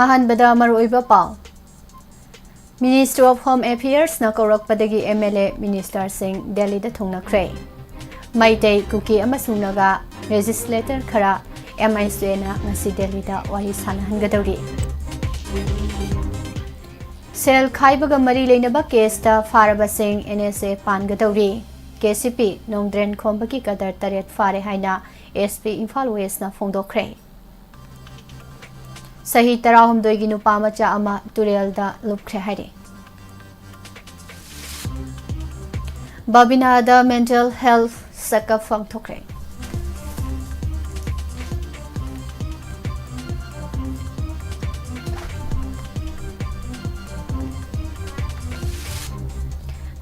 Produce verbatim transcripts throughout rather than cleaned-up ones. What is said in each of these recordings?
ꯑꯍꯥꯟꯕꯗ ꯃꯔꯨꯑꯣꯏꯕ ꯄꯥꯎ꯫ Ministry of Home Affairsꯅ ꯀꯧꯔꯛꯄꯗꯒꯤ MLA ministerꯁꯤꯡ ꯗꯦꯜꯂꯤꯗ ꯊꯨꯡꯅꯈ꯭ꯔꯦ꯫ ꯃꯩꯇꯩ, ꯀꯨꯀꯤ ꯑꯃꯁꯨꯡ ꯅꯥꯒꯥ legislator ꯈꯔ MICAꯅ ꯉꯁꯤ ꯗꯦꯜꯂꯤꯗ ꯋꯥꯔꯤ ꯁꯥꯟꯅꯍꯟꯒꯗꯧꯔꯤ꯫ ꯁꯦꯜ ꯈꯥꯏꯕꯒ ꯃꯔꯤ ꯂꯩꯅꯕ caseꯇ ꯐꯥꯔꯕꯁꯤꯡ NSA ꯄꯥꯟꯒꯗꯧꯔꯤ꯫ KCP ꯅꯣꯡꯗ꯭ꯔꯦꯟ ꯈꯣꯝꯕꯒꯤ ꯀꯗꯔ ꯇꯔꯦꯠ ꯐꯥꯔꯦ ꯍꯥꯏꯅ SP ꯏꯝꯐꯥꯜ Westꯅ ꯐꯣꯡꯗꯣꯛꯈ꯭ꯔꯦ꯫ ꯆꯍꯤ ꯇꯔꯥꯍꯨꯝꯗꯣꯏꯒꯤ ꯅꯨꯄꯥ ꯃꯆꯥ ꯑꯃ ꯇꯨꯔꯦꯜꯗ ꯂꯨꯞꯈ꯭ꯔꯦ ꯍꯥꯏꯔꯤ꯫ ꯕꯕꯤꯅꯥꯗ mental health checkup ꯄꯥꯡꯊꯣꯛꯈ꯭ꯔꯦ꯫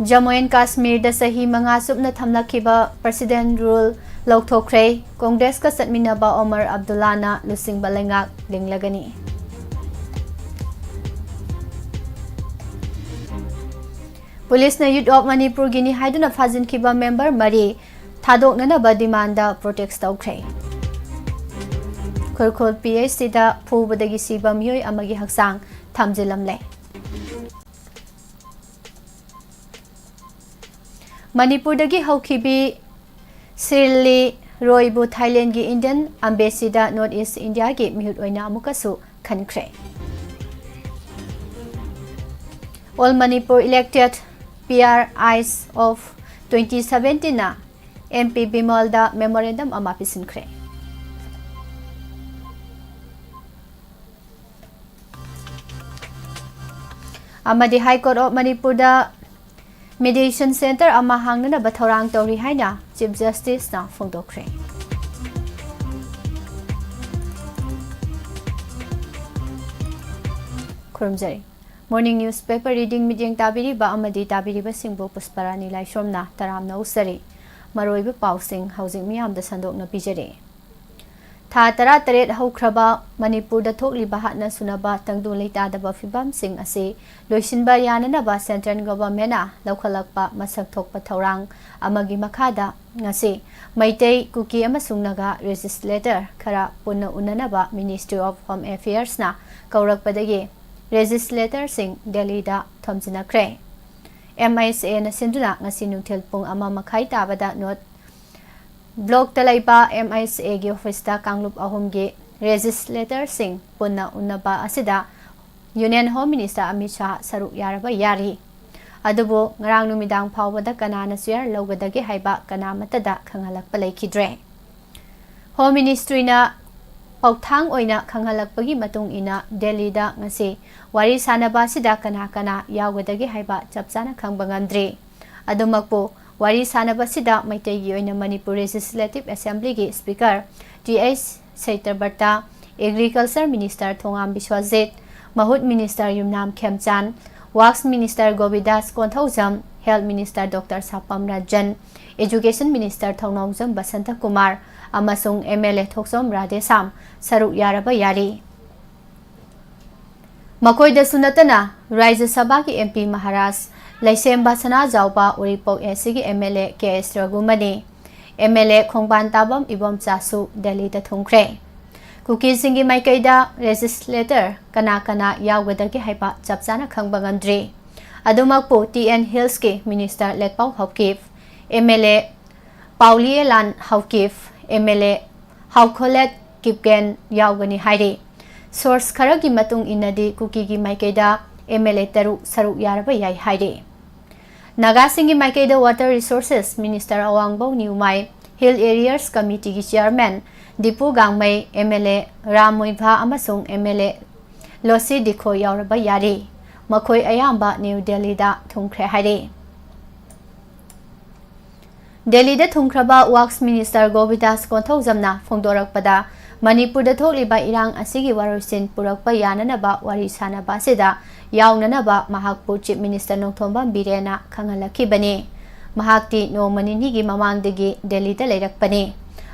Jammu and Kashmirꯗ ꯆꯍꯤ ꯃꯉꯥ ꯆꯨꯞꯅ ꯊꯝꯂꯛꯈꯤꯕ president rule ꯂꯧꯊꯣꯛꯈ꯭ꯔꯦ꯫ Congressꯀ ꯆꯠꯃꯤꯟꯅꯕ ꯑꯣꯃꯔ ꯑꯕꯗꯨꯜꯂꯥꯅ ꯂꯨꯆꯤꯡꯕ ꯂꯩꯉꯥꯛ ꯂꯤꯡꯂꯒꯅꯤ꯫ ꯄꯨꯂꯤꯁꯅ Youth of ꯃꯅꯤꯄꯨꯔꯒꯤꯅꯤ ꯍꯥꯏꯗꯨꯅ ꯐꯥꯖꯤꯟꯈꯤꯕ member ꯃꯔꯤ ꯊꯥꯗꯣꯛꯅꯅꯕ demandꯗ protest ꯇꯧꯈ꯭ꯔꯦ꯫ ꯈꯨꯔꯈꯨꯜ PHCꯗ ꯐꯨꯕꯗꯒꯤ ꯁꯤꯕ ꯃꯤꯑꯣꯏ ꯑꯃꯒꯤ ꯍꯛꯆꯥꯡ ꯊꯝꯖꯤꯜꯂꯝꯂꯦ꯫ ꯃꯅꯤꯄꯨꯔꯗꯒꯤ ꯍꯧꯈꯤꯕꯤ ꯁ꯭ꯔꯤꯂꯤ ꯔꯣꯏꯕꯨ ꯊꯥꯏꯂꯦꯟꯒꯤ Indian Embassyꯗ North East Indiaꯒꯤ ꯃꯤꯍꯨꯠ ꯑꯣꯏꯅ ꯑꯃꯨꯛꯀꯁꯨ ꯈꯟꯈ꯭ꯔꯦ꯫ All Manipur elected PRIs of twenty seventeenꯅ MP ꯕꯤꯃꯜꯗ memorandum ꯑꯃ ꯄꯤꯁꯤꯟꯈ꯭ꯔꯦ꯫ ꯑꯃꯗꯤ High Court of ꯃꯅꯤꯄꯨꯔꯗ mediation centre ꯑꯃ ꯍꯥꯡꯅꯅꯕ ꯊꯧꯔꯥꯡ ꯇꯧꯔꯤ ꯍꯥꯏꯅ Chief Justiceꯅ ꯐꯣꯡꯗꯣꯛꯈ꯭ꯔꯦ꯫ ꯈꯨꯔꯨꯝꯖꯔꯤ꯫ Morning newspaper reading ꯃꯤꯠꯌꯦꯡ ꯇꯥꯕꯤꯔꯤꯕ ꯑꯃꯗꯤ ꯇꯥꯕꯤꯔꯤꯕꯁꯤꯡꯕꯨ ꯄꯨꯁꯄꯔꯥꯅꯤ ꯂꯥꯏꯁ꯭ꯔꯣꯝꯅ ꯇꯔꯥꯝꯅ ꯑꯣꯛꯆꯔꯤ꯫ ꯃꯔꯨꯑꯣꯏꯕ ꯄꯥꯎꯁꯤꯡ ꯍꯧꯖꯤꯛ ꯃꯤꯌꯥꯝꯗ ꯁꯟꯗꯣꯛꯅ ꯄꯤꯖꯔꯤ꯫ ꯊꯥ ꯇꯔꯥꯇꯔꯦꯠ ꯍꯧꯈ꯭ꯔꯕ ꯃꯅꯤꯄꯨꯔꯗ ꯊꯣꯛꯂꯤꯕ ꯍꯥꯠꯅ ꯁꯨꯅꯕ ꯇꯪꯗꯨ ꯂꯩꯇꯥꯗꯕ ꯐꯤꯕꯝꯁꯤꯡ ꯑꯁꯤ ꯂꯣꯏꯁꯤꯟꯕ ꯌꯥꯅꯅꯕ central governmentꯅ ꯂꯧꯈꯠꯂꯛꯄ ꯃꯁꯛ ꯊꯣꯛꯄ ꯊꯧꯔꯥꯡ ꯑꯃꯒꯤ ꯃꯈꯥꯗ ꯉꯁꯤ ꯃꯩꯇꯩ, ꯀꯨꯀꯤ ꯑꯃꯁꯨꯡ ꯅꯥꯒꯥ legislator ꯈꯔ ꯄꯨꯟꯅ ꯎꯅꯅꯕ Ministry of Home Affairsꯅ ꯀꯧꯔꯛꯄꯗꯒꯤ legislatorꯁꯤꯡ ꯗꯦꯜꯂꯤꯗ ꯊꯣꯝꯖꯤꯟꯅꯈ꯭ꯔꯦ꯫ MISAꯅ ꯁꯤꯟꯗꯨꯅ ꯉꯁꯤ ꯅꯨꯡꯊꯤꯜ ꯄꯨꯡ ꯑꯃ ꯃꯈꯥꯏ ꯇꯥꯕꯗ North Blockꯇ ꯂꯩꯕ MISAꯒꯤ officeꯇ ꯀꯥꯡꯂꯨꯞ ꯑꯍꯨꯝꯒꯤ legislatorꯁꯤꯡ ꯄꯨꯟꯅ ꯎꯅꯕ ꯑꯁꯤꯗ Union Home Minister Amit Shah ꯁꯔꯨꯛ ꯌꯥꯔꯕ ꯌꯥꯔꯤ꯫ ꯑꯗꯨꯕꯨ ꯉꯔꯥꯡ ꯅꯨꯃꯤꯗꯥꯡ ꯐꯥꯎꯕꯗ ꯀꯅꯥꯅ chair ꯂꯧꯒꯗꯒꯦ ꯍꯥꯏꯕ ꯀꯅꯥꯃꯠꯇꯗ ꯈꯪꯍꯜꯂꯛꯄ ꯂꯩꯈꯤꯗ꯭ꯔꯦ꯫ Home Ministryꯅ ꯄꯥꯎꯊꯥꯡ ꯑꯣꯏꯅ ꯈꯪꯍꯜꯂꯛꯄꯒꯤ ꯃꯇꯨꯡ ꯏꯟꯅ ꯗꯦꯜꯂꯤꯗ ꯉꯁꯤ ꯋꯥꯔꯤ ꯁꯥꯅꯕ ꯑꯁꯤꯗ ꯀꯅꯥ ꯀꯅꯥ ꯌꯥꯎꯒꯗꯒꯦ ꯍꯥꯏꯕ ꯆꯞ ꯆꯥꯅ ꯈꯪꯕ ꯉꯝꯗ꯭ꯔꯤ꯫ ꯑꯗꯨꯃꯛꯄꯨ ꯋꯥꯔꯤ ꯁꯥꯅꯕꯁꯤꯗ ꯃꯩꯇꯩꯒꯤ ꯑꯣꯏꯅ Manipur Legislative Assemblyꯒꯤ Speaker Th Satyabrata, Agriculture Minister ꯊꯣꯉꯥꯝ ꯕꯤꯁ꯭ꯋꯖꯤꯠ, ꯃꯍꯨꯠ Minister ꯌꯨꯝꯅꯥꯝ ꯈꯦꯝꯆꯥꯟ, Works Minister ꯒꯣꯕꯤꯗꯥꯁ Konthoujam, Health Minister Doctor ꯁꯥꯄꯝ Ranjan, Education Minister ꯊꯧꯅꯥꯎꯖꯝ ꯕꯁꯟꯇ ꯀꯨꯃꯥꯔ ꯑꯃꯁꯨꯡ MLA ꯊꯣꯛꯆꯣꯝ ꯔꯥꯙꯦꯁ꯭ꯌꯥꯝ ꯁꯔꯨꯛ ꯌꯥꯔꯕ ꯌꯥꯔꯤ꯫ ꯃꯈꯣꯏꯗꯁꯨ ꯅꯠꯇꯅ ꯔꯥꯖ꯭ꯌ ꯁꯚꯥꯒꯤ MP ꯃꯍꯥꯔꯥꯖ ꯂꯩꯁꯦꯝꯕ ꯁꯅꯥꯖꯥꯎꯕ, ꯎꯔꯤꯄꯣꯛ ACꯒꯤ MLA ꯀꯦ ꯑꯦꯁ ꯔꯘꯨꯃꯅꯤ, MLA ꯈꯣꯡꯕꯥꯟ ꯇꯥꯕꯝ ꯏꯕꯣꯝꯆꯥꯁꯨ ꯗꯦꯜꯂꯤꯗ ꯊꯨꯡꯈ꯭ꯔꯦ꯫ ꯀꯨꯀꯤꯁꯤꯡꯒꯤ ꯃꯥꯏꯀꯩꯗ legislator ꯀꯅꯥ ꯀꯅꯥ ꯌꯥꯎꯒꯗꯒꯦ ꯍꯥꯏꯕ ꯆꯞ ꯆꯥꯅ ꯈꯪꯕ ꯉꯝꯗ꯭ꯔꯤ꯫ ꯑꯗꯨꯃꯛꯄꯨ TN Hillsꯀꯤ Minister ꯂꯦꯛꯄꯥꯎ Haokip, MLA ꯄꯥꯎꯂꯤꯌꯦꯂꯥꯟ Haokip, MLA ꯍꯥꯎꯈꯣꯂꯦꯠ Kipgen ꯌꯥꯎꯒꯅꯤ ꯍꯥꯏꯔꯤ꯫ Source ꯈꯔꯒꯤ ꯃꯇꯨꯡ ꯏꯟꯅꯗꯤ ꯀꯨꯀꯤꯒꯤ ꯃꯥꯏꯀꯩꯗ MLA ꯇꯔꯨꯛ ꯁꯔꯨꯛ ꯌꯥꯔꯕ ꯌꯥꯏ ꯍꯥꯏꯔꯤ꯫ ꯅꯥꯒꯥꯁꯤꯡꯒꯤ ꯃꯥꯏꯀꯩꯗ Water Resources Minister ꯑꯋꯥꯡꯕꯧ ꯅ꯭ꯌꯨꯃꯥꯏ, Hill Areas Committeeꯒꯤ Chairman Dipu ꯒꯥꯡꯃꯩ, MLA Ram ꯃꯣꯏꯚꯥ ꯑꯃꯁꯨꯡ MLA ꯂꯣꯁꯤ ꯗꯤꯈꯣ ꯌꯥꯎꯔꯕ ꯌꯥꯔꯤ꯫ ꯃꯈꯣꯏ ꯑꯌꯥꯝꯕ ꯅ꯭ꯌꯨ ꯗꯦꯜꯂꯤꯗ ꯊꯨꯡꯈ꯭ꯔꯦ ꯍꯥꯏꯔꯤ꯫ ꯗꯦꯜꯂꯤꯗ ꯊꯨꯡꯈ꯭ꯔꯕ Works Minister ꯒꯣꯕꯤꯗꯥꯁ ꯀꯣꯟꯊꯧꯖꯝꯅ ꯐꯣꯡꯗꯣꯔꯛꯄꯗ, ꯃꯅꯤꯄꯨꯔꯗ ꯊꯣꯛꯂꯤꯕ ꯏꯔꯥꯡ ꯑꯁꯤꯒꯤ ꯋꯥꯔꯣꯏꯁꯤꯟ ꯄꯨꯔꯛꯄ ꯌꯥꯅꯅꯕ ꯋꯥꯔꯤ ꯁꯥꯅꯕ ꯑꯁꯤꯗ ꯌꯥꯎꯅꯅꯕ ꯃꯍꯥꯛꯄꯨ Chief Minister ꯅꯣꯡꯊꯣꯝꯕꯝ ꯕꯤꯔꯦꯟꯅ ꯈꯪꯍꯜꯂꯛꯈꯤꯕꯅꯤ꯫ ꯃꯍꯥꯛꯇꯤ ꯅꯣꯡꯃ ꯅꯤꯅꯤꯒꯤ ꯃꯃꯥꯡꯗꯒꯤ ꯗꯦꯜꯂꯤꯗ ꯂꯩꯔꯛꯄꯅꯤ꯫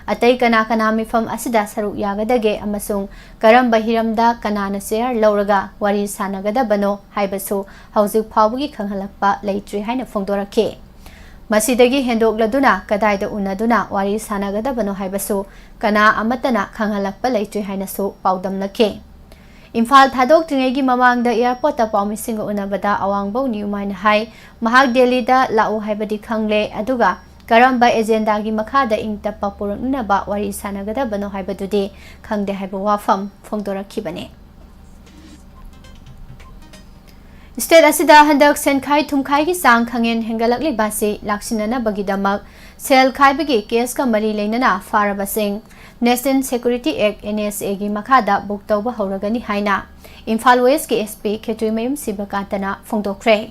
ꯑꯇꯩ ꯀꯅꯥ ꯀꯅꯥ ꯃꯤꯐꯝ ꯑꯁꯤꯗ ꯁꯔꯨꯛ ꯌꯥꯒꯗꯒꯦ ꯑꯃꯁꯨꯡ ꯀꯔꯝꯕ ꯍꯤꯔꯝꯗ ꯀꯅꯥꯅ ꯆꯦꯌꯔ ꯂꯧꯔꯒ ꯋꯥꯔꯤ ꯁꯥꯟꯅꯒꯗꯕꯅꯣ ꯍꯥꯏꯕꯁꯨ ꯍꯧꯖꯤꯛ ꯐꯥꯎꯕꯒꯤ ꯈꯪꯍꯜꯂꯛꯄ ꯂꯩꯇ꯭ꯔꯤ ꯍꯥꯏꯅ ꯐꯣꯡꯗꯣꯔꯛꯈꯤ꯫ ꯃꯁꯤꯗꯒꯤ ꯍꯦꯟꯗꯣꯛꯂꯗꯨꯅ ꯀꯗꯥꯏꯗ ꯎꯅꯗꯨꯅ ꯋꯥꯔꯤ ꯁꯥꯟꯅꯒꯗꯕꯅꯣ ꯍꯥꯏꯕꯁꯨ ꯀꯅꯥ ꯑꯃꯠꯇꯅ ꯈꯪꯍꯜꯂꯛꯄ ꯂꯩꯇ꯭ꯔꯤ ꯍꯥꯏꯅꯁꯨ ꯄꯥꯎꯗꯝꯂꯛꯈꯤ꯫ ꯏꯝꯐꯥꯜ ꯊꯥꯗꯣꯛꯇ꯭ꯔꯤꯉꯩꯒꯤ ꯃꯃꯥꯡꯗ ꯑꯦꯌꯔꯄꯣꯔꯠꯇ ꯄꯥꯎꯃꯤꯁꯤꯡꯒ ꯎꯅꯕꯗ ꯑꯋꯥꯡꯕꯧ ꯅ꯭ꯌꯨꯃꯥꯏꯅ ꯍꯥꯏ, ꯃꯍꯥꯛ ꯗꯦꯜꯂꯤꯗ ꯂꯥꯛꯎ ꯍꯥꯏꯕꯗꯤ ꯈꯪꯂꯦ, ꯑꯗꯨꯒ ꯀꯔꯝꯕ ꯑꯦꯖꯦꯟꯗꯥꯒꯤ ꯃꯈꯥꯗ ꯏꯪ ꯇꯞꯄ ꯄꯨꯔꯛꯅꯅꯕ ꯋꯥꯔꯤ ꯁꯥꯟꯅꯒꯗꯕꯅꯣ ꯍꯥꯏꯕꯗꯨꯗꯤ ꯈꯪꯗꯦ ꯍꯥꯏꯕ ꯋꯥꯐꯝ ꯐꯣꯡꯗꯣꯔꯛꯈꯤꯕꯅꯤ꯫ ꯁ꯭ꯇꯦꯠ ꯑꯁꯤꯗ ꯍꯟꯗꯛ ꯁꯦꯟꯈꯥꯏ ꯊꯨꯝꯈꯥꯏꯒꯤ ꯆꯥꯡ ꯈꯪꯍꯦꯟ ꯍꯦꯟꯒꯠꯂꯛꯂꯤꯕ ꯑꯁꯤ ꯂꯥꯛꯁꯤꯟꯅꯅꯕꯒꯤꯗꯃꯛ ꯁꯦꯜ ꯈꯥꯏꯕꯒꯤ ꯀꯦꯁꯀ ꯃꯔꯤ ꯂꯩꯅꯅ ꯐꯥꯔꯕꯁꯤꯡ National Security Act, N S A ꯒꯤ ꯃꯈꯥꯗ ꯕꯨꯛ ꯇꯧꯕ ꯍꯧꯔꯒꯅꯤ ꯍꯥꯏꯅ ꯏꯝꯐꯥꯜ ꯋꯦꯁꯀꯤ S P ꯈꯦꯇ꯭ꯔꯤꯃꯌꯨꯝ ꯁꯤꯕꯀꯥꯟꯇꯅ ꯐꯣꯡꯗꯣꯛꯈ꯭ꯔꯦ꯫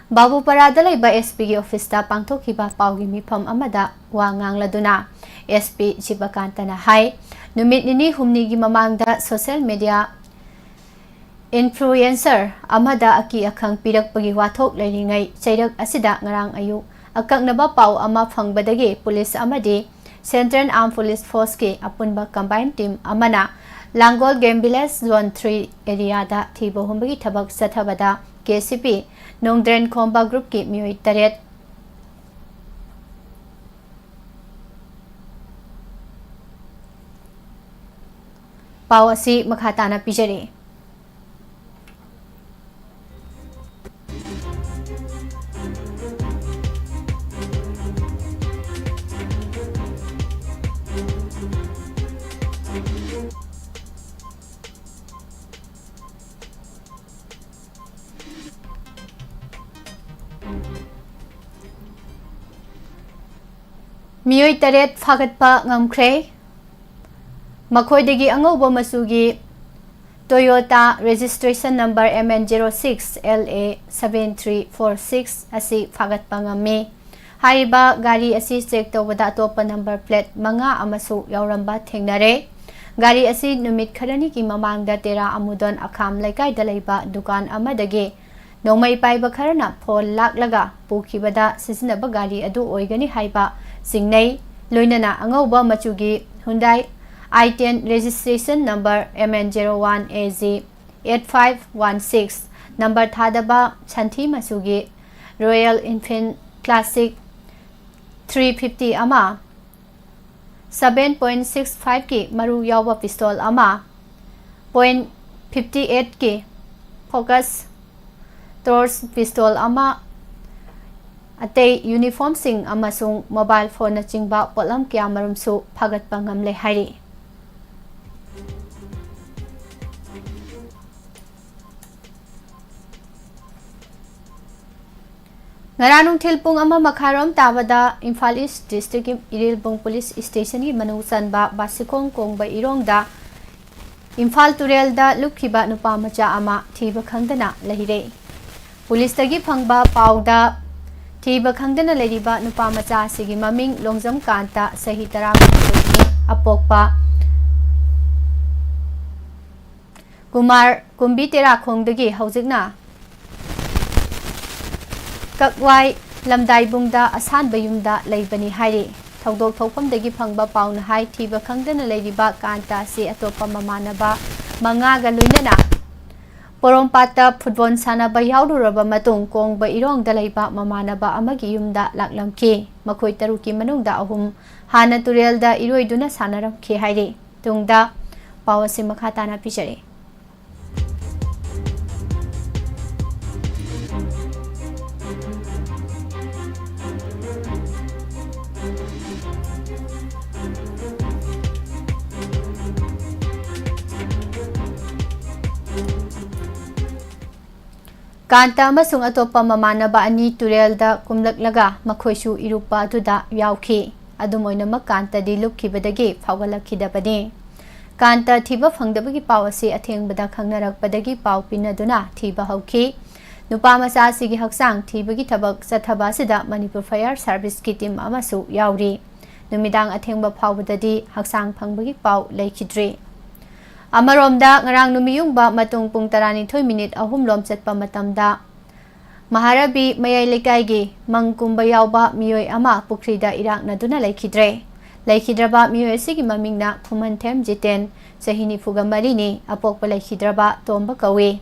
ꯕꯥꯕꯨꯄꯥꯔꯥꯗ ꯂꯩꯕ S P ꯒꯤ ꯑꯣꯐꯤꯁꯇ ꯄꯥꯡꯊꯣꯛꯈꯤꯕ ꯄꯥꯎꯒꯤ ꯃꯤꯐꯝ ꯑꯃꯗ ꯋꯥ ꯉꯥꯡꯂꯗꯨꯅ S P ꯁꯤꯕꯀꯥꯟꯇꯅ ꯍꯥꯏ, ꯅꯨꯃꯤꯠ ꯅꯤꯅꯤ ꯍꯨꯝꯅꯤꯒꯤ ꯃꯃꯥꯡꯗ social media influencer ꯑꯃꯗ ꯑꯀꯤ ꯑꯈꯪ ꯄꯤꯔꯛꯄꯒꯤ ꯋꯥꯊꯣꯛ ꯂꯩꯔꯤꯉꯩ ꯆꯩꯔꯛ ꯑꯁꯤꯗ ꯉꯔꯥꯡ ꯑꯌꯨꯛ ꯑꯀꯛꯅꯕ ꯄꯥꯎ ꯑꯃ ꯐꯪꯕꯗꯒꯤ ꯄꯨꯂꯤꯁ ꯑꯃꯗꯤ Central Armed Police Force ꯀꯤ ꯑꯄꯨꯟꯕ combined team ꯑꯃꯅ ꯂꯥꯡꯒꯣꯜ Game Village Zone three area ꯗ ꯊꯤꯕ ꯍꯨꯝꯕꯒꯤ ꯊꯕꯛ ꯆꯠꯊꯕꯗ K C P ꯅꯣꯡꯗ꯭ꯔꯦꯟ ꯈꯣꯝꯕ group ꯀꯤ ꯃꯤꯑꯣꯏ ꯇꯔꯦꯠ ꯄꯥꯎ ꯑꯁꯤ ꯃꯈꯥ ꯇꯥꯅ ꯄꯤꯖꯔꯤ꯫ ꯃꯤꯑꯣꯏ ꯇꯔꯦꯠ ꯐꯥꯒꯠꯄ ꯉꯝꯈ꯭ꯔꯦ꯫ ꯃꯈꯣꯏꯗꯒꯤ ꯑꯉꯧꯕ ꯃꯆꯨꯒꯤ Toyota registration number M N zero six L A seven three four six ꯑꯁꯤ ꯐꯥꯒꯠꯄ ꯉꯝꯃꯤ꯫ ꯍꯥꯏꯔꯤꯕ ꯒꯥꯔꯤ ꯑꯁꯤ ꯆꯦꯛ ꯇꯧꯕꯗ ꯑꯇꯣꯞꯄ number plate ꯃꯉꯥ ꯑꯃꯁꯨ ꯌꯥꯎꯔꯝꯕ ꯊꯦꯡꯅꯔꯦ꯫ ꯒꯥꯔꯤ ꯑꯁꯤ ꯅꯨꯃꯤꯠ ꯈꯔꯅꯤꯒꯤ ꯃꯃꯥꯡꯗ ꯇꯦꯔꯥ ꯑꯃꯨꯗꯣꯟ ꯑꯈꯥꯝ ꯂꯩꯀꯥꯏꯗ ꯂꯩꯕ ꯗꯨꯀꯥꯟ ꯑꯃꯗꯒꯤ ꯅꯣꯡꯃꯩ ꯄꯥꯏꯕ ꯈꯔꯅ ꯐꯣꯟ ꯂꯥꯛꯂꯒ ꯄꯨꯈꯤꯕꯗ ꯁꯤꯖꯤꯟꯅꯕ ꯒꯥꯔꯤ ꯑꯗꯨ ꯑꯣꯏꯒꯅꯤ ꯍꯥꯏꯕ ꯆꯤꯡꯅꯩ꯫ ꯂꯣꯏꯅꯅ ꯑꯉꯧꯕ ꯃꯆꯨꯒꯤ Hyundai i ten registration number M N zero one A G eight five one six number ꯊꯥꯗꯕ ꯁꯟꯊꯤ ꯃꯆꯨꯒꯤ Royal Enfield Classic three fifty ꯑꯃ, seven point six five ꯀꯤ ꯃꯔꯨ ꯌꯥꯎꯕ pistol ꯑꯃ, point fifty eight ꯀꯤ focus torch pistol ꯑꯃ, ꯑꯇꯩ uniformꯁꯤꯡ ꯑꯃꯁꯨꯡ mobile phoneꯅꯆꯤꯡꯕ ꯄꯣꯠꯂꯝ ꯀꯌꯥꯃꯔꯨꯝꯁꯨ ꯐꯥꯒꯠꯄ ꯉꯝꯂꯦ ꯍꯥꯏꯔꯤ꯫ ꯉꯔꯥꯡ ꯅꯨꯡꯊꯤꯜ ꯄꯨꯡ ꯑꯃ ꯃꯈꯥꯏꯔꯣꯝ ꯇꯥꯕꯗ ꯏꯝꯐꯥꯜ ꯏꯁ ꯗꯤꯁꯇ꯭ꯔꯤꯛꯀꯤ ꯏꯔꯤꯜꯕꯨꯡ ꯄꯨꯂꯤꯁ ꯁ꯭ꯇꯦꯁꯟꯒꯤ ꯃꯅꯨꯡ ꯆꯟꯕ ꯕꯥꯁꯤꯈꯣꯡ ꯀꯣꯡꯕ ꯏꯔꯣꯡꯗ ꯏꯝꯐꯥꯜ ꯇꯨꯔꯦꯜꯗ ꯂꯨꯞꯈꯤꯕ ꯅꯨꯄꯥ ꯃꯆꯥ ꯑꯃ ꯊꯤꯕ ꯈꯪꯗꯅ ꯂꯩꯔꯦ꯫ ꯄꯨꯂꯤꯁꯇꯒꯤ ꯐꯪꯕ ꯄꯥꯎꯗ ꯊꯤꯕ ꯈꯪꯗꯅ ꯂꯩꯔꯤꯕ ꯅꯨꯄꯥ ꯃꯆꯥ ꯑꯁꯤꯒꯤ ꯃꯃꯤꯡ ꯂꯣꯡꯖꯝ ꯀꯥꯟꯇ, ꯆꯍꯤ ꯇꯔꯥꯃꯥꯊꯣꯏꯅꯤ, ꯑꯄꯣꯛꯄ ꯀꯨꯃꯥꯔ ꯀꯨꯝꯕꯤ ꯇꯦꯔꯥꯈꯣꯡꯗꯒꯤ ꯍꯧꯖꯤꯛꯅ ꯀꯛꯋꯥꯏ ꯂꯝꯗꯥꯏꯕꯨꯡꯗ ꯑꯁꯥꯟꯕ ꯌꯨꯝꯗ ꯂꯩꯕꯅꯤ ꯍꯥꯏꯔꯤ꯫ ꯊꯧꯗꯣꯛ ꯊꯣꯛꯐꯝꯗꯒꯤ ꯐꯪꯕ ꯄꯥꯎꯅ ꯍꯥꯏ, ꯊꯤꯕ ꯈꯪꯗꯅ ꯂꯩꯔꯤꯕ ꯀꯥꯟꯇ ꯑꯁꯤ ꯑꯇꯣꯞꯄ ꯃꯃꯥꯟꯅꯕ ꯃꯉꯥꯒ ꯂꯣꯏꯅꯅ ꯄꯣꯔꯣꯝꯄꯥꯠꯇ ꯐꯨꯠꯕꯣꯜ ꯁꯥꯟꯅꯕ ꯌꯥꯎꯔꯨꯔꯕ ꯃꯇꯨꯡ ꯀꯣꯡꯕ ꯏꯔꯣꯡꯗ ꯂꯩꯕ ꯃꯃꯥꯟꯅꯕ ꯑꯃꯒꯤ ꯌꯨꯝꯗ ꯂꯥꯛꯂꯝꯈꯤ꯫ ꯃꯈꯣꯏ ꯇꯔꯨꯛꯀꯤ ꯃꯅꯨꯡꯗ ꯑꯍꯨꯝ ꯍꯥꯟꯅ ꯇꯨꯔꯦꯜꯗ ꯏꯔꯣꯏꯗꯨꯅ ꯁꯥꯟꯅꯔꯝꯈꯤ ꯍꯥꯏꯔꯤ꯫ ꯇꯨꯡꯗ ꯄꯥꯎ ꯑꯁꯤ ꯃꯈꯥ ꯇꯥꯅ ꯄꯤꯖꯔꯤ꯫ ꯀꯥꯟꯇ ꯑꯃꯁꯨꯡ ꯑꯇꯣꯞꯄ ꯃꯃꯥꯟꯅꯕ ꯑꯅꯤ ꯇꯨꯔꯦꯜꯗ ꯀꯨꯝꯂꯛꯂꯒ ꯃꯈꯣꯏꯁꯨ ꯏꯔꯨꯞꯄ ꯑꯗꯨꯗ ꯌꯥꯎꯈꯤ꯫ ꯑꯗꯨꯝ ꯑꯣꯏꯅꯃꯛ, ꯀꯥꯟꯇꯗꯤ ꯂꯨꯞꯈꯤꯕꯗꯒꯤ ꯐꯥꯎꯒꯠꯂꯛꯈꯤꯗꯕꯅꯤ꯫ ꯀꯥꯟꯇ ꯊꯤꯕ ꯐꯪꯗꯕꯒꯤ ꯄꯥꯎ ꯑꯁꯤ ꯑꯊꯦꯡꯕꯗ ꯈꯪꯅꯔꯛꯄꯗꯒꯤ ꯄꯥꯎ ꯄꯤꯅꯗꯨꯅ ꯊꯤꯕ ꯍꯧꯈꯤ꯫ ꯅꯨꯄꯥ ꯃꯆꯥ ꯑꯁꯤꯒꯤ ꯍꯛꯆꯥꯡ ꯊꯤꯕꯒꯤ ꯊꯕꯛ ꯆꯠꯊꯕ ꯑꯁꯤꯗ ꯃꯅꯤꯄꯨꯔ Fire Serviceꯀꯤ team ꯑꯃꯁꯨ ꯌꯥꯎꯔꯤ꯫ ꯅꯨꯃꯤꯗꯥꯡ ꯑꯊꯦꯡꯕ ꯐꯥꯎꯕꯗꯗꯤ ꯍꯛꯆꯥꯡ ꯐꯪꯕꯒꯤ ꯄꯥꯎ ꯂꯩꯈꯤꯗ꯭ꯔꯤ꯫ ꯑꯃꯔꯣꯝꯗ, ꯉꯔꯥꯡ ꯅꯨꯃꯤꯠꯌꯨꯡꯕ ꯃꯇꯨꯡ ꯄꯨꯡ ꯇꯔꯥꯅꯤꯊꯣꯏ ꯃꯤꯅꯤꯠ ꯑꯍꯨꯝ ꯂꯣꯝ ꯆꯠꯄ ꯃꯇꯝꯗ, ꯃꯍꯥꯔꯥꯕꯤ ꯃꯌꯥꯏ ꯂꯩꯀꯥꯏꯒꯤ ꯃꯪ ꯀꯨꯝꯕ ꯌꯥꯎꯕ ꯃꯤꯑꯣꯏ ꯑꯃ ꯄꯨꯈ꯭ꯔꯤꯗ ꯏꯔꯥꯛꯅꯗꯨꯅ ꯂꯩꯈꯤꯗ꯭ꯔꯦ꯫ ꯂꯩꯈꯤꯗ꯭ꯔꯕ ꯃꯤꯑꯣꯏ ꯑꯁꯤꯒꯤ ꯃꯃꯤꯡꯅ ꯈꯨꯃꯟꯊꯦꯝ ꯖꯤꯇꯦꯟ, ꯆꯍꯤ ꯅꯤꯐꯨꯒ ꯃꯔꯤꯅꯤ, ꯑꯄꯣꯛꯄ ꯂꯩꯈꯤꯗ꯭ꯔꯕ ꯇꯣꯝꯕ ꯀꯧꯏ꯫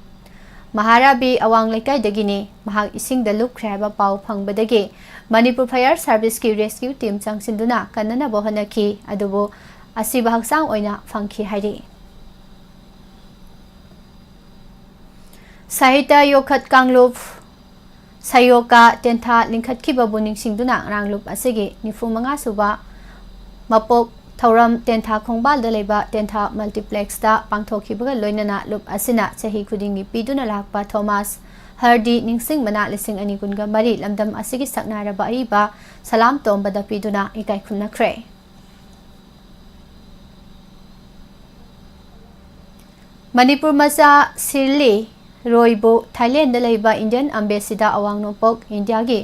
ꯃꯍꯥꯔꯥꯕꯤ ꯑꯋꯥꯡ ꯂꯩꯀꯥꯏꯗꯒꯤꯅꯤ꯫ ꯃꯍꯥꯛ ꯏꯁꯤꯡꯗ ꯂꯨꯞꯈ꯭ꯔꯦ ꯍꯥꯏꯕ ꯄꯥꯎ ꯐꯪꯕꯗꯒꯤ ꯃꯅꯤꯄꯨꯔ Fire Serviceꯀꯤ rescue team ꯆꯪꯁꯤꯟꯗꯨꯅ ꯀꯟꯅꯅꯕ ꯍꯣꯠꯅꯈꯤ, ꯑꯗꯨꯕꯨ ꯑꯁꯤꯕ ꯍꯛꯆꯥꯡ ꯑꯣꯏꯅ ꯐꯪꯈꯤ ꯍꯥꯏꯔꯤ꯫ ꯁꯥꯍꯤꯇ꯭ꯌ ꯌꯣꯛꯈꯠ ꯀꯥꯡꯂꯨꯞ ꯁꯌꯣꯀꯥ ꯇꯦꯟꯊꯥ ꯂꯤꯡꯈꯠꯈꯤꯕꯕꯨ ꯅꯤꯡꯁꯤꯡꯗꯨꯅ ꯉꯔꯥꯡ ꯂꯨꯞ ꯑꯁꯤꯒꯤ ꯅꯤꯐꯨ ꯃꯉꯥ ꯁꯨꯕ ꯃꯄꯣꯛ ꯊꯧꯔꯝ ꯇꯦꯟꯊꯥ ꯈꯣꯡꯕꯥꯜꯗ ꯂꯩꯕ ꯇꯦꯟꯊꯥ multiplexꯇ ꯄꯥꯡꯊꯣꯛꯈꯤꯕꯒ ꯂꯣꯏꯅꯅ ꯂꯨꯞ ꯑꯁꯤꯅ ꯆꯍꯤ ꯈꯨꯗꯤꯡꯒꯤ ꯄꯤꯗꯨꯅ ꯂꯥꯛꯄ ꯊꯣꯃꯥꯁ ꯍꯔꯗꯤ ꯅꯤꯡꯁꯤꯡ ꯃꯅꯥ ꯂꯤꯁꯤꯡ ꯑꯅꯤ ꯀꯨꯟꯒ ꯃꯔꯤ ꯂꯝꯗꯝ ꯑꯁꯤꯒꯤ ꯁꯛꯅꯥꯏꯔꯕ ꯑꯏꯕ ꯁꯂꯥꯝ ꯇꯣꯝꯕꯗ ꯄꯤꯗꯨꯅ ꯏꯀꯥꯏ ꯈꯨꯝꯅꯈ꯭ꯔꯦ꯫ ꯃꯅꯤꯄꯨꯔ ꯃꯆꯥ ꯁꯤꯔꯂꯤ ꯔꯣꯏꯕꯨ ꯊꯥꯏꯂꯦꯟꯗ ꯂꯩꯕ Indian Embassyꯗ ꯑꯋꯥꯡ ꯅꯣꯡꯄꯣꯛ ꯏꯟꯗꯤꯌꯥꯒꯤ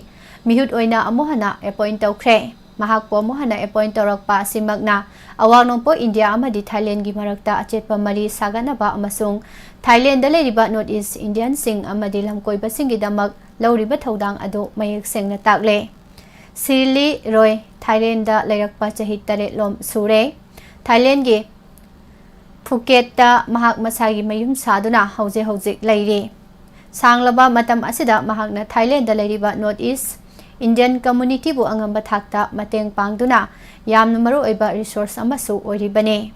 ꯃꯤꯍꯨꯠ ꯑꯣꯏꯅ ꯑꯃꯨꯛ ꯍꯟꯅ appoint ꯇꯧꯈ꯭ꯔꯦ꯫ ꯃꯍꯥꯛꯄꯨ ꯑꯃꯨꯛ ꯍꯟꯅ appoint ꯇꯧꯔꯛꯄ ꯑꯁꯤꯃꯛꯅ ꯑꯋꯥꯡ ꯅꯣꯡꯄꯣꯛ ꯏꯟꯗꯤꯌꯥ ꯑꯃꯗꯤ ꯊꯥꯏꯂꯦꯟꯒꯤ ꯃꯔꯛꯇ ꯑꯆꯦꯠꯄ ꯃꯔꯤ ꯁꯥꯒꯠꯅꯕ ꯑꯃꯁꯨꯡ ꯊꯥꯏꯂꯦꯟꯗ ꯂꯩꯔꯤꯕ North East Indianꯁꯤꯡ ꯑꯃꯗꯤ ꯂꯝꯀꯣꯏꯕꯁꯤꯡꯒꯤꯗꯃꯛ ꯂꯧꯔꯤꯕ ꯊꯧꯗꯥꯡ ꯑꯗꯨ ꯃꯌꯦꯛ ꯁꯦꯡꯅ ꯇꯥꯛꯂꯦ꯫ ꯁꯤꯔꯂꯤ ꯔꯣꯏ ꯊꯥꯏꯂꯦꯟꯗ ꯂꯩꯔꯛꯄ ꯆꯍꯤ ꯇꯔꯦꯠ ꯂꯣꯝ ꯁꯨꯔꯦ꯫ ꯊꯥꯏꯂꯦꯟꯒꯤ ꯐꯨꯀꯦꯠꯇ ꯃꯍꯥꯛ ꯃꯁꯥꯒꯤ ꯃꯌꯨꯝ ꯁꯥꯗꯨꯅ ꯍꯧꯖꯤꯛ ꯍꯧꯖꯤꯛ ꯂꯩꯔꯤ꯫ ꯁꯥꯡꯂꯕ ꯃꯇꯝ ꯑꯁꯤꯗ ꯃꯍꯥꯛꯅ ꯊꯥꯏꯂꯦꯟꯗ ꯂꯩꯔꯤꯕ North East Indian communityꯕꯨ ꯑꯉꯝꯕ ꯊꯥꯛꯇ ꯃꯇꯦꯡ ꯄꯥꯡꯗꯨꯅ ꯌꯥꯝꯅ ꯃꯔꯨꯑꯣꯏꯕ resource ꯑꯃꯁꯨ ꯑꯣꯏꯔꯤꯕꯅꯤ꯫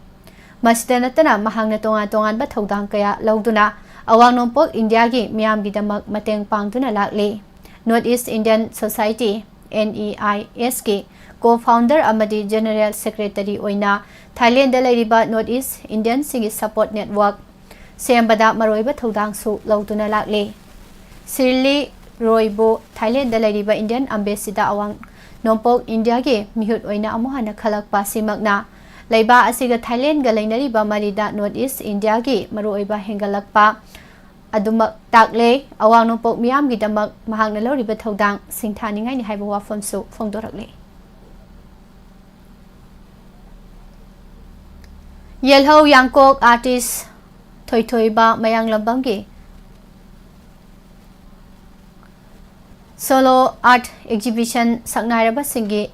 ꯃꯁꯤꯗ ꯅꯠꯇꯅ ꯃꯍꯥꯛꯅ ꯇꯣꯉꯥꯟ ꯇꯣꯉꯥꯟꯕ ꯊꯧꯗꯥꯡ ꯀꯌꯥ ꯂꯧꯗꯨꯅ ꯑꯋꯥꯡ ꯅꯣꯡꯄꯣꯛ ꯏꯟꯗꯤꯌꯥꯒꯤ ꯃꯤꯌꯥꯝꯒꯤꯗꯃꯛ ꯃꯇꯦꯡ ꯄꯥꯡꯗꯨꯅ ꯂꯥꯛꯂꯤ꯫ North East Indian Society, NEISꯀꯤ co-founder ꯑꯃꯗꯤ General Secretary ꯑꯣꯏꯅ ꯊꯥꯏꯂꯦꯟꯗ ꯂꯩꯔꯤꯕ North East Indianꯁꯤꯡꯒꯤ support network ꯁꯦꯝꯕꯗ ꯃꯔꯨꯑꯣꯏꯕ ꯊꯧꯗꯥꯡꯁꯨ ꯂꯧꯗꯨꯅ ꯂꯥꯛꯂꯤ꯫ ꯁꯤꯔꯂꯤ ꯔꯣꯏꯕꯨ ꯊꯥꯏꯂꯦꯟꯗ ꯂꯩꯔꯤꯕ Indian Embassyꯗ ꯑꯋꯥꯡ ꯅꯣꯡꯄꯣꯛ ꯏꯟꯗꯤꯌꯥꯒꯤ ꯃꯤꯍꯨꯠ ꯑꯣꯏꯅ ꯑꯃꯨꯛ ꯍꯟꯅ ꯈꯜꯂꯛꯄ ꯑꯁꯤꯃꯛꯅ ꯂꯩꯕꯥꯛ ꯑꯁꯤꯒ ꯊꯥꯏꯂꯦꯟꯗꯒ ꯂꯩꯅꯔꯤꯕ ꯃꯔꯤꯗ North East Indiaꯒꯤ ꯃꯔꯨꯑꯣꯏꯕ ꯍꯦꯟꯒꯠꯂꯛꯄ ꯑꯗꯨꯃꯛ ꯇꯥꯛꯂꯦ꯫ ꯑꯋꯥꯡ ꯅꯣꯡꯄꯣꯛ ꯃꯤꯌꯥꯝꯒꯤꯗꯃꯛ ꯃꯍꯥꯛꯅ ꯂꯧꯔꯤꯕ ꯊꯧꯗꯥꯡ ꯁꯤꯡꯊꯥꯅꯤꯡꯉꯥꯏꯅꯤ ꯍꯥꯏꯕ ꯋꯥꯐꯝꯁꯨ ꯐꯣꯡꯗꯣꯔꯛꯂꯤ꯫ ꯌꯦꯜꯍꯧ ꯌꯥꯡꯀꯣꯛ artist ꯊꯣꯏꯊꯣꯏꯕ ꯃꯌꯥꯡꯂꯝꯕꯝꯒꯤ solo art exhibition ꯁꯛꯅꯥꯏꯔꯕꯁꯤꯡꯒꯤ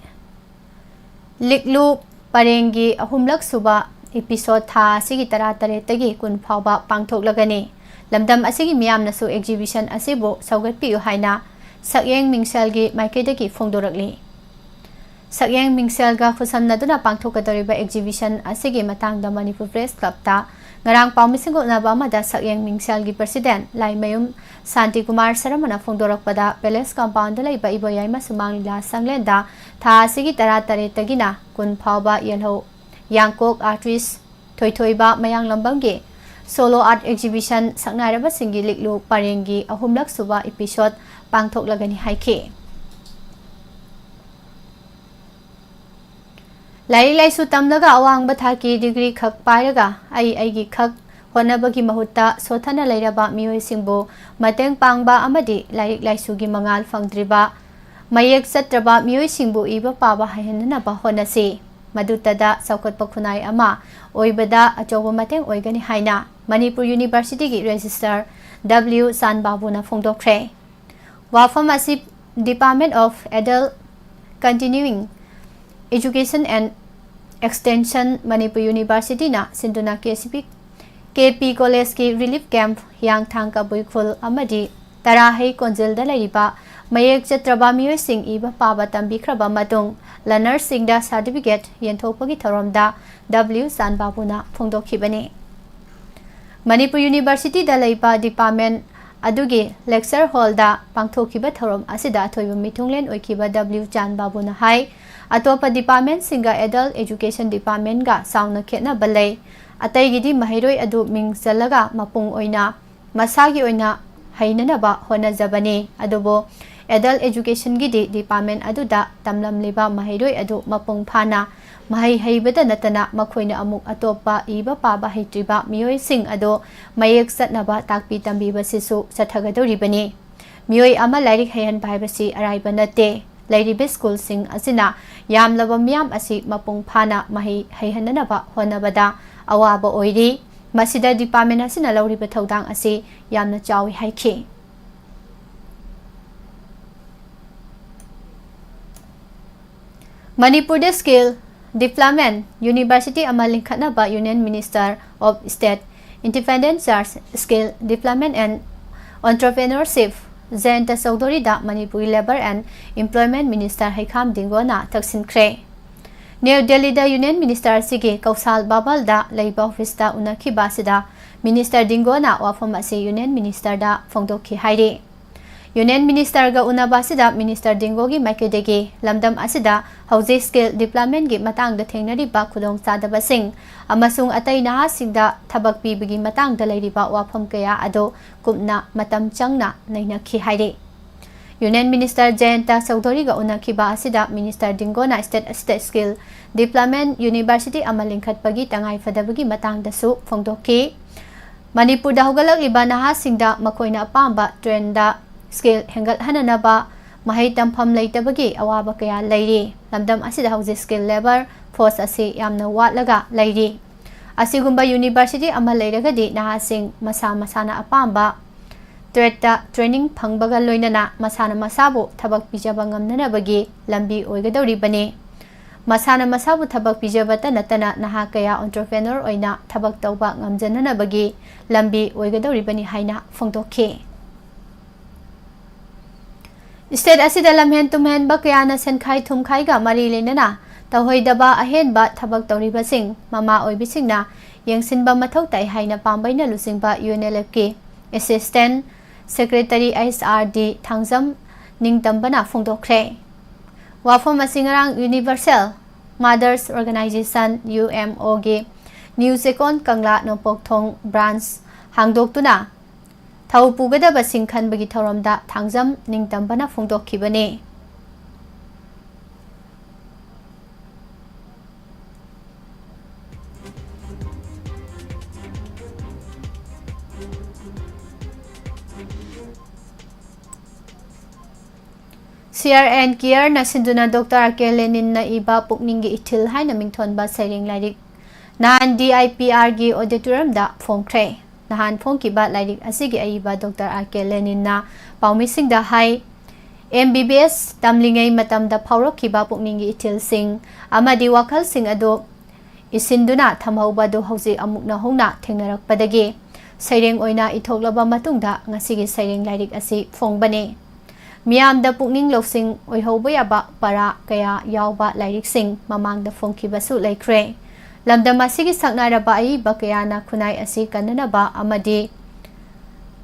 ꯂꯤꯛꯂꯨ ꯄꯔꯦꯡꯒꯤ ꯑꯍꯨꯝꯂꯛ ꯁꯨꯕ episode ꯊꯥ ꯑꯁꯤꯒꯤ ꯇꯔꯥꯇꯔꯦꯠꯇꯒꯤ ꯀꯨꯟ ꯐꯥꯎꯕ ꯄꯥꯡꯊꯣꯛꯂꯒꯅꯤ꯫ ꯂꯝꯗꯝ ꯑꯁꯤꯒꯤ ꯃꯤꯌꯥꯝꯅꯁꯨ exhibition ꯑꯁꯤꯕꯨ ꯁꯧꯒꯠꯄꯤꯌꯨ ꯍꯥꯏꯅ ꯁꯛꯌꯦꯡ ꯃꯤꯡꯁꯦꯜꯒꯤ ꯃꯥꯏꯀꯩꯗꯒꯤ ꯐꯣꯡꯗꯣꯔꯛꯂꯤ꯫ ꯁꯛꯌꯦꯡ ꯃꯤꯡꯁꯦꯜꯒ ꯈꯨꯠꯁꯝꯅꯗꯨꯅ ꯄꯥꯡꯊꯣꯛꯀꯗꯧꯔꯤꯕ exhibition ꯑꯁꯤꯒꯤ ꯃꯇꯥꯡꯗ ꯃꯅꯤꯄꯨꯔ Press Clubꯇ ꯉꯔꯥꯡ ꯄꯥꯎꯃꯤ ꯁꯤꯡꯒꯣꯛꯅꯕ ꯑꯃꯗ ꯁꯛꯌꯦꯡ ꯃꯤꯡꯁꯦꯜꯒꯤ president ꯂꯥꯏꯃꯌꯨꯝ ꯁꯥꯟꯇꯤꯀꯨꯃꯥꯔ ꯁꯔꯃꯅ ꯐꯣꯡꯗꯣꯔꯛꯄꯗ Palace Compoundꯗ ꯂꯩꯕ ꯏꯕꯣꯌꯥꯏꯃ ꯁꯨꯃꯥꯡ ꯂꯤꯂꯥ ꯁꯪꯂꯦꯟꯗ ꯊꯥ ꯑꯁꯤꯒꯤ ꯇꯔꯥꯇꯔꯦꯠꯇꯒꯤꯅ ꯀꯨꯟ ꯐꯥꯎꯕ ꯌꯦꯜꯍꯧ ꯌꯥꯡꯀꯣꯛ artist ꯊꯣꯏꯊꯣꯏꯕ ꯃꯌꯥꯡꯂꯝꯕꯝꯒꯤ solo art exhibition ꯁꯛꯅꯥꯏꯔꯕꯁꯤꯡꯒꯤ ꯂꯤꯛꯂꯨ ꯄꯔꯦꯡꯒꯤ ꯑꯍꯨꯝꯂꯛ ꯁꯨꯕ episode ꯄꯥꯡꯊꯣꯛꯂꯒꯅꯤ ꯍꯥꯏꯈꯤ꯫ ꯂꯥꯏꯔꯤꯛ ꯂꯥꯏꯁꯨ ꯇꯝꯂꯒ ꯑꯋꯥꯡꯕ ꯊꯥꯛꯀꯤ degree ꯈꯛ ꯄꯥꯏꯔꯒ ꯑꯩ ꯑꯩꯒꯤ ꯈꯛ ꯍꯣꯠꯅꯕꯒꯤ ꯃꯍꯨꯠꯇ ꯁꯣꯠꯊꯅ ꯂꯩꯔꯕ ꯃꯤꯑꯣꯏꯁꯤꯡꯕꯨ ꯃꯇꯦꯡ ꯄꯥꯡꯕ ꯑꯃꯗꯤ ꯂꯥꯏꯔꯤꯛ ꯂꯥꯏꯁꯨꯒꯤ ꯃꯉꯥꯜ ꯐꯪꯗ꯭ꯔꯤꯕ ꯃꯌꯦꯛ ꯆꯠꯇ꯭ꯔꯕ ꯃꯤꯑꯣꯏꯁꯤꯡꯕꯨ ꯏꯕ ꯄꯥꯕ ꯍꯩꯍꯟꯅꯅꯕ ꯍꯣꯠꯅꯁꯤ꯫ ꯃꯗꯨꯇꯗ ꯆꯥꯎꯈꯠꯄ ꯈꯨꯟꯅꯥꯏ ꯑꯃ ꯑꯣꯏꯕꯗ ꯑꯆꯧꯕ ꯃꯇꯦꯡ ꯑꯣꯏꯒꯅꯤ ꯍꯥꯏꯅ ꯃꯅꯤꯄꯨꯔ Universityꯒꯤ Registrar W ꯆꯥꯟꯕꯥꯕꯨꯅ ꯐꯣꯡꯗꯣꯛꯈ꯭ꯔꯦ꯫ ꯋꯥꯐꯝ ꯑꯁꯤ Department of Adult Continuing Education and Extension, Manipur Universityꯅ ꯁꯤꯟꯗꯨꯅ ꯀꯦ ꯁꯤ ꯄꯤ, ꯀꯦ ꯄꯤ Collegeꯀꯤ relief camp ꯍꯤꯌꯥꯡꯊꯥꯡ ꯀꯕꯨꯏ ꯈꯨꯜ ꯑꯃꯗꯤ ꯇꯔꯥꯍꯩ ꯀꯣꯟꯖꯤꯜꯗ ꯂꯩꯔꯤꯕ ꯃꯌꯦꯛ ꯆꯠꯇ꯭ꯔꯕ ꯃꯤꯑꯣꯏꯁꯤꯡ ꯏꯕ ꯄꯥꯕ ꯇꯝꯕꯤꯈ꯭ꯔꯕ ꯃꯇꯨꯡ learnerꯁꯤꯡꯗ certificate ꯌꯦꯟꯊꯣꯛꯄꯒꯤ ꯊꯧꯔꯝꯗ W ꯆꯥꯟꯕꯥꯕꯨꯅ ꯐꯣꯡꯗꯣꯛꯈꯤꯕꯅꯤ꯫ ꯃꯅꯤꯄꯨꯔ Universityꯗ ꯂꯩꯕ department ꯑꯗꯨꯒꯤ lecture hallꯗ ꯄꯥꯡꯊꯣꯛꯈꯤꯕ ꯊꯧꯔꯝ ꯑꯁꯤꯗ ꯑꯊꯣꯏꯕ ꯃꯤꯊꯨꯡꯂꯦꯟ ꯑꯣꯏꯈꯤꯕ W ꯆꯥꯟꯕꯥꯕꯨꯅ ꯍꯥꯏ, ꯑꯇꯣꯞꯄ departmentꯁꯤꯡꯒ Adult Education Departmentꯒ ꯆꯥꯎꯅ ꯈꯦꯠꯅꯕ ꯂꯩ꯫ ꯑꯇꯩꯒꯤꯗꯤ ꯃꯍꯩꯔꯣꯏ ꯑꯗꯨ ꯃꯤꯡ ꯆꯜꯂꯒ ꯃꯄꯨꯡ ꯑꯣꯏꯅ ꯃꯁꯥꯒꯤ ꯑꯣꯏꯅ ꯍꯩꯅꯅꯕ ꯍꯣꯠꯅꯖꯕꯅꯤ, ꯑꯗꯨꯕꯨ Adult Educationꯒꯤꯗꯤ department ꯑꯗꯨꯗ ꯇꯝꯂꯝꯂꯤꯕ ꯃꯍꯩꯔꯣꯏ ꯑꯗꯨ ꯃꯄꯨꯡ ꯐꯥꯅ ꯃꯍꯩ ꯍꯩꯕꯗ ꯅꯠꯇꯅ ꯃꯈꯣꯏꯅ ꯑꯃꯨꯛ ꯑꯇꯣꯞꯄ ꯏꯕ ꯄꯥꯕ ꯍꯩꯇ꯭ꯔꯤꯕ ꯃꯤꯑꯣꯏꯁꯤꯡ ꯑꯗꯨ ꯃꯌꯦꯛ ꯆꯠꯅꯕ ꯇꯥꯛꯄꯤ ꯇꯝꯕꯤꯕꯁꯤꯁꯨ ꯆꯠꯊꯒꯗꯧꯔꯤꯕꯅꯤ꯫ ꯃꯤꯑꯣꯏ ꯑꯃ ꯂꯥꯏꯔꯤꯛ ꯍꯩꯍꯟꯕ ꯍꯥꯏꯕꯁꯤ ꯑꯔꯥꯏꯕ ꯅꯠꯇꯦ꯫ ꯂꯩꯔꯤꯕ schoolꯁꯤꯡ ꯑꯁꯤꯅ ꯌꯥꯝꯂꯕ ꯃꯤꯌꯥꯝ ꯑꯁꯤ ꯃꯄꯨꯡ ꯐꯥꯅ ꯃꯍꯩ ꯍꯩꯍꯟꯅꯅꯕ ꯍꯣꯠꯅꯕꯗ ꯑꯋꯥꯕ ꯑꯣꯏꯔꯤ꯫ ꯃꯁꯤꯗ department ꯑꯁꯤꯅ ꯂꯧꯔꯤꯕ ꯊꯧꯗꯥꯡ ꯑꯁꯤ ꯌꯥꯝꯅ ꯆꯥꯎꯏ ꯍꯥꯏꯈꯤ꯫ ꯃꯅꯤꯄꯨꯔꯗ Skill Development University ꯑꯃ ꯂꯤꯡꯈꯠꯅꯕ Union Minister of State Independent Charge Skill Development and Entrepreneurship ꯖꯌꯟꯇ ꯆꯧꯙꯨꯔꯤꯗ ꯃꯅꯤꯄꯨꯔꯒꯤ Labour and Employment Minister ꯍꯩꯈꯥꯝ ꯗꯤꯡꯒꯣꯅ ꯇꯛꯁꯤꯟꯈ꯭ꯔꯦ꯫ ꯅ꯭ꯌꯨ ꯗꯦꯜꯂꯤꯗ Union Minister ꯑꯁꯤꯒꯤ ꯀꯧꯁꯥꯜ ꯚꯕꯜꯗ ꯂꯩꯕ ꯑꯣꯐꯤꯁꯇ ꯎꯅꯈꯤꯕ ꯑꯁꯤꯗ Minister ꯗꯤꯡꯒꯣꯅ ꯋꯥꯐꯝ ꯑꯁꯤ Union Ministerꯗ ꯐꯣꯡꯗꯣꯛꯈꯤ ꯍꯥꯏꯔꯤ꯫ Union Ministerꯒ ꯎꯅꯕ ꯑꯁꯤꯗ Minister ꯗꯤꯡꯒꯣꯒꯤ ꯃꯥꯏꯀꯩꯗꯒꯤ ꯂꯝꯗꯝ ꯑꯁꯤꯗ ꯍꯧꯖꯤꯛ Skill Developmentꯒꯤ ꯃꯇꯥꯡꯗ ꯊꯦꯡꯅꯔꯤꯕ ꯈꯨꯗꯣꯡꯆꯥꯗꯕꯁꯤꯡ ꯑꯃꯁꯨꯡ ꯑꯇꯩ ꯅꯍꯥꯁꯤꯡꯗ ꯊꯕꯛ ꯄꯤꯕꯒꯤ ꯃꯇꯥꯡꯗ ꯂꯩꯔꯤꯕ ꯋꯥꯐꯝ ꯀꯌꯥ ꯑꯗꯨ ꯀꯨꯞꯅ ꯃꯇꯝ ꯆꯪꯅ ꯅꯩꯅꯈꯤ ꯍꯥꯏꯔꯤ꯫ Union Minister ꯖꯌꯟꯇ ꯆꯧꯙꯨꯔꯤꯒ ꯎꯅꯈꯤꯕ ꯑꯁꯤꯗ Minister ꯗꯤꯡꯒꯣꯅ state ꯑꯁꯤꯗ Skill Development University ꯑꯃ ꯂꯤꯡꯈꯠꯄꯒꯤ ꯇꯉꯥꯏꯐꯗꯕꯒꯤ ꯃꯇꯥꯡꯗꯁꯨ ꯐꯣꯡꯗꯣꯛꯈꯤ꯫ ꯃꯅꯤꯄꯨꯔꯗ ꯍꯧꯒꯠꯂꯛꯂꯤꯕ ꯅꯍꯥꯁꯤꯡꯗ ꯃꯈꯣꯏꯅ ꯑꯄꯥꯝꯕ trendꯗ skill ꯍꯦꯟꯒꯠꯍꯟꯅꯅꯕ ꯃꯍꯩ ꯇꯝꯐꯝ ꯂꯩꯇꯕꯒꯤ ꯑꯋꯥꯕ ꯀꯌꯥ ꯂꯩꯔꯤ꯫ ꯂꯝꯗꯝ ꯑꯁꯤꯗ ꯍꯧꯖꯤꯛ skilled labour force ꯑꯁꯤ ꯌꯥꯝꯅ ꯋꯥꯠꯂꯒ ꯂꯩꯔꯤ꯫ ꯑꯁꯤꯒꯨꯝꯕ university ꯑꯃ ꯂꯩꯔꯒꯗꯤ ꯅꯍꯥꯁꯤꯡ ꯃꯁꯥ ꯃꯁꯥꯅ ꯑꯄꯥꯝꯕ tradeꯇ training ꯐꯪꯕꯒ ꯂꯣꯏꯅꯅ ꯃꯁꯥꯅ ꯃꯁꯥꯕꯨ ꯊꯕꯛ ꯄꯤꯖꯕ ꯉꯝꯅꯅꯕꯒꯤ ꯂꯝꯕꯤ ꯑꯣꯏꯒꯗꯧꯔꯤꯕꯅꯤ꯫ ꯃꯁꯥꯅ ꯃꯁꯥꯕꯨ ꯊꯕꯛ ꯄꯤꯖꯕꯇ ꯅꯠꯇꯅ ꯅꯍꯥ ꯀꯌꯥ entrepreneur ꯑꯣꯏꯅ ꯊꯕꯛ ꯇꯧꯕ ꯉꯝꯖꯅꯅꯕꯒꯤ ꯂꯝꯕꯤ ꯑꯣꯏꯒꯗꯧꯔꯤꯕꯅꯤ ꯍꯥꯏꯅ ꯐꯣꯡꯗꯣꯛꯈꯤ꯫ State ꯑꯁꯤꯗ ꯂꯝꯍꯦꯟ ꯇꯨꯝꯍꯦꯟꯕ ꯀꯌꯥꯅ ꯁꯦꯟꯈꯥꯏ ꯊꯨꯝꯈꯥꯏꯒ ꯃꯔꯤ ꯂꯩꯅꯅ ꯇꯧꯍꯩꯗꯕ ꯑꯍꯦꯟꯕ ꯊꯕꯛ ꯇꯧꯔꯤꯕꯁꯤꯡ ꯃꯃꯥ ꯑꯣꯏꯕꯤꯁꯤꯡꯅ ꯌꯦꯡꯁꯤꯟꯕ ꯃꯊꯧ ꯇꯥꯏ ꯍꯥꯏꯅ ꯄꯥꯝꯕꯩꯅ ꯂꯨꯆꯤꯡꯕ UNLFꯀꯤ Assistant Secretary HRD ꯊꯥꯡꯖꯝ ꯅꯤꯡꯇꯝꯕꯅ ꯐꯣꯡꯗꯣꯛꯈ꯭ꯔꯦ꯫ ꯋꯥꯐꯝ ꯑꯁꯤ ꯉꯔꯥꯡ Universal Mothers Organization, UMOꯒꯤ ꯅ꯭ꯌꯨ ꯆꯦꯀꯣꯟ ꯀꯪꯂꯥ ꯅꯣꯡꯄꯣꯛꯊꯣꯡ branch ꯍꯥꯡꯗꯣꯛꯇꯨꯅ ꯊꯧ ꯄꯨꯒꯗꯕꯁꯤꯡ ꯈꯟꯕꯒꯤ ꯊꯧꯔꯝꯗ ꯊꯥꯡꯖꯝ ꯅꯤꯡꯇꯝꯕꯅ ꯐꯣꯡꯗꯣꯛꯈꯤꯕꯅꯤ꯫ Care and Careꯅ ꯁꯤꯟꯗꯨꯅ Doctor R K Leninꯅ ꯏꯕ ꯄꯨꯛꯅꯤꯡꯒꯤ ꯏꯊꯤꯜ ꯍꯥꯏꯅ ꯃꯤꯡꯊꯣꯟꯕ ꯁꯩꯔꯦꯡ ꯂꯥꯏꯔꯤꯛ ꯅꯍꯥꯟ DIPRꯒꯤ auditoriumꯗ ꯐꯣꯡꯈ꯭ꯔꯦ꯫ ꯅꯍꯥꯟ ꯐꯣꯡꯈꯤꯕ ꯂꯥꯏꯔꯤꯛ ꯑꯁꯤꯒꯤ ꯑꯏꯕ Doctor R K Leninꯅ ꯄꯥꯎꯃꯤꯁꯤꯡꯗ ꯍꯥꯏ, ꯑꯦꯝ ꯕꯤ ꯕꯤ ꯑꯦꯁ ꯇꯝꯂꯤꯉꯩ ꯃꯇꯝꯗ ꯐꯥꯎꯔꯛꯈꯤꯕ ꯄꯨꯛꯅꯤꯡꯒꯤ ꯏꯊꯤꯜꯁꯤꯡ ꯑꯃꯗꯤ ꯋꯥꯈꯜꯁꯤꯡ ꯑꯗꯨ ꯏꯁꯤꯟꯗꯨꯅ ꯊꯝꯍꯧꯕ ꯑꯗꯨ ꯍꯧꯖꯤꯛ ꯑꯃꯨꯛ ꯅꯧꯍꯧꯅ ꯊꯦꯡꯅꯔꯛꯄꯗꯒꯤ ꯁꯩꯔꯦꯡ ꯑꯣꯏꯅ ꯏꯊꯣꯛꯂꯕ ꯃꯇꯨꯡꯗ ꯉꯁꯤꯒꯤ ꯁꯩꯔꯦꯡ ꯂꯥꯏꯔꯤꯛ ꯑꯁꯤ ꯐꯣꯡꯕꯅꯤ꯫ ꯃꯤꯌꯥꯝꯗ ꯄꯨꯛꯅꯤꯡ ꯂꯧꯁꯤꯡ ꯑꯣꯏꯍꯧꯕ ꯌꯥꯕ ꯄꯔꯥ ꯀꯌꯥ ꯌꯥꯎꯕ ꯂꯥꯏꯔꯤꯛꯁꯤꯡ ꯃꯃꯥꯡꯗ ꯐꯣꯡꯈꯤꯕꯁꯨ ꯂꯩꯈ꯭ꯔꯦ꯫ ꯂꯝꯗꯝ ꯑꯁꯤꯒꯤ ꯁꯛꯅꯥꯏꯔꯕ ꯑꯏꯕ ꯀꯌꯥꯅ ꯈꯨꯟꯅꯥꯏ ꯑꯁꯤ ꯀꯟꯅꯅꯕ ꯑꯃꯗꯤ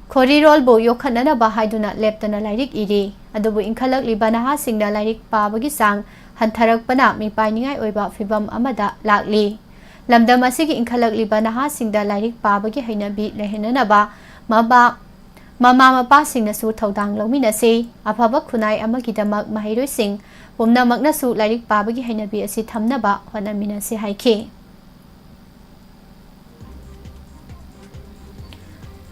ꯈꯣꯔꯤꯔꯣꯜꯕꯨ ꯌꯣꯛꯈꯠꯅꯅꯕ ꯍꯥꯏꯗꯨꯅ ꯂꯦꯞꯇꯅ ꯂꯥꯏꯔꯤꯛ ꯏꯔꯤ꯫ ꯑꯗꯨꯕꯨ ꯏꯟꯈꯠꯂꯛꯂꯤꯕ ꯅꯍꯥꯁꯤꯡꯗ ꯂꯥꯏꯔꯤꯛ ꯄꯥꯕꯒꯤ ꯆꯥꯡ ꯍꯟꯊꯔꯛꯄꯅ ꯃꯤꯄꯥꯏꯅꯤꯡꯉꯥꯏ ꯑꯣꯏꯕ ꯐꯤꯚꯝ ꯑꯃꯗ ꯂꯥꯛꯂꯤ꯫ ꯂꯝꯗꯝ ꯑꯁꯤꯒꯤ ꯏꯟꯈꯠꯂꯛꯂꯤꯕ ꯅꯍꯥꯁꯤꯡꯗ ꯂꯥꯏꯔꯤꯛ ꯄꯥꯕꯒꯤ ꯍꯩꯅꯕꯤ ꯂꯩꯍꯟꯅꯅꯕ ꯃꯃꯥ, ꯃꯃꯥ ꯃꯄꯥꯁꯤꯡꯅꯁꯨ ꯊꯧꯗꯥꯡ ꯂꯧꯃꯤꯟꯅꯁꯤ꯫ ꯑꯐꯕ ꯈꯨꯟꯅꯥꯏ ꯑꯃꯒꯤꯗꯃꯛ ꯃꯍꯩꯔꯣꯏꯁꯤꯡ ꯄꯨꯝꯅꯃꯛꯅꯁꯨ ꯂꯥꯏꯔꯤꯛ ꯄꯥꯕꯒꯤ ꯍꯩꯅꯕꯤ ꯑꯁꯤ ꯊꯝꯅꯕ ꯍꯣꯠꯅꯃꯤꯟꯅꯁꯤ ꯍꯥꯏꯈꯤ꯫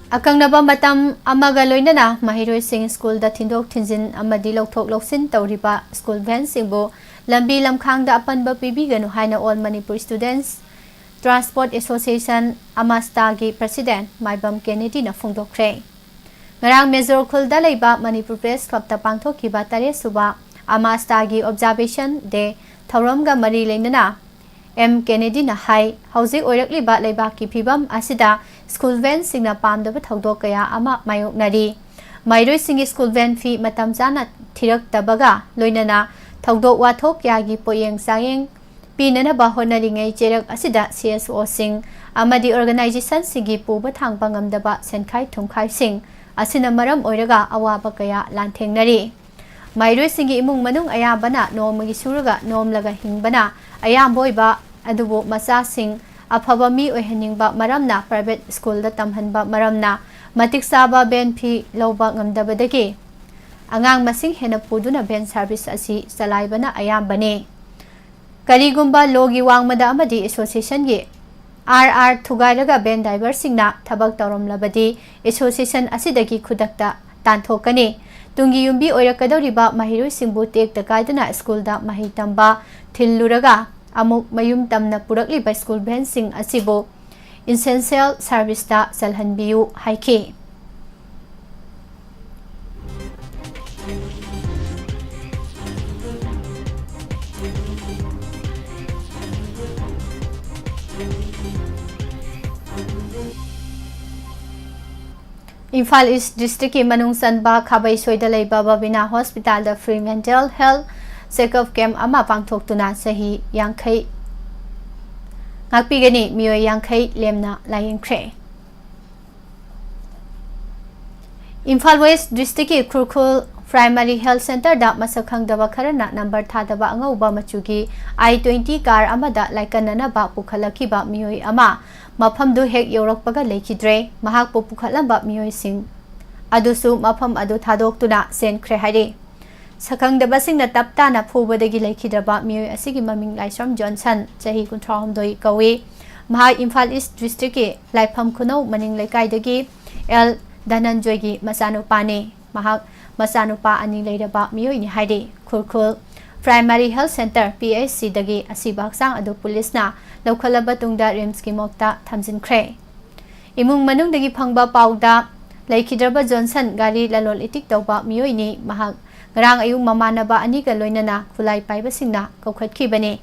ꯑꯀꯛꯅꯕ ꯃꯇꯝ ꯑꯃꯒ ꯂꯣꯏꯅꯅ ꯃꯍꯩꯔꯣꯏꯁꯤꯡ ꯁ꯭ꯀꯨꯜꯗ ꯊꯤꯟꯗꯣꯛ ꯊꯤꯟꯖꯤꯟ ꯑꯃꯗꯤ ꯂꯧꯊꯣꯛ ꯂꯧꯁꯤꯟ ꯇꯧꯔꯤꯕ ꯁ꯭ꯀꯨꯜ ꯚꯦꯟꯁꯤꯡꯕꯨ ꯂꯝꯕꯤ ꯂꯝꯈꯥꯡꯗ ꯑꯄꯟꯕ ꯄꯤꯕꯤꯒꯅꯨ ꯍꯥꯏꯅ All Manipur Students Transport Association, ꯑꯃꯥꯁꯇꯥꯒꯤ ꯄ꯭ꯔꯁꯤꯗꯦꯟꯠ ꯃꯥꯏꯕꯝ ꯀꯦꯅꯦꯗꯤꯅ ꯐꯣꯡꯗꯣꯛꯈ꯭ꯔꯦ꯫ ꯉꯔꯥꯡ ꯃꯦꯖꯣꯔ ꯈꯨꯜꯗ ꯂꯩꯕ ꯃꯅꯤꯄꯨꯔ ꯄ꯭ꯔꯦꯁ ꯀ꯭ꯂꯕꯇ ꯄꯥꯡꯊꯣꯛꯈꯤꯕ ꯇꯔꯦꯠ ꯁꯨꯕ ꯑꯃꯥꯁꯇꯥꯒꯤ ꯑꯣꯕꯖꯥꯔꯕꯦꯁꯟ ꯗꯦ ꯊꯧꯔꯝꯒ ꯃꯔꯤ ꯂꯩꯅꯅ ꯑꯦꯝ ꯀꯦꯅꯦꯗꯤꯅ ꯍꯥꯏ, ꯍꯧꯖꯤꯛ ꯑꯣꯏꯔꯛꯂꯤꯕ ꯂꯩꯕꯥꯛꯀꯤ ꯐꯤꯕꯝ ꯑꯁꯤꯗ ꯁ꯭ꯀꯨꯜ ꯚꯦꯟꯁꯤꯡꯅ ꯄꯥꯝꯗꯕ ꯊꯧꯗꯣꯛ ꯀꯌꯥ ꯑꯃ ꯃꯥꯌꯣꯛꯅꯔꯤ꯫ ꯃꯍꯩꯔꯣꯏꯁꯤꯡꯒꯤ ꯁ꯭ꯀꯨꯜ ꯚꯦꯟ ꯐꯤ ꯃꯇꯝ ꯆꯥꯅ ꯊꯤꯔꯛꯇꯕꯒ ꯂꯣꯏꯅꯅ ꯊꯧꯗꯣꯛ ꯋꯥꯊꯣꯛ ꯀꯌꯥꯒꯤ ꯄꯣꯠꯌꯦꯡ ꯆꯥꯌꯦꯡ ꯄꯤꯅꯅꯕ ꯍꯣꯠꯅꯔꯤꯉꯩ ꯆꯩꯔꯛ ꯑꯁꯤꯗ ꯁꯤ ꯑꯦꯁ ꯑꯣꯁꯤꯡ ꯑꯃꯗꯤ ꯑꯣꯔꯒꯅꯥꯏꯖꯦꯁꯟꯁꯤꯡꯒꯤ ꯄꯨꯕ ꯊꯥꯡꯕ ꯉꯝꯗꯕ ꯁꯦꯟꯈꯥꯏ ꯊꯨꯝꯈꯥꯏꯁꯤꯡ ꯑꯁꯤꯅ ꯃꯔꯝ ꯑꯣꯏꯔꯒ ꯑꯋꯥꯕ ꯀꯌꯥ ꯂꯥꯟꯊꯦꯡꯅꯔꯤ꯫ ꯃꯍꯩꯔꯣꯏꯁꯤꯡꯒꯤ ꯏꯃꯨꯡ ꯃꯅꯨꯡ ꯑꯌꯥꯝꯕꯅ ꯅꯣꯡꯃꯒꯤ ꯁꯨꯔꯒ ꯅꯣꯝꯂꯒ ꯍꯤꯡꯕꯅ ꯑꯌꯥꯝꯕ ꯑꯣꯏꯕ, ꯑꯗꯨꯕꯨ ꯃꯆꯥꯁꯤꯡ ꯑꯐꯕ ꯃꯤ ꯑꯣꯏꯍꯟꯅꯤꯡꯕ ꯃꯔꯝꯅ ꯄ꯭ꯔꯥꯏꯚꯦꯠ ꯁ꯭ꯀꯨꯜꯗ ꯇꯝꯍꯟꯕ ꯃꯔꯝꯅ ꯃꯇꯤꯛ ꯆꯥꯕ ꯚꯦꯟ ꯐꯤ ꯂꯧꯕ ꯉꯝꯗꯕꯗꯒꯤ ꯑꯉꯥꯡ ꯃꯁꯤꯡ ꯍꯦꯟꯅ ꯄꯨꯗꯨꯅ ꯚꯦꯟ ꯁꯥꯔꯚꯤꯁ ꯑꯁꯤ ꯆꯂꯥꯏꯕꯅ ꯑꯌꯥꯝꯕꯅꯤ꯫ ꯀꯔꯤꯒꯨꯝꯕ ꯂꯣꯒꯤ ꯋꯥꯡꯃꯗ ꯑꯃꯗꯤ ꯑꯦꯁꯣꯁꯤꯌꯦꯁꯟꯒꯤ ꯑꯥꯔ ꯑꯥꯔ ꯊꯨꯒꯥꯏꯔꯒ ꯚꯦꯟ ꯗ꯭ꯔꯥꯏꯚꯔꯁꯤꯡꯅ ꯊꯕꯛ ꯇꯧꯔꯝꯂꯕꯗꯤ ꯑꯦꯁꯣꯁꯤꯌꯦꯁꯟ ꯑꯁꯤꯗꯒꯤ ꯈꯨꯗꯛꯇ ꯇꯥꯟꯊꯣꯛꯀꯅꯤ꯫ ꯇꯨꯡꯒꯤ ꯌꯨꯝꯕꯤ ꯑꯣꯏꯔꯛꯀꯗꯧꯔꯤꯕ ꯃꯍꯩꯔꯣꯏꯁꯤꯡꯕꯨ ꯇꯦꯛꯇ ꯀꯥꯏꯗꯅ ꯁ꯭ꯀꯨꯜꯗ ꯃꯍꯩ ꯇꯝꯕ ꯊꯤꯜꯂꯨꯔꯒ ꯑꯃꯨꯛ ꯃꯌꯨꯝ ꯇꯝꯅ ꯄꯨꯔꯛꯂꯤꯕ ꯁ꯭ꯀꯨꯜ ꯚꯦꯟꯁꯤꯡ ꯑꯁꯤꯕꯨ ꯏꯁꯦꯟꯁꯤꯌꯦꯜ ꯁꯥꯔꯚꯤꯁꯇ ꯆꯜꯍꯟꯕꯤꯌꯨ ꯍꯥꯏꯈꯤ꯫ ꯏꯝꯐꯥꯜ ꯏꯁ ꯗꯤꯁꯇ꯭ꯔꯤꯛꯀꯤ ꯃꯅꯨꯡ ꯆꯟꯕ ꯈꯥꯕꯩꯁꯣꯏꯗ ꯂꯩꯕ ꯕꯕꯤꯅꯥ ꯍꯣꯁꯄꯤꯇꯥꯜꯗ free mental health check-up camp ꯑꯃ ꯄꯥꯡꯊꯣꯛꯇꯨꯅ ꯆꯍꯤ ꯌꯥꯡꯈꯩ ꯉꯥꯛꯄꯤꯒꯅꯤ꯫ ꯃꯤꯑꯣꯏ ꯌꯥꯡꯈꯩ ꯂꯦꯝꯅ ꯂꯥꯌꯦꯡꯈ꯭ꯔꯦ꯫ ꯏꯝꯐꯥꯜ ꯋꯦꯁ ꯗꯤꯁꯇ꯭ꯔꯤꯛꯀꯤ ꯈꯨꯔꯈꯨꯜ Primary Health Centre-ꯗ ꯃꯁꯛ ꯈꯪꯗꯕ ꯈꯔꯅ ꯅꯝꯕꯔ ꯊꯥꯗꯕ ꯑꯉꯧꯕ ꯃꯆꯨꯒꯤ I twenty car ꯑꯃꯗ ꯂꯥꯏꯀꯠꯅꯅꯕ ꯄꯨꯈꯠꯂꯛꯈꯤꯕ ꯃꯤꯑꯣꯏ ꯑꯃ ꯃꯐꯝꯗꯨ ꯍꯦꯛ ꯌꯧꯔꯛꯄꯒ ꯂꯩꯈꯤꯗ꯭ꯔꯦ꯫ ꯃꯍꯥꯛꯄꯨ ꯄꯨꯈꯠꯂꯝꯕ ꯃꯤꯑꯣꯏꯁꯤꯡ ꯑꯗꯨꯁꯨ ꯃꯐꯝ ꯑꯗꯨ ꯊꯥꯗꯣꯛꯇꯨꯅ ꯆꯦꯟꯈ꯭ꯔꯦ ꯍꯥꯏꯔꯤ꯫ ꯁꯛꯈꯪꯗꯕꯁꯤꯡꯅ ꯇꯞ ꯇꯥꯅ ꯐꯨꯕꯗꯒꯤ ꯂꯩꯈꯤꯗ꯭ꯔꯕ ꯃꯤꯑꯣꯏ ꯑꯁꯤꯒꯤ ꯃꯃꯤꯡ ꯂꯥꯏꯁ꯭ꯔꯝ ꯖꯣꯟꯁꯟ, ꯆꯍꯤ ꯀꯨꯟꯊ꯭ꯔꯥꯍꯨꯝꯗꯣꯏ ꯀꯧꯏ꯫ ꯃꯍꯥꯛ ꯏꯝꯐꯥꯜ ꯏꯁ ꯗꯤꯁꯇ꯭ꯔꯤꯛꯀꯤ ꯂꯥꯏꯐꯝ ꯈꯨꯅꯧ ꯃꯅꯤꯡ ꯂꯩꯀꯥꯏꯗꯒꯤ ꯑꯦꯜ ꯙꯅꯟꯖꯣꯏꯒꯤ ꯃꯆꯥꯅꯨꯄꯥꯅꯤ꯫ ꯃꯍꯥꯛ ꯃꯆꯥꯅꯨꯄꯥ ꯑꯅꯤ ꯂꯩꯔꯕ ꯃꯤꯑꯣꯏꯅꯤ ꯍꯥꯏꯔꯤ꯫ ꯈꯨꯔꯈꯨꯜ Primary Health Centre, P H C-ꯗꯒꯤ ꯑꯁꯤꯕ ꯍꯛꯆꯥꯡ ꯑꯗꯨ ꯄꯨꯂꯤꯁꯅ ꯂꯧꯈꯠꯂꯕ ꯇꯨꯡꯗ ꯔꯤꯝꯁꯀꯤ ꯃꯣꯔꯒꯇ ꯊꯝꯖꯤꯟꯈ꯭ꯔꯦ꯫ ꯏꯃꯨꯡ ꯃꯅꯨꯡꯗꯒꯤ ꯐꯪꯕ ꯄꯥꯎꯗ ꯂꯩꯈꯤꯗ꯭ꯔꯕ ꯖꯣꯟꯁꯟ ꯒꯥꯔꯤ ꯂꯂꯣꯟ ꯏꯇꯤꯛ ꯇꯧꯕ ꯃꯤꯑꯣꯏꯅꯤ꯫ ꯃꯍꯥꯛ ꯉꯔꯥꯡ ꯑꯌꯨꯛ ꯃꯃꯥꯟꯅꯕ ꯑꯅꯤꯒ ꯂꯣꯏꯅꯅ ꯈꯨꯠꯂꯥꯏ ꯄꯥꯏꯕꯁꯤꯡꯅ ꯀꯧꯈꯠꯈꯤꯕꯅꯤ꯫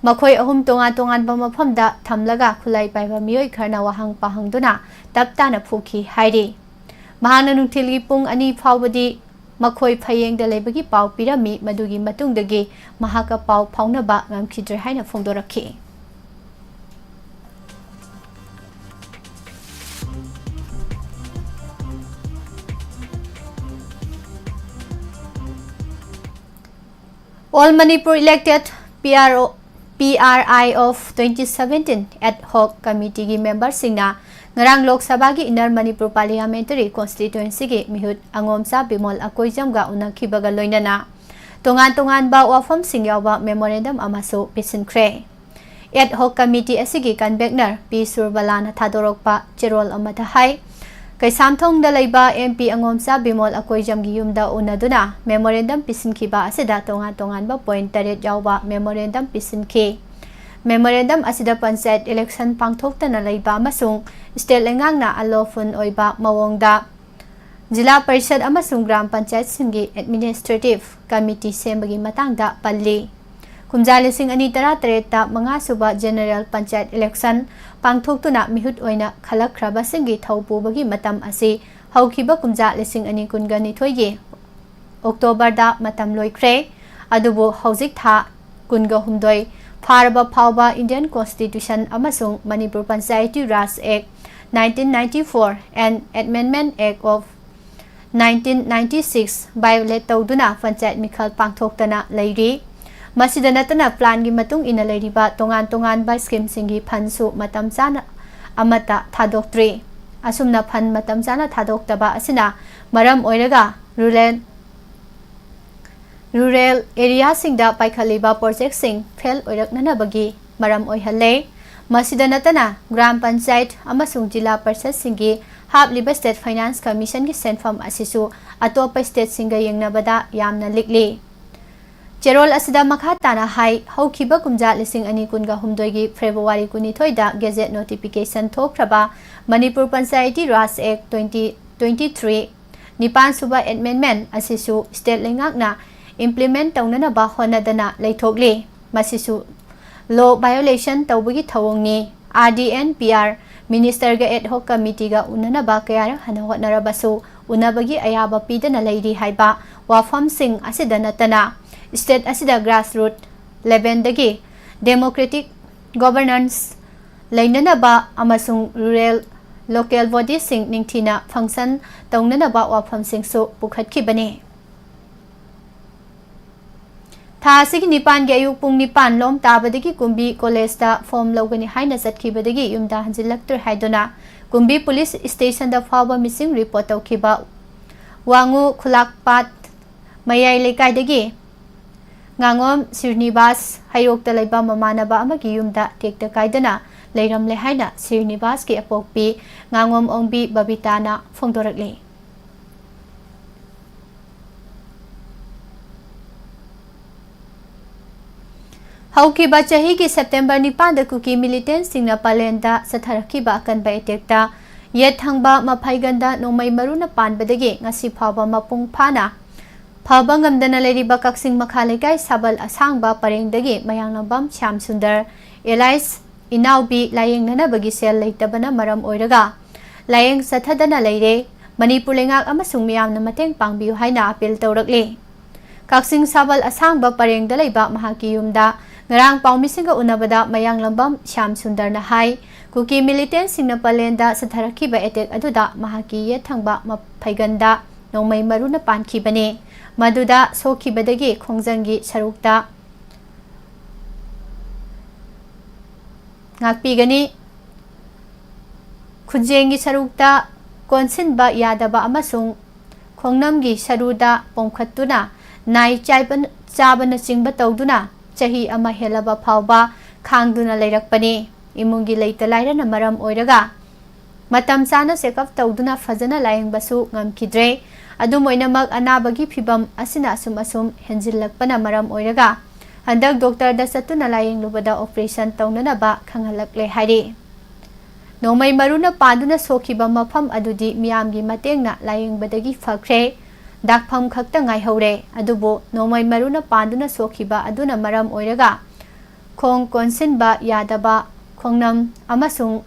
ꯃꯈꯣꯏ ꯑꯍꯨꯝ ꯇꯣꯉꯥꯟ ꯇꯣꯉꯥꯟꯕ ꯃꯐꯝꯗ ꯊꯝꯂꯒ ꯈꯨꯠꯂꯥꯏ ꯄꯥꯏꯕ ꯃꯤꯑꯣꯏ ꯈꯔꯅ ꯋꯥꯍꯪ ꯄꯥꯍꯪꯗꯨꯅ ꯇꯞ ꯇꯥꯅ ꯐꯨꯈꯤ ꯍꯥꯏꯔꯤ꯫ ꯃꯍꯥꯛꯅ ꯅꯨꯡꯊꯤꯜꯒꯤ ꯄꯨꯡ ꯑꯅꯤ ꯐꯥꯎꯕꯗꯤ ꯃꯈꯣꯏ ꯐꯌꯦꯡꯗ ꯂꯩꯕꯒꯤ ꯄꯥꯎ ꯄꯤꯔꯝꯃꯤ꯫ ꯃꯗꯨꯒꯤ ꯃꯇꯨꯡꯗꯒꯤ ꯃꯍꯥꯛꯀ ꯄꯥꯎ ꯐꯥꯎꯅꯕ ꯉꯝꯈꯤꯗ꯭ꯔꯦ ꯍꯥꯏꯅ ꯐꯣꯡꯗꯣꯔꯛꯈꯤ꯫ All Manipur Elected P R O, P R I of twenty seventeen Ad Hoc Committee-ꯒꯤ member-ꯁꯤꯡꯅ ꯉꯔꯥꯡ ꯂꯣꯛ ꯁꯚꯥꯒꯤ Inner Manipur Parliamentary Constituency-ꯒꯤ ꯃꯤꯍꯨꯠ ꯑꯉꯣꯝꯆꯥ ꯕꯤꯃꯣꯜ ꯑꯀꯣꯏꯖꯝꯒ ꯎꯅꯈꯤꯕꯒ ꯂꯣꯏꯅꯅ ꯇꯣꯉꯥꯟ ꯇꯣꯉꯥꯟꯕ ꯋꯥꯐꯝꯁꯤꯡ ꯌꯥꯎꯕ memorandum ꯑꯃꯁꯨ ꯄꯤꯁꯤꯟꯈ꯭ꯔꯦ꯫ Ad Hoc Committee ꯑꯁꯤꯒꯤ convener ꯄꯤ ꯁꯨꯔꯕꯂꯥꯅ ꯊꯥꯗꯣꯔꯛꯄ ꯆꯦꯔꯣꯜ ꯑꯃꯗ ꯍꯥꯏ, ꯀꯩꯁꯥꯝꯊꯣꯡꯗ ꯂꯩꯕ M P ꯑꯉꯣꯝꯆꯥ ꯕꯤꯃꯣꯜ ꯑꯀꯣꯏꯖꯝꯒꯤ ꯌꯨꯝꯗ ꯎꯅꯗꯨꯅ memorandum ꯄꯤꯁꯤꯟꯈꯤꯕ ꯑꯁꯤꯗ ꯇꯣꯉꯥꯟ ꯇꯣꯉꯥꯟꯕ point ꯇꯔꯦꯠ ꯌꯥꯎꯕ memorandum ꯄꯤꯁꯤꯟꯈꯤ꯫ Memorandum ꯑꯁꯤꯗ ꯄꯟꯆꯥꯌꯠ election ꯄꯥꯡꯊꯣꯛꯇꯅ ꯂꯩꯕ ꯑꯃꯁꯨꯡ state ꯂꯩꯉꯥꯛꯅ unlawful ꯑꯣꯏꯕ ꯃꯑꯣꯡꯗ ꯖꯤꯂꯥ ꯄꯔꯤꯁꯗ ꯑꯃꯁꯨꯡ ꯒ꯭ꯔꯥꯝ ꯄꯟꯆꯥꯌꯠꯁꯤꯡꯒꯤ administrative committee ꯁꯦꯝꯕꯒꯤ ꯃꯇꯥꯡꯗ ꯄꯜꯂꯤ꯫ ꯀꯨꯝꯖꯥ ꯂꯤꯁꯤꯡ ꯑꯅꯤ ꯇꯔꯥꯇꯔꯦꯠꯇ ꯃꯉꯥꯁꯨꯕ General Panchayat Election ꯄꯥꯡꯊꯣꯛꯇꯨꯅ ꯃꯤꯍꯨꯠ ꯑꯣꯏꯅ ꯈꯜꯂꯛꯈ꯭ꯔꯕꯁꯤꯡꯒꯤ ꯊꯧ ꯄꯨꯕꯒꯤ ꯃꯇꯝ ꯑꯁꯤ ꯍꯧꯈꯤꯕ ꯀꯨꯝꯖꯥ ꯂꯤꯁꯤꯡ ꯑꯅꯤ ꯀꯨꯟꯒ ꯅꯤꯊꯣꯏꯒꯤ Octoberꯗ ꯃꯇꯝ ꯂꯣꯏꯈ꯭ꯔꯦ꯫ ꯑꯗꯨꯕꯨ ꯍꯧꯖꯤꯛ ꯊꯥ ꯀꯨꯟꯒ ꯍꯨꯝꯗꯣꯏ ꯐꯥꯔꯕ ꯐꯥꯎꯕ Indian Constitution ꯑꯃꯁꯨꯡ Manipur Panchayati Raj Act nineteen ninety-four and Amendment Act of nineteen ninety-six violate ꯇꯧꯗꯨꯅ ꯄꯟꯆꯥꯌꯠ ꯃꯤꯈꯜ ꯄꯥꯡꯊꯣꯛꯇꯅ ꯂꯩꯔꯤ꯫ ꯃꯁꯤꯗ ꯅꯠꯇꯅ planꯒꯤ ꯃꯇꯨꯡ ꯏꯟꯅ ꯂꯩꯔꯤꯕ ꯇꯣꯉꯥꯟ ꯇꯣꯉꯥꯟꯕ schemeꯁꯤꯡꯒꯤ fundꯁꯨ ꯃꯇꯝ ꯆꯥꯅ ꯑꯃꯠꯇ ꯊꯥꯗꯣꯛꯇ꯭ꯔꯤ꯫ ꯑꯁꯨꯝꯅ fund ꯃꯇꯝ ꯆꯥꯅ ꯊꯥꯗꯣꯛꯇꯕ ꯑꯁꯤꯅ ꯃꯔꯝ ꯑꯣꯏꯔꯒ rural rural areaꯁꯤꯡꯗ ꯄꯥꯏꯈꯠꯂꯤꯕ projectꯁꯤꯡ fail ꯑꯣꯏꯔꯛꯅꯅꯕꯒꯤ ꯃꯔꯝ ꯑꯣꯏꯍꯜꯂꯦ꯫ ꯃꯁꯤꯗ ꯅꯠꯇꯅ ꯒ꯭ꯔꯥꯝ ꯄꯟꯆꯥꯌꯠ ꯑꯃꯁꯨꯡ ꯖꯤꯂꯥ ꯄꯔꯤꯁꯠꯁꯤꯡꯒꯤ ꯍꯥꯞꯂꯤꯕ State Finance Commissionꯒꯤ ꯁꯦꯟꯐꯝ ꯑꯁꯤꯁꯨ ꯑꯇꯣꯞꯄ stateꯁꯤꯡꯒ ꯌꯦꯡꯅꯕꯗ ꯌꯥꯝꯅ ꯂꯤꯛꯂꯤ꯫ ꯆꯦꯔꯣꯜ ꯑꯁꯤꯗ ꯃꯈꯥ ꯇꯥꯅ ꯍꯥꯏ, ꯍꯧꯈꯤꯕ ꯀꯨꯝꯖꯥ ꯂꯤꯁꯤꯡ ꯑꯅꯤ ꯀꯨꯟꯒ ꯍꯨꯝꯗꯣꯏꯒꯤ February ꯀꯨꯟꯅꯤꯊꯣꯏꯗ gazette notification ꯊꯣꯛꯈ꯭ꯔꯕ Manipur Panchayati Raj Act twenty twenty-three ꯅꯤꯄꯥꯟꯁꯨꯕ amendment ꯑꯁꯤꯁꯨ state ꯂꯩꯉꯥꯛꯅ implement ꯇꯧꯅꯅꯕ ꯍꯣꯠꯅꯗꯅ ꯂꯩꯊꯣꯛꯂꯤ꯫ ꯃꯁꯤꯁꯨ law violation ꯇꯧꯕꯒꯤ ꯊꯧꯑꯣꯡꯅꯤ꯫ R D and P R ministerꯒ ad hoc committeeꯒ ꯎꯅꯅꯕ ꯀꯌꯥꯔꯛ ꯍꯟꯅ ꯍꯣꯠꯅꯔꯕꯁꯨ ꯎꯅꯕꯒꯤ ꯑꯌꯥꯕ ꯄꯤꯗꯅ ꯂꯩꯔꯤ ꯍꯥꯏꯕ ꯋꯥꯐꯝꯁꯤꯡ ꯑꯁꯤꯗ ꯅꯠꯇꯅ state ꯑꯁꯤꯗ grassroot levelꯗꯒꯤ democratic governance ꯂꯩꯅꯅꯕ ꯑꯃꯁꯨꯡ rural local bodyꯁꯤꯡ ꯅꯤꯡꯊꯤꯅ function ꯇꯧꯅꯅꯕ ꯋꯥꯐꯝꯁꯤꯡꯁꯨ ꯄꯨꯈꯠꯈꯤꯕꯅꯤ꯫ ꯊꯥ ꯑꯁꯤꯒꯤ ꯅꯤꯄꯥꯟꯒꯤ ꯑꯌꯨꯛ ꯄꯨꯡ ꯅꯤꯄꯥꯟ ꯂꯣꯝ ꯇꯥꯕꯗꯒꯤ ꯀꯨꯝꯕꯤ collegeꯇ form ꯂꯧꯒꯅꯤ ꯍꯥꯏꯅ ꯆꯠꯈꯤꯕꯗꯒꯤ ꯌꯨꯝꯗ ꯍꯟꯖꯤꯜꯂꯛꯇ꯭ꯔꯦ ꯍꯥꯏꯗꯨꯅ ꯀꯨꯝꯕꯤ police stationꯗ ꯐꯥꯎꯕ missing report ꯇꯧꯈꯤꯕ ꯋꯥꯉꯨ ꯈꯨꯂꯥꯛꯄꯥꯠ ꯃꯌꯥꯏ ꯂꯩꯀꯥꯏꯗꯒꯤ ꯉꯥꯉꯣꯝ ꯁ꯭ꯔꯤꯅꯤꯕꯥꯁ ꯍꯩꯔꯣꯛꯇ ꯂꯩꯕ ꯃꯃꯥꯟꯅꯕ ꯑꯃꯒꯤ ꯌꯨꯝꯗ ꯇꯦꯛꯇ ꯀꯥꯏꯗꯅ ꯂꯩꯔꯝꯂꯦ ꯍꯥꯏꯅ ꯁ꯭ꯔꯤꯅꯤꯕꯥꯁꯀꯤ ꯑꯄꯣꯛꯄꯤ ꯉꯥꯉꯣꯝ ꯑꯣꯡꯕꯤ ꯕꯕꯤꯇꯥꯅ ꯐꯣꯡꯗꯣꯔꯛꯂꯤ꯫ ꯍꯧꯈꯤꯕ ꯆꯍꯤꯒꯤ September ꯅꯤꯄꯥꯟꯗ ꯀꯨꯀꯤ militantꯁꯤꯡꯅ ꯄꯂꯦꯟꯗ ꯆꯠꯊꯔꯛꯈꯤꯕ ꯑꯀꯟꯕ attackꯇ ꯌꯦꯠ ꯊꯪꯕ ꯃꯐꯩꯒꯟꯗ ꯅꯣꯡꯃꯩ ꯃꯔꯨꯅ ꯄꯥꯟꯕꯗꯒꯤ ꯉꯁꯤ ꯐꯥꯎꯕ ꯃꯄꯨꯡ ꯐꯥꯅ ꯐꯕ ꯉꯝꯗꯅ ꯂꯩꯔꯤꯕ ꯀꯛꯆꯤꯡ ꯃꯈꯥ ꯂꯩꯀꯥꯏ ꯁꯥꯕꯜ ꯑꯁꯥꯡꯕ ꯄꯔꯦꯡꯗꯒꯤ ꯃꯌꯥꯡꯂꯝꯕꯝ ꯁ꯭ꯌꯥꯝ ꯁꯨꯟꯗꯔ ꯑꯦꯂꯥꯏꯁ ꯏꯅꯥꯎꯕꯤ ꯂꯥꯌꯦꯡꯅꯅꯕꯒꯤ ꯁꯦꯜ ꯂꯩꯇꯕꯅ ꯃꯔꯝ ꯑꯣꯏꯔꯒ ꯂꯥꯌꯦꯡ ꯆꯠꯊꯗꯅ ꯂꯩꯔꯦ꯫ ꯃꯅꯤꯄꯨꯔ ꯂꯩꯉꯥꯛ ꯑꯃꯁꯨꯡ ꯃꯤꯌꯥꯝꯅ ꯃꯇꯦꯡ ꯄꯥꯡꯕꯤꯌꯨ ꯍꯥꯏꯅ ꯑꯥꯄꯤꯜ ꯇꯧꯔꯛꯂꯤ꯫ ꯀꯛꯆꯤꯡ ꯁꯥꯕꯜ ꯑꯁꯥꯡꯕ ꯄꯔꯦꯡꯗ ꯂꯩꯕ ꯃꯍꯥꯛꯀꯤ ꯌꯨꯝꯗ ꯉꯔꯥꯡ ꯄꯥꯎꯃꯤꯁꯤꯡꯒ ꯎꯅꯕꯗ ꯃꯌꯥꯡꯂꯝꯕꯝ ꯁ꯭ꯌꯥꯝ ꯁꯨꯟꯗꯔꯅ ꯍꯥꯏ, ꯀꯨꯀꯤ ꯃꯤꯂꯤꯇꯦꯟꯁꯤꯡꯅ ꯄꯂꯦꯟꯗ ꯆꯠꯊꯔꯛꯈꯤꯕ ꯑꯦꯇꯦꯛ ꯑꯗꯨꯗ ꯃꯍꯥꯛꯀꯤ ꯌꯦꯠ ꯊꯪꯕ ꯃ-, ꯐꯩꯒꯟꯗ ꯅꯣꯡꯃꯩ ꯃꯔꯨꯅ ꯄꯥꯟꯈꯤꯕꯅꯤ꯫ ꯃꯗꯨꯗ ꯁꯣꯛꯈꯤꯕꯗꯒꯤ ꯈꯣꯡꯖꯪꯒꯤ ꯁꯔꯨꯛꯇ ꯉꯥꯛꯄꯤꯒꯅꯤ꯫ ꯈꯨꯖꯦꯡꯒꯤ ꯁꯔꯨꯛꯇ ꯀꯣꯟꯁꯤꯟꯕ ꯌꯥꯗꯕ ꯑꯃꯁꯨꯡ ꯈꯣꯡꯅꯝꯒꯤ ꯁꯔꯨꯗ ꯄꯣꯝꯈꯠꯇꯨꯅ ꯅꯥꯏ ꯆꯥꯏꯕ-, ꯆꯥꯕꯅꯆꯤꯡꯕ ꯇꯧꯗꯨꯅ ꯆꯍꯤ ꯑꯃ ꯍꯦꯜꯂꯕ ꯐꯥꯎꯕ ꯈꯥꯡꯗꯨꯅ ꯂꯩꯔꯛꯄꯅꯤ꯫ ꯏꯃꯨꯡꯒꯤ ꯂꯩꯇ ꯂꯥꯏꯔꯅ ꯃꯔꯝ ꯑꯣꯏꯔꯒ ꯃꯇꯝ ꯆꯥꯅ ꯆꯦꯛꯑꯞ ꯇꯧꯗꯨꯅ ꯐꯖꯅ ꯂꯥꯌꯦꯡꯕꯁꯨ ꯉꯝꯈꯤꯗ꯭ꯔꯦ꯫ ꯑꯗꯨꯝ ꯑꯣꯏꯅꯃꯛ, ꯑꯅꯥꯕꯒꯤ ꯐꯤꯚꯝ ꯑꯁꯤꯅ ꯑꯁꯨꯝ ꯑꯁꯨꯝ ꯍꯦꯟꯖꯤꯜꯂꯛꯄꯅ ꯃꯔꯝ ꯑꯣꯏꯔꯒ ꯍꯟꯗꯛ ꯗꯣꯛꯇꯔꯗ ꯆꯠꯇꯨꯅ ꯂꯥꯌꯦꯡꯂꯨꯕꯗ ꯑꯣꯄꯔꯦꯁꯟ ꯇꯧꯅꯅꯕ ꯈꯪꯍꯜꯂꯛꯂꯦ ꯍꯥꯏꯔꯤ꯫ ꯅꯣꯡꯃꯩ ꯃꯔꯨꯅ ꯄꯥꯟꯗꯨꯅ ꯁꯣꯛꯈꯤꯕ ꯃꯐꯝ ꯑꯗꯨꯗꯤ ꯃꯤꯌꯥꯝꯒꯤ ꯃꯇꯦꯡꯅ ꯂꯥꯌꯦꯡꯕꯗꯒꯤ ꯐꯈ꯭ꯔꯦ꯫ ꯗꯥꯛꯐꯝ ꯈꯛꯇ ꯉꯥꯏꯍꯧꯔꯦ꯫ ꯑꯗꯨꯕꯨ ꯅꯣꯡꯃꯩ ꯃꯔꯨꯅ ꯄꯥꯟꯗꯨꯅ ꯁꯣꯛꯈꯤꯕ ꯑꯗꯨꯅ ꯃꯔꯝ ꯑꯣꯏꯔꯒ ꯈꯣꯡ ꯀꯣꯟꯁꯤꯟꯕ ꯌꯥꯗꯕ, ꯈꯣꯡꯅꯝ ꯑꯃꯁꯨꯡ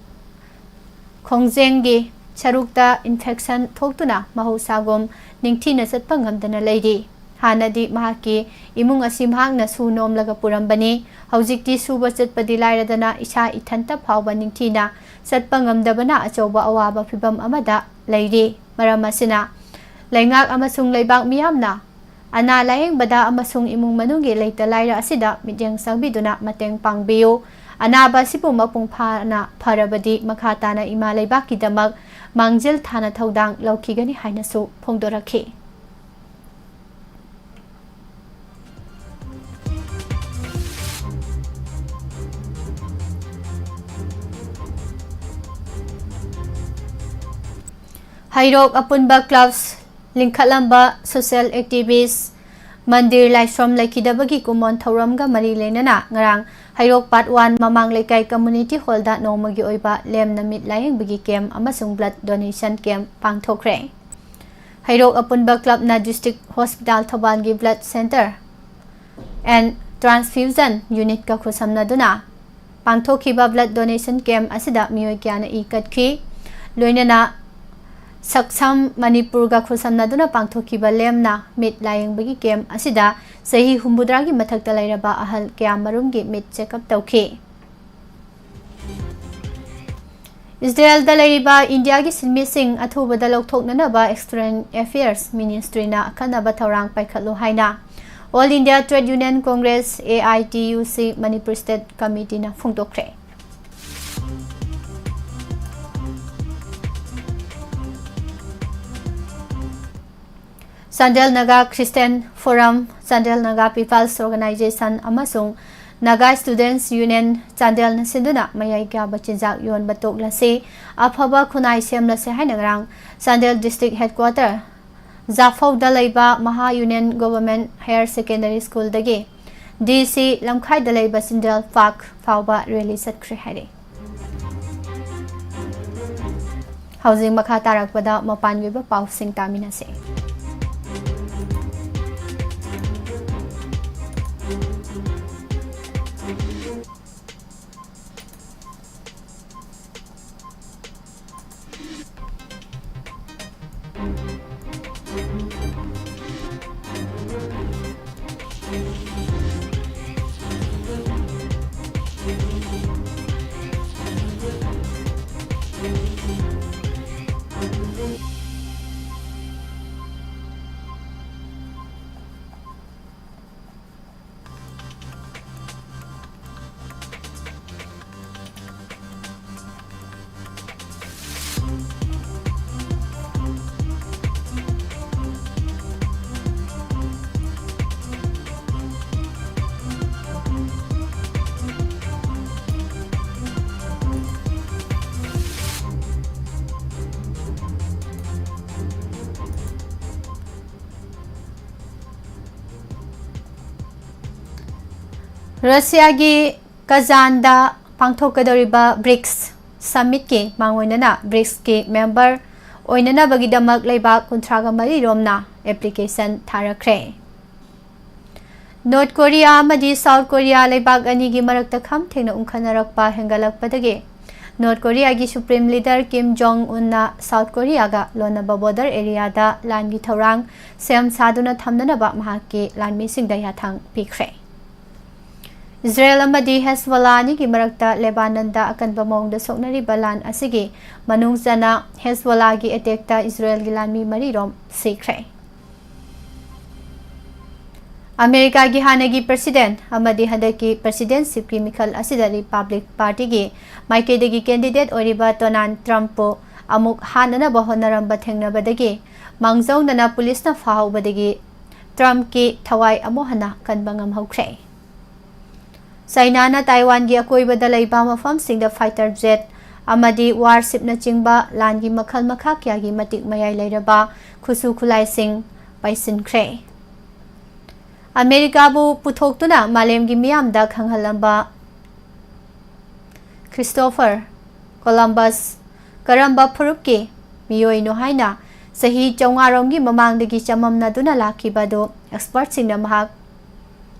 ꯈꯣꯡꯖꯦꯡꯒꯤ ꯁꯔꯨꯛꯇ ꯏꯟꯐꯦꯛꯁꯟ ꯊꯣꯛꯇꯨꯅ ꯃꯍꯧꯁꯥꯒꯨꯝ ꯅꯤꯡꯊꯤꯅ ꯆꯠꯄ ꯉꯝꯗꯅ ꯂꯩꯔꯤ꯫ ꯍꯥꯟꯅꯗꯤ ꯃꯍꯥꯛꯀꯤ ꯏꯃꯨꯡ ꯑꯁꯤ ꯃꯍꯥꯛꯅ ꯁꯨ ꯅꯣꯝꯂꯒ ꯄꯨꯔꯝꯕꯅꯤ꯫ ꯍꯧꯖꯤꯛꯇꯤ ꯁꯨꯕ ꯆꯠꯄꯗꯤ ꯂꯥꯏꯔꯗꯅ ꯏꯁꯥ ꯏꯊꯟꯇ ꯐꯥꯎꯕ ꯅꯤꯡꯊꯤꯅ ꯆꯠꯄ ꯉꯝꯗꯕꯅ ꯑꯆꯧꯕ ꯑꯋꯥꯕ ꯐꯤꯚꯝ ꯑꯃꯗ ꯂꯩꯔꯤ꯫ ꯃꯔꯝ ꯑꯁꯤꯅ ꯂꯩꯉꯥꯛ ꯑꯃꯁꯨꯡ ꯂꯩꯕꯥꯛ ꯃꯤꯌꯥꯝꯅ ꯑꯅꯥ ꯂꯥꯌꯦꯡꯕꯗ ꯑꯃꯁꯨꯡ ꯏꯃꯨꯡ ꯃꯅꯨꯡꯒꯤ ꯂꯩꯇ ꯂꯥꯏꯔ ꯑꯁꯤꯗ ꯃꯤꯠꯌꯦꯡ ꯆꯪꯕꯤꯗꯨꯅ ꯃꯇꯦꯡ ꯄꯥꯡꯕꯤꯌꯨ꯫ ꯑꯅꯥꯕ ꯑꯁꯤꯕꯨ ꯃꯄꯨꯡ ꯐꯥꯅ ꯐꯔꯕꯗꯤ ꯃꯈꯥ ꯇꯥꯅ ꯏꯃꯥ ꯂꯩꯕꯥꯛꯀꯤꯗꯃꯛ ꯃꯥꯡꯖꯤꯜ ꯊꯥꯅ ꯊꯧꯗꯥꯡ ꯂꯧꯈꯤꯒꯅꯤ ꯍꯥꯏꯅꯁꯨ ꯐꯣꯡꯗꯣꯔꯛꯈꯤ꯫ ꯍꯩꯔꯣꯛ ꯑꯄꯨꯟꯕ ꯀ꯭ꯂꯕꯁ ꯂꯤꯡꯈꯠꯂꯝꯕ ꯁꯣꯁꯤꯌꯦꯜ ꯑꯦꯛꯇꯤꯚꯤꯁ ꯃꯟꯗꯤꯔ ꯂꯥꯏꯁ꯭ꯔꯝ ꯂꯩꯈꯤꯗꯕꯒꯤ ꯀꯨꯝꯑꯣꯟ ꯊꯧꯔꯝꯒ ꯃꯔꯤ ꯂꯩꯅꯅ ꯉꯔꯥꯡ ꯍꯩꯔꯣꯛ ꯄꯥꯔꯠ ꯋꯥꯟ ꯃꯃꯥꯡ ꯂꯩꯀꯥꯏ ꯀꯝꯃ꯭ꯌꯨꯅꯤꯇꯤ ꯍꯣꯜꯗ ꯅꯣꯡꯃꯒꯤ ꯑꯣꯏꯕ ꯂꯦꯝꯅ ꯃꯤꯠ ꯂꯥꯌꯦꯡꯕꯒꯤ ꯀꯦꯝꯞ ꯑꯃꯁꯨꯡ ꯕ꯭ꯂꯗ ꯗꯣꯅꯦꯁꯟ ꯀꯦꯝꯞ ꯄꯥꯡꯊꯣꯛꯈ꯭ꯔꯦ꯫ ꯍꯩꯔꯣꯛ ꯑꯄꯨꯟꯕ ꯀ꯭ꯂꯕꯅ District Hospital ꯊꯧꯕꯥꯜꯒꯤ Blood Centre and Transfusion Unitꯀ ꯈꯨꯠꯁꯝꯅꯗꯨꯅ ꯄꯥꯡꯊꯣꯛꯈꯤꯕ blood donation camp ꯑꯁꯤꯗ ꯃꯤꯑꯣꯏ ꯀꯌꯥꯅ ꯏ ꯀꯠꯈꯤ꯫ ꯂꯣꯏꯅꯅ ꯁꯛꯁꯝ ꯃꯅꯤꯄꯨꯔꯒ ꯈꯨꯠꯁꯝꯅꯗꯨꯅ ꯄꯥꯡꯊꯣꯛꯈꯤꯕ ꯂꯦꯝꯅ ꯃꯤꯠ ꯂꯥꯌꯦꯡꯕꯒꯤ camp ꯑꯁꯤꯗ ꯆꯍꯤ ꯍꯨꯝꯐꯨꯇꯔꯥꯒꯤ ꯃꯊꯛꯇ ꯂꯩꯔꯕ ꯑꯍꯜ ꯀꯌꯥꯃꯔꯨꯝꯒꯤ ꯃꯤꯠ check up ꯇꯧꯈꯤ꯫ ꯏꯁꯔꯥꯌꯦꯜꯗ ꯂꯩꯔꯤꯕ ꯏꯟꯗꯤꯌꯥꯒꯤ ꯁꯤꯟꯃꯤꯁꯤꯡ ꯑꯊꯨꯕꯗ ꯂꯧꯊꯣꯛꯅꯅꯕ External Affairs Ministryꯅ ꯑꯈꯟꯅꯕ ꯊꯧꯔꯥꯡ ꯄꯥꯏꯈꯠꯂꯨ ꯍꯥꯏꯅ All India Trade Union Congress, AITUC, Manipur State Committeeꯅ ꯐꯣꯡꯗꯣꯛꯈ꯭ꯔꯦ꯫ Chandel Naga Christian Forum, Chandel Naga People's Organization ꯑꯃꯁꯨꯡ Naga Students Union ꯆꯥꯟꯗꯦꯜꯅ ꯁꯤꯟꯗꯨꯅ ꯃꯌꯥꯏ ꯀꯥꯕ ꯆꯤꯟꯖꯥꯛ ꯌꯣꯟꯕ ꯇꯣꯛꯂꯁꯤ, ꯑꯐꯕ ꯈꯨꯟꯅꯥꯏ ꯁꯦꯝꯂꯁꯤ ꯍꯥꯏꯅ ꯉꯔꯥꯡ ꯆꯥꯟꯗꯦꯜ District Headquarter ꯖꯥꯐꯧꯗ ꯂꯩꯕ Maha Union Government Higher Secondary Schoolꯗꯒꯤ DC ꯂꯝꯈꯥꯏꯗ ꯂꯩꯕ ꯆꯤꯟꯗꯦꯜ Park ꯐꯥꯎꯕ rally ꯆꯠꯈ꯭ꯔꯦ ꯍꯥꯏꯔꯤ꯫ ꯍꯧꯖꯤꯛ ꯃꯈꯥ ꯇꯥꯔꯛꯄꯗ ꯃꯄꯥꯟꯒꯤ ꯑꯣꯏꯕ ꯄꯥꯎꯁꯤꯡ ꯇꯥꯃꯤꯟꯅꯁꯤ꯫ ꯔꯁꯤꯌꯥꯒꯤ ꯀꯖꯥꯟꯗ ꯄꯥꯡꯊꯣꯛꯀꯗꯧꯔꯤꯕ ꯕ꯭ꯔꯤꯛꯁ ꯁꯃꯤꯠꯀꯤ ꯃꯥꯡꯑꯣꯏꯅꯅ ꯕ꯭ꯔꯤꯛꯁꯀꯤ ꯃꯦꯝꯕꯔ ꯑꯣꯏꯅꯅꯕꯒꯤꯗꯃꯛ ꯂꯩꯕꯥꯛ ꯀꯨꯟꯊ꯭ꯔꯥꯒ ꯃꯔꯤ ꯔꯣꯝꯅ application ꯊꯥꯔꯛꯈ꯭ꯔꯦ꯫ ꯅꯣꯔꯠ ꯀꯣꯔꯤꯌꯥ ꯑꯃꯗꯤ ꯁꯥꯎꯠ ꯀꯣꯔꯤꯌꯥ ꯂꯩꯕꯥꯛ ꯑꯅꯤꯒꯤ ꯃꯔꯛꯇ ꯈꯝ ꯊꯦꯡꯅ ꯎꯪꯈꯠꯅꯔꯛꯄ ꯍꯦꯟꯒꯠꯂꯛꯄꯗꯒꯤ ꯅꯣꯔꯠ ꯀꯣꯔꯤꯌꯥꯒꯤ ꯁꯨꯄ꯭ꯔꯤꯝ ꯂꯤꯗꯔ ꯀꯤꯝ ꯖꯣꯡ ꯎꯟꯅ ꯁꯥꯎꯠ ꯀꯣꯔꯤꯌꯥꯒ ꯂꯣꯟꯅꯕ ꯕꯣꯔꯗꯔ ꯑꯦꯔꯤꯌꯥꯗ ꯂꯥꯟꯒꯤ ꯊꯧꯔꯥꯡ ꯁꯦꯝ ꯁꯥꯗꯨꯅ ꯊꯝꯅꯅꯕ ꯃꯍꯥꯛꯀꯤ ꯂꯥꯟꯃꯤꯁꯤꯡꯗ ꯌꯥꯊꯪ ꯄꯤꯈ꯭ꯔꯦ꯫ ꯏꯖꯔꯦꯜ ꯑꯃꯗꯤ ꯍꯦꯁꯕꯣꯂꯥ ꯑꯅꯤꯒꯤ ꯃꯔꯛꯇ ꯂꯦꯕꯥꯅꯟꯗ ꯑꯀꯟꯕ ꯃꯑꯣꯡꯗ ꯁꯣꯛꯅꯔꯤꯕ ꯂꯥꯟ ꯑꯁꯤꯒꯤ ꯃꯅꯨꯡ ꯆꯟꯅ ꯍꯦꯁꯕꯣꯂꯥꯒꯤ ꯑꯦꯇꯦꯛꯇ ꯏꯖꯔꯦꯜꯒꯤ ꯂꯥꯟꯃꯤ ꯃꯔꯤꯔꯣꯝ ꯁꯤꯈ꯭ꯔꯦ꯫ ꯑꯃꯦꯔꯤꯀꯥꯒꯤ ꯍꯥꯟꯅꯒꯤ ꯄ꯭ꯔꯁꯤꯗꯦꯟ ꯑꯃꯗꯤ ꯍꯟꯗꯛꯀꯤ ꯄ꯭ꯔꯁꯤꯗꯦꯟꯁꯤꯞꯀꯤ ꯃꯤꯈꯜ ꯑꯁꯤꯗ ꯔꯤꯄꯥꯕ꯭ꯂꯤꯛ ꯄꯥꯔꯇꯤꯒꯤ ꯃꯥꯏꯀꯩꯗꯒꯤ ꯀꯦꯟꯗꯤꯗꯦꯠ ꯑꯣꯏꯔꯤꯕ ꯗꯣꯅꯥꯜꯗ ꯇ꯭ꯔꯝꯞꯄꯨ ꯑꯃꯨꯛ ꯍꯥꯠꯅꯅꯕ ꯍꯣꯠꯅꯔꯝꯕ ꯊꯦꯡꯅꯕꯗꯒꯤ ꯃꯥꯡꯖꯧꯅꯅ ꯄꯨꯂꯤꯁꯅ ꯐꯥꯍꯧꯕꯗꯒꯤ ꯇ꯭ꯔꯝꯞꯀꯤ ꯊꯋꯥꯏ ꯑꯃꯨꯛ ꯍꯟꯅ ꯀꯟꯕ ꯉꯝꯍꯧꯈ꯭ꯔꯦ꯫ ꯆꯥꯏꯅꯥꯅ ꯇꯥꯏꯋꯥꯟꯒꯤ ꯑꯀꯣꯏꯕꯗ ꯂꯩꯕ ꯃꯐꯝꯁꯤꯡꯗ ꯐꯥꯏꯇꯔ ꯖꯦꯠ ꯑꯃꯗꯤ ꯋꯥꯔꯁꯤꯞꯅꯆꯤꯡꯕ ꯂꯥꯟꯒꯤ ꯃꯈꯜ ꯃꯈꯥ ꯀꯌꯥꯒꯤ ꯃꯇꯤꯛ ꯃꯌꯥꯏ ꯂꯩꯔꯕ ꯈꯨꯠꯁꯨ ꯈꯨꯠꯂꯥꯏꯁꯤꯡ ꯄꯥꯏꯁꯤꯟꯈ꯭ꯔꯦ꯫ ꯑꯃꯦꯔꯤꯀꯥꯕꯨ ꯄꯨꯊꯣꯛꯇꯨꯅ ꯃꯥꯂꯦꯝꯒꯤ ꯃꯤꯌꯥꯝꯗ ꯈꯪꯍꯜꯂꯝꯕ ꯈ꯭ꯔꯤꯁꯇꯣꯐꯔ ꯀꯣꯂꯝꯕꯁ ꯀꯔꯝꯕ ꯐꯨꯔꯨꯞꯀꯤ ꯃꯤꯑꯣꯏꯅꯣ ꯍꯥꯏꯅ ꯆꯍꯤ ꯆꯥꯝꯃꯉꯥ ꯔꯣꯝꯒꯤ ꯃꯃꯥꯡꯗꯒꯤ ꯆꯃꯝꯅꯗꯨꯅ ꯂꯥꯛꯈꯤꯕ ꯑꯗꯨ ꯑꯦꯛꯁꯄꯔꯠꯁꯤꯡꯅ ꯃꯍꯥꯛ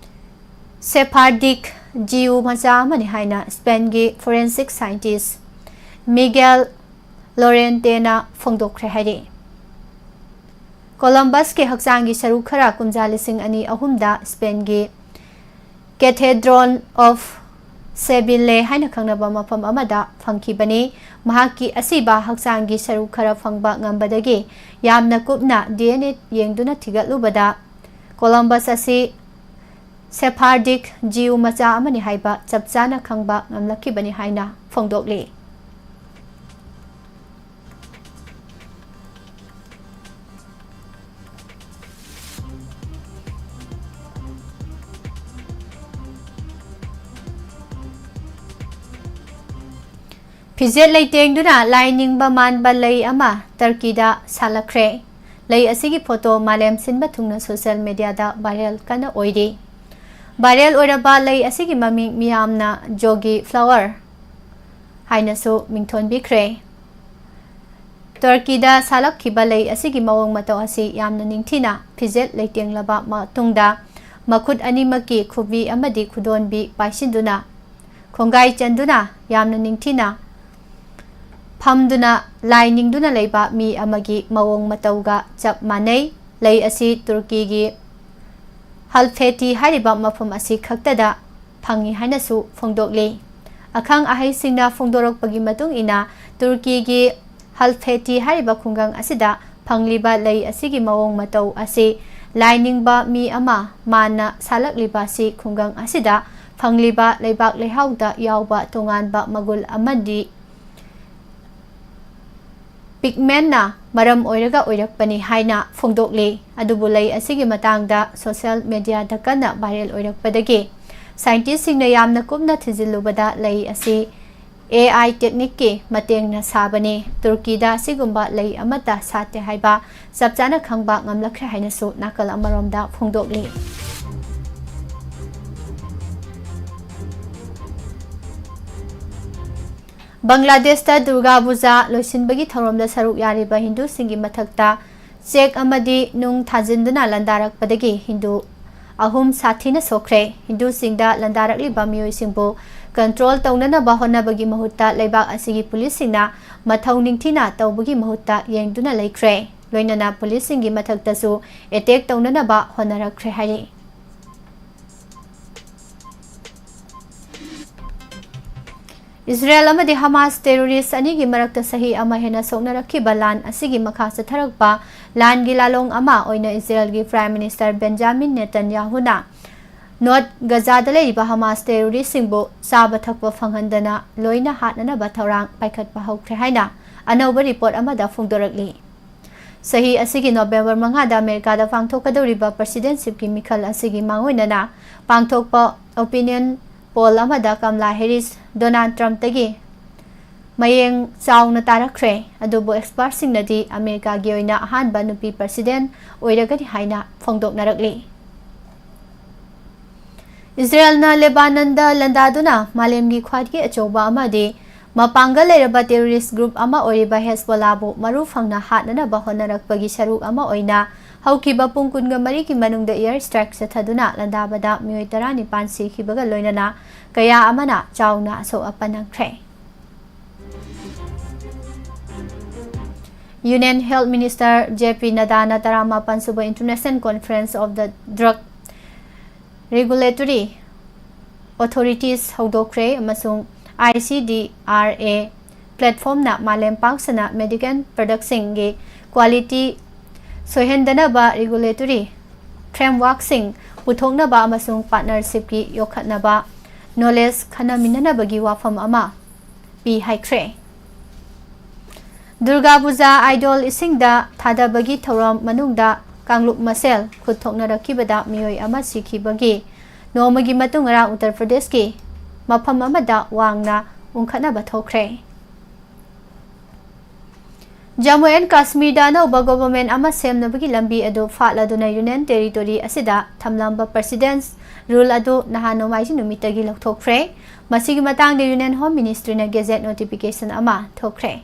ꯁꯦꯐꯥꯔꯗꯤꯛ ꯖꯤꯌꯨ ꯃꯆꯥ ꯑꯃꯅꯤ ꯍꯥꯏꯅ ꯁ꯭ꯄꯦꯟꯒꯤ ꯐꯣꯔꯦꯟꯁꯤꯛ ꯁꯥꯏꯟꯇꯤꯁ ꯃꯤꯒꯦꯜ ꯂꯣꯔꯦꯟꯇꯦꯅ ꯐꯣꯡꯗꯣꯛꯈ꯭ꯔꯦ ꯍꯥꯏꯔꯤ꯫ ꯀꯣꯂꯝꯕꯁꯀꯤ ꯍꯛꯆꯥꯡꯒꯤ ꯁꯔꯨꯛ ꯈꯔ ꯀꯨꯝꯖꯥ ꯂꯤꯁꯤꯡ ꯑꯅꯤ ꯑꯍꯨꯝꯗ ꯁ꯭ꯄꯦꯟꯒꯤ Cathedral of Seville ꯍꯥꯏꯅ ꯈꯪꯅꯕ ꯃꯐꯝ ꯑꯃꯗ ꯐꯪꯈꯤꯕꯅꯤ꯫ ꯃꯍꯥꯛꯀꯤ ꯑꯁꯤꯕ ꯍꯛꯆꯥꯡꯒꯤ ꯁꯔꯨꯛ ꯈꯔ ꯐꯪꯕ ꯉꯝꯕꯗꯒꯤ ꯌꯥꯝꯅ ꯀꯨꯞꯅ ꯗꯤ ꯑꯦꯟ ꯑꯦ ꯌꯦꯡꯗꯨꯅ ꯊꯤꯒꯠꯂꯨꯕꯗ ꯀꯣꯂꯝꯕꯁ ꯑꯁꯤ ꯁꯦꯐꯥꯔꯗꯤꯛ ꯖꯤꯌꯨ ꯃꯆꯥ ꯑꯃꯅꯤ ꯍꯥꯏꯕ ꯆꯞ ꯆꯥꯅ ꯈꯪꯕ ꯉꯝꯂꯛꯈꯤꯕꯅꯤ ꯍꯥꯏꯅ ꯐꯣꯡꯗꯣꯛꯂꯤ꯫ ꯐꯤꯖꯦꯠ ꯂꯩꯇꯦꯡꯗꯨꯅ ꯂꯥꯏꯅꯤꯡꯕ ꯃꯥꯟꯕ ꯂꯩ ꯑꯃ ꯇꯔꯀꯤꯗ ꯁꯥꯠꯂꯛꯈ꯭ꯔꯦ꯫ ꯂꯩ ꯑꯁꯤꯒꯤ ꯐꯣꯇꯣ ꯃꯥꯂꯦꯝ ꯁꯤꯟꯕ ꯊꯨꯡꯅ ꯁꯣꯁꯤꯌꯦꯜ ꯃꯦꯗꯤꯌꯥꯗ ꯚꯥꯏꯔꯦꯜ ꯀꯟꯅ ꯑꯣꯏꯔꯤ꯫ ꯚꯥꯏꯔꯦꯜ ꯑꯣꯏꯔꯕ ꯂꯩ ꯑꯁꯤꯒꯤ ꯃꯃꯤꯡ ꯃꯤꯌꯥꯝꯅ ꯖꯣꯒꯤ ꯐ꯭ꯂꯥꯋꯔ ꯍꯥꯏꯅꯁꯨ ꯃꯤꯡꯊꯣꯟꯕꯤꯈ꯭ꯔꯦ꯫ ꯇꯔꯀꯤꯗ ꯁꯥꯠꯂꯛꯈꯤꯕ ꯂꯩ ꯑꯁꯤꯒꯤ ꯃꯑꯣꯡ ꯃꯇꯧ ꯑꯁꯤ ꯌꯥꯝꯅ ꯅꯤꯡꯊꯤꯅ ꯐꯤꯖꯦꯠ ꯂꯩꯇꯦꯡꯂꯕ ꯃꯇꯨꯡꯗ, ꯃꯈꯨꯠ ꯑꯅꯤꯃꯛꯀꯤ ꯈꯨꯕꯤ ꯑꯃꯗꯤ ꯈꯨꯗꯣꯟꯕꯤ ꯄꯥꯏꯁꯤꯟꯗꯨꯅ, ꯈꯣꯡꯒꯥꯏ ꯆꯟꯗꯨꯅ, ꯌꯥꯝꯅ ꯅꯤꯡꯊꯤꯅ ꯐꯝꯗꯨꯅ ꯂꯥꯏ ꯅꯤꯡꯗꯨꯅ ꯂꯩꯕ ꯃꯤ ꯑꯃꯒꯤ ꯃꯑꯣꯡ ꯃꯇꯧꯒ ꯆꯞ ꯃꯥꯟꯅꯩ꯫ ꯂꯩ ꯑꯁꯤ ꯇꯨꯔꯀꯤꯒꯤ ꯍꯜꯐꯦꯇꯤ ꯍꯥꯏꯔꯤꯕ ꯃꯐꯝ ꯑꯁꯤ ꯈꯛꯇꯗ ꯐꯪꯏ ꯍꯥꯏꯅꯁꯨ ꯐꯣꯡꯗꯣꯛꯂꯤ꯫ ꯑꯈꯪ ꯑꯍꯩꯁꯤꯡꯅ ꯐꯣꯡꯗꯣꯔꯛꯄꯒꯤ ꯃꯇꯨꯡ ꯏꯟꯅ, ꯇꯨꯔꯀꯤꯒꯤ ꯍꯜꯐꯦꯇꯤ ꯍꯥꯏꯔꯤꯕ ꯈꯨꯡꯒꯪ ꯑꯁꯤꯗ ꯐꯪꯂꯤꯕ ꯂꯩ ꯑꯁꯤꯒꯤ ꯃꯑꯣꯡ ꯃꯇꯧ ꯑꯁꯤ ꯂꯥꯏ ꯅꯤꯡꯕ ꯃꯤ ꯑꯃ ꯃꯥꯟꯅ ꯁꯥꯠꯂꯛꯂꯤꯕ ꯑꯁꯤ ꯈꯨꯡꯒꯪ ꯑꯁꯤꯗ ꯐꯪꯂꯤꯕ ꯂꯩꯕꯥꯛ ꯂꯩꯍꯥꯎꯗ ꯌꯥꯎꯕ ꯇꯣꯉꯥꯟꯕ ꯃꯒꯨꯟ ꯑꯃꯗꯤ ꯄꯤꯒꯃꯦꯟꯅ ꯃꯔꯝ ꯑꯣꯏꯔꯒ ꯑꯣꯏꯔꯛꯄꯅꯤ ꯍꯥꯏꯅ ꯐꯣꯡꯗꯣꯛꯂꯤ꯫ ꯑꯗꯨꯕꯨ ꯂꯩ ꯑꯁꯤꯒꯤ ꯃꯇꯥꯡꯗ ꯁꯣꯁꯤꯌꯦꯜ ꯃꯦꯗꯤꯌꯥꯗ ꯀꯟꯅ ꯚꯥꯏꯔꯦꯜ ꯑꯣꯏꯔꯛꯄꯗꯒꯤ ꯁꯥꯏꯟꯇꯤꯁꯁꯤꯡꯅ ꯌꯥꯝꯅ ꯀꯨꯞꯅ ꯊꯤꯖꯤꯜꯂꯨꯕꯗ ꯂꯩ ꯑꯁꯤ ꯑꯦ ꯑꯥꯏ ꯇꯦꯛꯅꯤꯛꯀꯤ ꯃꯇꯦꯡꯅ ꯁꯥꯕꯅꯤ꯫ ꯇꯨꯔꯀꯤꯗ ꯑꯁꯤꯒꯨꯝꯕ ꯂꯩ ꯑꯃꯠꯇ ꯁꯥꯠꯇꯦ ꯍꯥꯏꯕ ꯆꯞ ꯆꯥꯅ ꯈꯪꯕ ꯉꯝꯂꯛꯈ꯭ꯔꯦ ꯍꯥꯏꯅꯁꯨ ꯅꯥꯀꯜ ꯑꯃꯔꯣꯝꯗ ꯐꯣꯡꯗꯣꯛꯂꯤ꯫ ꯕꯪꯒ꯭ꯂꯥꯗꯦꯁꯇ ꯗꯨꯔꯒꯥ ꯄꯨꯖꯥ ꯂꯣꯏꯁꯤꯟꯕꯒꯤ ꯊꯧꯔꯝꯗ ꯁꯔꯨꯛ ꯌꯥꯔꯤꯕ ꯍꯤꯟꯗꯨꯁꯤꯡꯒꯤ ꯃꯊꯛꯇ ꯆꯦꯛ ꯑꯃꯗꯤ ꯅꯨꯡ ꯊꯥꯖꯤꯟꯗꯨꯅ ꯂꯥꯟꯗꯥꯔꯛꯄꯗꯒꯤ ꯍꯤꯟꯗꯨ ꯑꯍꯨꯝ ꯁꯥꯊꯤꯅ ꯁꯣꯛꯈ꯭ꯔꯦ꯫ ꯍꯤꯟꯗꯨꯁꯤꯡꯗ ꯂꯥꯟꯗꯥꯔꯛꯂꯤꯕ ꯃꯤꯑꯣꯏꯁꯤꯡꯕꯨ ꯀꯟꯇ꯭ꯔꯣꯜ ꯇꯧꯅꯅꯕ ꯍꯣꯠꯅꯕꯒꯤ ꯃꯍꯨꯠꯇ ꯂꯩꯕꯥꯛ ꯑꯁꯤꯒꯤ ꯄꯨꯂꯤꯁꯁꯤꯡꯅ ꯃꯊꯧ ꯅꯤꯡꯊꯤꯅ ꯇꯧꯕꯒꯤ ꯃꯍꯨꯠꯇ ꯌꯦꯡꯗꯨꯅ ꯂꯩꯈ꯭ꯔꯦ꯫ ꯂꯣꯏꯅꯅ ꯄꯨꯂꯤꯁꯁꯤꯡꯒꯤ ꯃꯊꯛꯇꯁꯨ ꯑꯦꯇꯦꯛ ꯇꯧꯅꯅꯕ ꯍꯣꯠꯅꯔꯛꯈ꯭ꯔꯦ ꯍꯥꯏꯔꯤ꯫ ꯏꯖꯔꯦꯜ ꯑꯃꯗꯤ ꯍꯃꯥꯁ ꯇꯦꯔꯣꯔꯤꯁ ꯑꯅꯤꯒꯤ ꯃꯔꯛꯇ ꯆꯍꯤ ꯑꯃ ꯍꯦꯟꯅ ꯁꯣꯛꯅꯔꯛꯈꯤꯕ ꯂꯥꯟ ꯑꯁꯤꯒꯤ ꯃꯈꯥ ꯆꯠꯊꯔꯛꯄ ꯂꯥꯟꯒꯤ ꯂꯥꯂꯣꯡ ꯑꯃ ꯑꯣꯏꯅ ꯏꯖꯔꯦꯜꯒꯤ ꯄ꯭ꯔꯥꯏꯝ ꯃꯤꯅꯤꯁꯇꯔ ꯕꯦꯟꯖꯥꯃꯤꯟ ꯅꯦꯇꯟꯌꯥꯍꯨꯅ ꯅꯣꯔꯠ ꯒꯖꯥꯗ ꯂꯩꯔꯤꯕ ꯍꯃꯥꯁ ꯇꯦꯔꯣꯔꯤꯁꯁꯤꯡꯕꯨ ꯆꯥꯕ ꯊꯛꯄ ꯐꯪꯍꯟꯗꯅ ꯂꯣꯏꯅ ꯍꯥꯠꯅꯅꯕ ꯊꯧꯔꯥꯡ ꯄꯥꯏꯈꯠꯄ ꯍꯧꯈ꯭ꯔꯦ ꯍꯥꯏꯅ ꯑꯅꯧꯕ ꯔꯤꯄꯣꯔꯠ ꯑꯃꯗ ꯐꯣꯡꯗꯣꯔꯛꯂꯤ꯫ ꯆꯍꯤ ꯑꯁꯤꯒꯤ ꯅꯣꯕꯦꯝꯕꯔ ꯃꯉꯥꯗ ꯑꯃꯦꯔꯤꯀꯥꯗ ꯄꯥꯡꯊꯣꯛꯀꯗꯧꯔꯤꯕ ꯄ꯭ꯔꯁꯤꯗꯦꯟꯁꯤꯞꯀꯤ ꯃꯤꯈꯜ ꯑꯁꯤꯒꯤ ꯃꯥꯡꯑꯣꯏꯅꯅ ꯄꯥꯡꯊꯣꯛꯄ ꯑꯣꯄꯤꯅꯤꯌꯟ ꯄꯣꯜ ꯑꯃꯗ ꯀꯝꯂꯥ ꯍꯦꯔꯤꯁ ꯗꯣꯅꯥꯜꯗ ꯇ꯭ꯔꯝꯞꯇꯒꯤ ꯃꯌꯦꯡ ꯆꯥꯎꯅ ꯇꯥꯔꯛꯈ꯭ꯔꯦ꯫ ꯑꯗꯨꯕꯨ ꯑꯦꯛꯁꯄꯔꯠꯁꯤꯡꯅꯗꯤ ꯑꯃꯦꯔꯤꯀꯥꯒꯤ ꯑꯣꯏꯅ ꯑꯍꯥꯟꯕ ꯅꯨꯄꯤ ꯄ꯭ꯔꯁꯤꯗꯦꯟ ꯑꯣꯏꯔꯒꯅꯤ ꯍꯥꯏꯅ ꯐꯣꯡꯗꯣꯛꯅꯔꯛꯂꯤ꯫ ꯏꯖꯔꯦꯜꯅ ꯂꯦꯕꯥꯅꯟꯗ ꯂꯥꯟꯗꯥꯗꯨꯅ ꯃꯥꯂꯦꯝꯒꯤ ꯈ꯭ꯋꯥꯏꯗꯒꯤ ꯑꯆꯧꯕ ꯑꯃꯗꯤ ꯃꯄꯥꯡꯒꯜ ꯂꯩꯔꯕ terrorist group ꯑꯃ ꯑꯣꯏꯔꯤꯕ ꯍꯦꯖꯕꯣꯂꯥꯕꯨ ꯃꯔꯨ ꯐꯪꯅ ꯍꯥꯠꯅꯅꯕ ꯍꯣꯠꯅꯔꯛꯄꯒꯤ ꯁꯔꯨꯛ ꯑꯃ ꯑꯣꯏꯅ ꯍꯧꯈꯤꯕ ꯄꯨꯡ ꯀꯨꯟꯒ ꯃꯔꯤꯒꯤ ꯃꯅꯨꯡꯗ air strike ꯆꯠꯊꯗꯨꯅ ꯂꯥꯟꯗꯥꯕꯗ ꯃꯤꯑꯣꯏ ꯇꯔꯥꯅꯤꯄꯥꯟ ꯁꯤꯈꯤꯕꯒ ꯂꯣꯏꯅꯅ ꯀꯌꯥ ꯑꯃꯅ ꯆꯥꯎꯅ ꯑꯁꯣꯛ ꯑꯄꯟ ꯅꯪꯈ꯭ꯔꯦ꯫ Union Health Minister J P ꯅꯗꯥꯅ ꯇꯔꯥꯃꯥꯄꯟ ꯁꯨꯕ International Conference of the Drug Regulatory Authorities ꯍꯧꯗꯣꯛꯈ꯭ꯔꯦ ꯑꯃꯁꯨꯡ I C D R A platformꯅ ꯃꯥꯂꯦꯝ ꯄꯥꯛꯁꯟꯅ medical productꯁꯤꯡꯒꯤ quality ꯁꯣꯏꯍꯟꯗꯅꯕ regulatory frameworkꯁꯤꯡ ꯄꯨꯊꯣꯛꯅꯕ ꯑꯃꯁꯨꯡ partnershipꯀꯤ ꯌꯣꯛꯈꯠꯅꯕ knowledge ꯈꯟꯅꯃꯤꯟꯅꯅꯕꯒꯤ ꯋꯥꯐꯝ ꯑꯃ ꯄꯤ ꯍꯥꯏꯈ꯭ꯔꯦ꯫ ꯗꯨꯔꯒꯥ ꯄꯨꯖꯥ idol ꯏꯁꯤꯡꯗ ꯊꯥꯗꯕꯒꯤ ꯊꯧꯔꯝ ꯃꯅꯨꯡꯗ ꯀꯥꯡꯂꯨꯞ ꯃꯁꯦꯜ ꯈꯨꯠ ꯊꯣꯛꯅꯔꯛꯈꯤꯕꯗ ꯃꯤꯑꯣꯏ ꯑꯃ ꯁꯤꯈꯤꯕꯒꯤ ꯅꯣꯡꯃꯒꯤ ꯃꯇꯨꯡ ꯉꯔꯥꯡ ꯎꯠꯇꯔ ꯄ꯭ꯔꯗꯦꯁꯀꯤ ꯃꯐꯝ ꯑꯃꯗ ꯋꯥꯡꯅ ꯎꯪꯈꯠꯅꯕ ꯊꯣꯛꯈ꯭ꯔꯦ꯫ ꯖꯝꯃꯨ ꯑꯦꯟ ꯀꯥꯁꯃꯤꯔꯗ ꯑꯅꯧꯕ government ꯑꯃ ꯁꯦꯝꯅꯕꯒꯤ ꯂꯝꯕꯤ ꯑꯗꯨ ꯐꯥꯠꯂꯗꯨꯅ Union Territory ꯑꯁꯤꯗ ꯊꯝꯂꯝꯕ President's Rule ꯑꯗꯨ ꯅꯍꯥꯟ ꯅꯣꯡꯃꯥꯏꯖꯤꯡ ꯅꯨꯃꯤꯠꯇꯒꯤ ꯂꯧꯊꯣꯛꯈ꯭ꯔꯦ꯫ ꯃꯁꯤꯒꯤ ꯃꯇꯥꯡꯗ Union Home Ministryꯅ gazette notification ꯑꯃ ꯊꯣꯛꯈ꯭ꯔꯦ꯫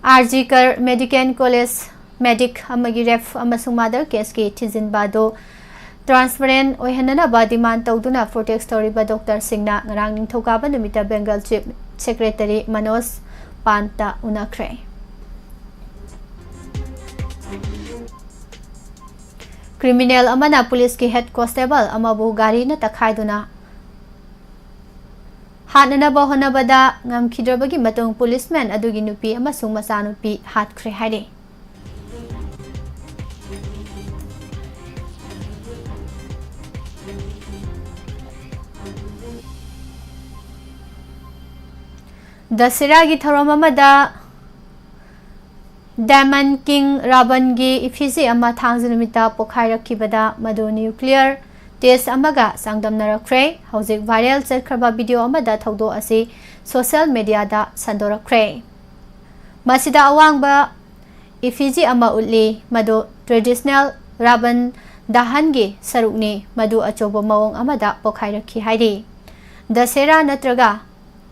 R G Kar Medical College medic ꯑꯃꯒꯤ rape ꯑꯃꯁꯨꯡ murder caseꯀꯤ ꯊꯤꯖꯤꯟꯕ ꯑꯗꯨ transparent ꯑꯣꯏꯍꯟꯅꯅꯕ demand ꯇꯧꯗꯨꯅ protest ꯇꯧꯔꯤꯕ doctorꯁꯤꯡꯅ ꯉꯔꯥꯡ ꯅꯤꯡꯊꯧꯀꯥꯕ ꯅꯨꯃꯤꯠꯇ Bengal Chief Secretary Manoj Pantꯇ ꯎꯅꯈ꯭ꯔꯦ꯫ Criminal ꯑꯃꯅ ꯄꯨꯂꯤꯁꯀꯤ head constable ꯑꯃꯕꯨ ꯒꯥꯔꯤꯅ ꯇꯛꯈꯥꯏꯗꯨꯅ ꯍꯥꯠꯅꯅꯕ ꯍꯣꯠꯅꯕꯗ ꯉꯝꯈꯤꯗ꯭ꯔꯕꯒꯤ ꯃꯇꯨꯡ policeman ꯑꯗꯨꯒꯤ ꯅꯨꯄꯤ ꯑꯃꯁꯨꯡ ꯃꯆꯥꯅꯨꯄꯤ ꯍꯥꯠꯈ꯭ꯔꯦ ꯍꯥꯏꯔꯤ꯫ ꯗꯁꯦꯔꯥꯒꯤ ꯊꯧꯔꯝ ꯑꯃꯗ Demon King ꯔꯥꯕꯟꯒꯤ effigy ꯑꯃ ꯊꯥꯡꯖ ꯅꯨꯃꯤꯠꯇ ꯄꯣꯈꯥꯏꯔꯛꯈꯤꯕꯗ ꯃꯗꯨ nuclear test ꯑꯃꯒ ꯆꯥꯡꯗꯝꯅꯔꯛꯈ꯭ꯔꯦ꯫ ꯍꯧꯖꯤꯛ viral ꯆꯠꯈ꯭ꯔꯕ video ꯑꯃꯗ ꯊꯧꯗꯣꯛ ꯑꯁꯤ social mediaꯗ ꯁꯟꯗꯣꯔꯛꯈ꯭ꯔꯦ꯫ ꯃꯁꯤꯗ ꯑꯋꯥꯡꯕ effigy ꯑꯃ ꯎꯠꯂꯤ, ꯃꯗꯨ traditional Ravan ꯗꯍꯟꯒꯤ ꯁꯔꯨꯛꯅꯤ, ꯃꯗꯨ ꯑꯆꯧꯕ ꯃꯑꯣꯡ ꯑꯃꯗ ꯄꯣꯈꯥꯏꯔꯛꯈꯤ ꯍꯥꯏꯔꯤ꯫ ꯗꯁꯦꯔꯥ ꯅꯠꯇ꯭ꯔꯒ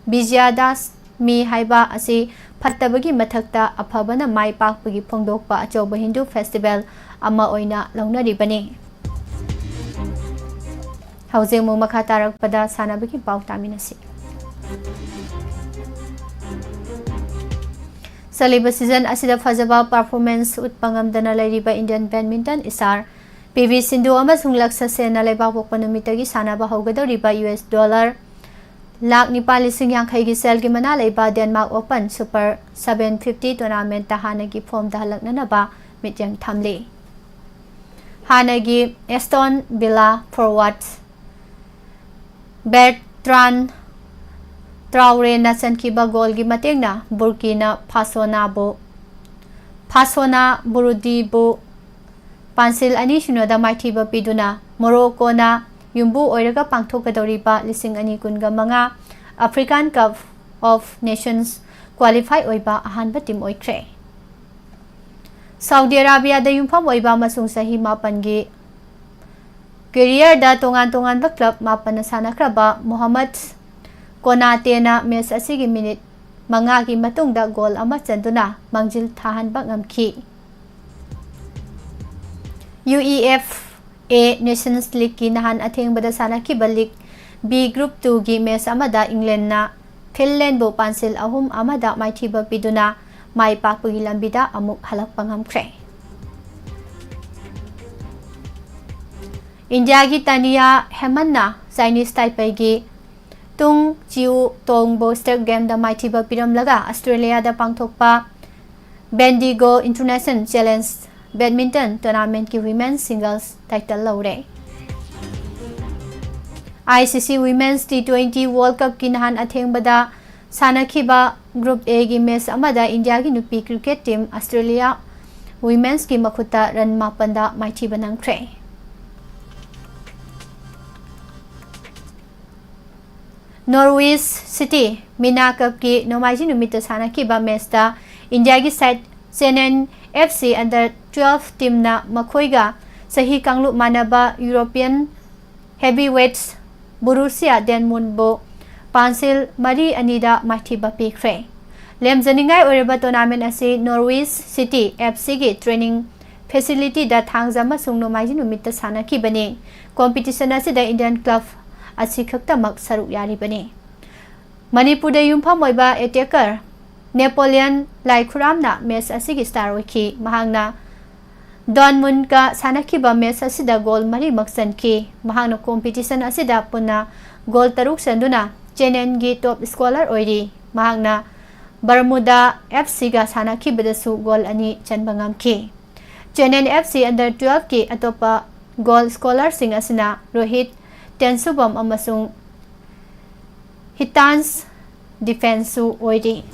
ꯕꯤꯖꯌꯗꯁꯃꯤ ꯍꯥꯏꯕ ꯑꯁꯤ ꯐꯠꯇꯕꯒꯤ ꯃꯊꯛꯇ ꯑꯐꯕꯅ ꯃꯥꯏ ꯄꯥꯛꯄꯒꯤ ꯐꯣꯡꯗꯣꯛꯄ ꯑꯆꯧꯕ ꯍꯤꯟꯗꯨ ꯐꯦꯁꯇꯤꯚꯦꯜ ꯑꯃ ꯑꯣꯏꯅ ꯂꯧꯅꯔꯤꯕꯅꯤ꯫ ꯍꯧꯖꯤꯛ ꯑꯃꯨꯛ ꯃꯈꯥ ꯇꯥꯔꯛꯄꯗ ꯁꯥꯟꯅꯕꯒꯤ ꯄꯥꯎ ꯇꯥꯃꯤꯟꯅꯁꯤ꯫ ꯆꯠꯂꯤꯕ ꯁꯤꯖꯟ ꯑꯁꯤꯗ ꯐꯖꯕ ꯄꯔꯐꯣꯔꯃꯦꯟꯁ ꯎꯠꯄ ꯉꯝꯗꯅ ꯂꯩꯔꯤꯕ Indian badminton star P V Sindhu ꯑꯃꯁꯨꯡ ꯂꯛꯁ ꯁꯦꯟꯅ ꯂꯩꯕꯥꯛꯄꯣꯛꯄ ꯅꯨꯃꯤꯠꯇꯒꯤ ꯁꯥꯟꯅꯕ ꯍꯧꯒꯗꯧꯔꯤꯕ ꯌꯨ ꯑꯦꯁ ꯗꯣꯂꯔ ꯂꯥꯈ ꯅꯤꯄꯥꯜ ꯂꯤꯁꯤꯡ ꯌꯥꯡꯈꯩꯒꯤ ꯁꯦꯜꯒꯤ ꯃꯅꯥ ꯂꯩꯕ Denmark open super seven fifty ꯇꯣꯔꯅꯥꯃꯦꯟꯠꯇ ꯍꯥꯟꯅꯒꯤ ꯐꯣꯝꯗ ꯍꯜꯂꯛꯅꯅꯕ ꯃꯤꯠꯌꯦꯡ ꯊꯝꯂꯤ꯫ ꯍꯥꯟꯅꯒꯤ ꯑꯦꯁꯇꯣꯟ ꯚꯤꯂꯥ ꯐꯣꯔꯋꯥꯔꯗ ꯕꯦꯔꯇ꯭ꯔꯥꯟ ꯇ꯭ꯔꯥꯎꯔꯦꯅ ꯆꯟꯈꯤꯕ ꯒꯣꯜꯒꯤ ꯃꯇꯦꯡꯅ ꯕꯨꯔꯀꯤꯅ ꯐꯥꯁꯣꯅꯥꯕꯨ, ꯐꯥꯁꯣꯅꯥ ꯕꯨꯔꯨꯗꯤꯕꯨ ꯄꯥꯟꯁꯤꯜ ꯑꯅꯤ ꯁꯤꯅꯣꯗ ꯃꯥꯏꯊꯤꯕ ꯄꯤꯗꯨꯅ ꯃꯣꯔꯣꯀꯣꯅ ꯌꯨꯝꯕꯨ ꯑꯣꯏꯔꯒ ꯄꯥꯡꯊꯣꯛꯀꯗꯧꯔꯤꯕ ꯂꯤꯁꯤꯡ ꯑꯅꯤ ꯀꯨꯟꯒ ꯃꯉꯥ African Cup of Nations qualify ꯑꯣꯏꯕ ꯑꯍꯥꯟꯕ ꯇꯤꯝ ꯑꯣꯏꯈ꯭ꯔꯦ꯫ ꯁꯥꯎꯗꯤ ꯑꯔꯥꯕꯤꯌꯥꯗ ꯌꯨꯝꯐꯝ ꯑꯣꯏꯕ ꯑꯃꯁꯨꯡ ꯆꯍꯤ ꯃꯥꯄꯟꯒꯤ ꯀꯦꯔꯤꯌꯔꯗ ꯇꯣꯉꯥꯟ ꯇꯣꯉꯥꯟꯕ ꯀ꯭ꯂꯕ ꯃꯥꯄꯟꯅ ꯁꯥꯟꯅꯈ꯭ꯔꯕ ꯃꯣꯍꯝꯃꯗ ꯀꯣꯅꯥꯇꯦꯅ ꯃꯦꯆ ꯑꯁꯤꯒꯤ ꯃꯤꯅꯤꯠ ꯃꯉꯥꯒꯤ ꯃꯇꯨꯡꯗ ꯒꯣꯜ ꯑꯃ ꯆꯟꯗꯨꯅ ꯃꯥꯡꯖꯤꯜ ꯊꯥꯍꯟꯕ ꯉꯝꯈꯤ꯫ U E F A nations ꯂꯤꯒꯀꯤ ꯅꯍꯥꯟ ꯑꯊꯦꯡꯕꯗ ꯁꯥꯟꯅꯈꯤꯕ ꯂꯤꯒ ꯕꯤ ꯒ꯭ꯔꯨꯞ ꯇꯨꯒꯤ ꯃꯦꯆ ꯑꯃꯗ ꯏꯪꯂꯦꯟꯅ ꯐꯤꯟꯂꯦꯟꯕꯨ ꯄꯥꯟꯁꯤꯜ ꯑꯍꯨꯝ ꯑꯃꯗ ꯃꯥꯏꯊꯤꯕ ꯄꯤꯗꯨꯅ ꯃꯥꯏ ꯄꯥꯛꯄꯒꯤ ꯂꯝꯕꯤꯗ ꯑꯃꯨꯛ ꯍꯜꯂꯛꯄ ꯉꯝꯈ꯭ꯔꯦ꯫ ꯏꯟꯗꯤꯌꯥꯒꯤ ꯇꯥꯅꯤꯌꯥ ꯍꯦꯃꯟꯅ ꯆꯥꯏꯅꯤꯁ ꯇꯥꯏꯄꯩꯒꯤ ꯇꯨꯡ ꯆꯤꯎ ꯇꯣꯡꯕꯣ ꯁ꯭ꯇꯦꯠ ꯒꯦꯝꯗ ꯃꯥꯏꯊꯤꯕ ꯄꯤꯔꯝꯂꯒ ꯑꯁꯇ꯭ꯔꯦꯂꯤꯌꯥꯗ ꯄꯥꯡꯊꯣꯛꯄ ꯕꯦꯟꯗꯤꯒꯣ international challenge badminton ꯇꯣꯔꯅꯥꯃꯦꯟꯠꯀꯤ women's ꯁꯤꯡꯒꯜꯁ title ꯂꯧꯔꯦ꯫ ꯑꯥꯏ ꯁꯤ ꯁꯤ ꯋꯤꯃꯦꯟꯁ ꯇꯤ ꯇ꯭ꯋꯦꯟꯇꯤ ꯋꯥꯔꯜꯗ ꯀꯞꯀꯤ ꯅꯍꯥꯟ ꯑꯊꯦꯡꯕꯗ ꯁꯥꯟꯅꯈꯤꯕ ꯒ꯭ꯔꯨꯞ ꯑꯦꯒꯤ ꯃꯦꯆ ꯑꯃꯗ ꯏꯟꯗꯤꯌꯥꯒꯤ ꯅꯨꯄꯤ ꯀ꯭ꯔꯤꯀꯦꯠ ꯇꯤꯝ ꯑꯁꯇ꯭ꯔꯦꯂꯤꯌꯥ ꯋꯤꯃꯦꯟꯁꯀꯤ ꯃꯈꯨꯠꯇ ꯔꯟ ꯃꯥꯄꯟꯗ ꯃꯥꯏꯊꯤꯕ ꯅꯪꯈ꯭ꯔꯦ꯫ ꯅꯣꯔꯋꯤꯁ ꯁꯤꯇꯤ ꯃꯤꯅꯥ ꯀꯞꯀꯤ ꯅꯣꯡꯃꯥꯏꯖꯤꯡ ꯅꯨꯃꯤꯠꯇ ꯁꯥꯟꯅꯈꯤꯕ ꯃꯦꯆꯇ ꯏꯟꯗꯤꯌꯥꯒꯤ side Chennai F C under twelve ꯇꯤꯝꯅ ꯃꯈꯣꯏꯒ ꯆꯍꯤ ꯀꯥꯡꯂꯨꯞ ꯃꯥꯟꯅꯕ European heavyweights Borussia Dortmundꯕꯨ ꯄꯥꯟꯁꯤꯜ ꯃꯔꯤ ꯑꯅꯤꯗ ꯃꯥꯏꯊꯤꯕ ꯄꯤꯈ꯭ꯔꯦ꯫ ꯂꯦꯝꯖꯅꯤꯡꯉꯥꯏ ꯑꯣꯏꯔꯕ tournament ꯑꯁꯤ Norwich City F Cꯒꯤ training facilityꯗ ꯊꯥꯡꯖ ꯑꯃꯁꯨꯡ ꯅꯣꯡꯃꯥꯏꯖꯤꯡ ꯅꯨꯃꯤꯠꯇ ꯁꯥꯟꯅꯈꯤꯕꯅꯤ꯫ Competition ꯑꯁꯤꯗ Indian club ꯑꯁꯤ ꯈꯛꯇꯃꯛ ꯁꯔꯨꯛ ꯌꯥꯔꯤꯕꯅꯤ꯫ ꯃꯅꯤꯄꯨꯔꯗ ꯌꯨꯝꯐꯝ ꯑꯣꯏꯕ attacker Napoleon ꯂꯥꯏꯈꯨꯔꯥꯝꯅ match ꯑꯁꯤꯒꯤ star ꯑꯣꯏꯈꯤ꯫ ꯃꯍꯥꯛꯅ Dortmundꯀ ꯁꯥꯟꯅꯈꯤꯕ match ꯑꯁꯤꯗ goal ꯃꯔꯤꯃꯛ ꯆꯟꯈꯤ꯫ ꯃꯍꯥꯛꯅ competition ꯑꯁꯤꯗ ꯄꯨꯟꯅ goal ꯇꯔꯨꯛ ꯆꯟꯗꯨꯅ ꯆꯦꯟꯅꯦꯟꯒꯤ top scorer ꯑꯣꯏꯔꯤ꯫ ꯃꯍꯥꯛꯅ Bermuda F Cꯒ ꯁꯥꯟꯅꯈꯤꯕꯗꯁꯨ goal ꯑꯅꯤ ꯆꯟꯕ ꯉꯝꯈꯤ꯫ ꯆꯦꯟꯅꯦꯟ F C under twelveꯀꯤ ꯑꯇꯣꯞꯄ goal scorerꯁꯤꯡ ꯑꯁꯤꯅ ꯔꯣꯍꯤꯠ ꯇꯦꯟꯁꯨꯕꯝ ꯑꯃꯁꯨꯡ ꯍꯤꯇꯥꯟꯁ ꯗꯤꯐꯦꯟꯁꯁꯨ ꯑꯣꯏꯔꯤ꯫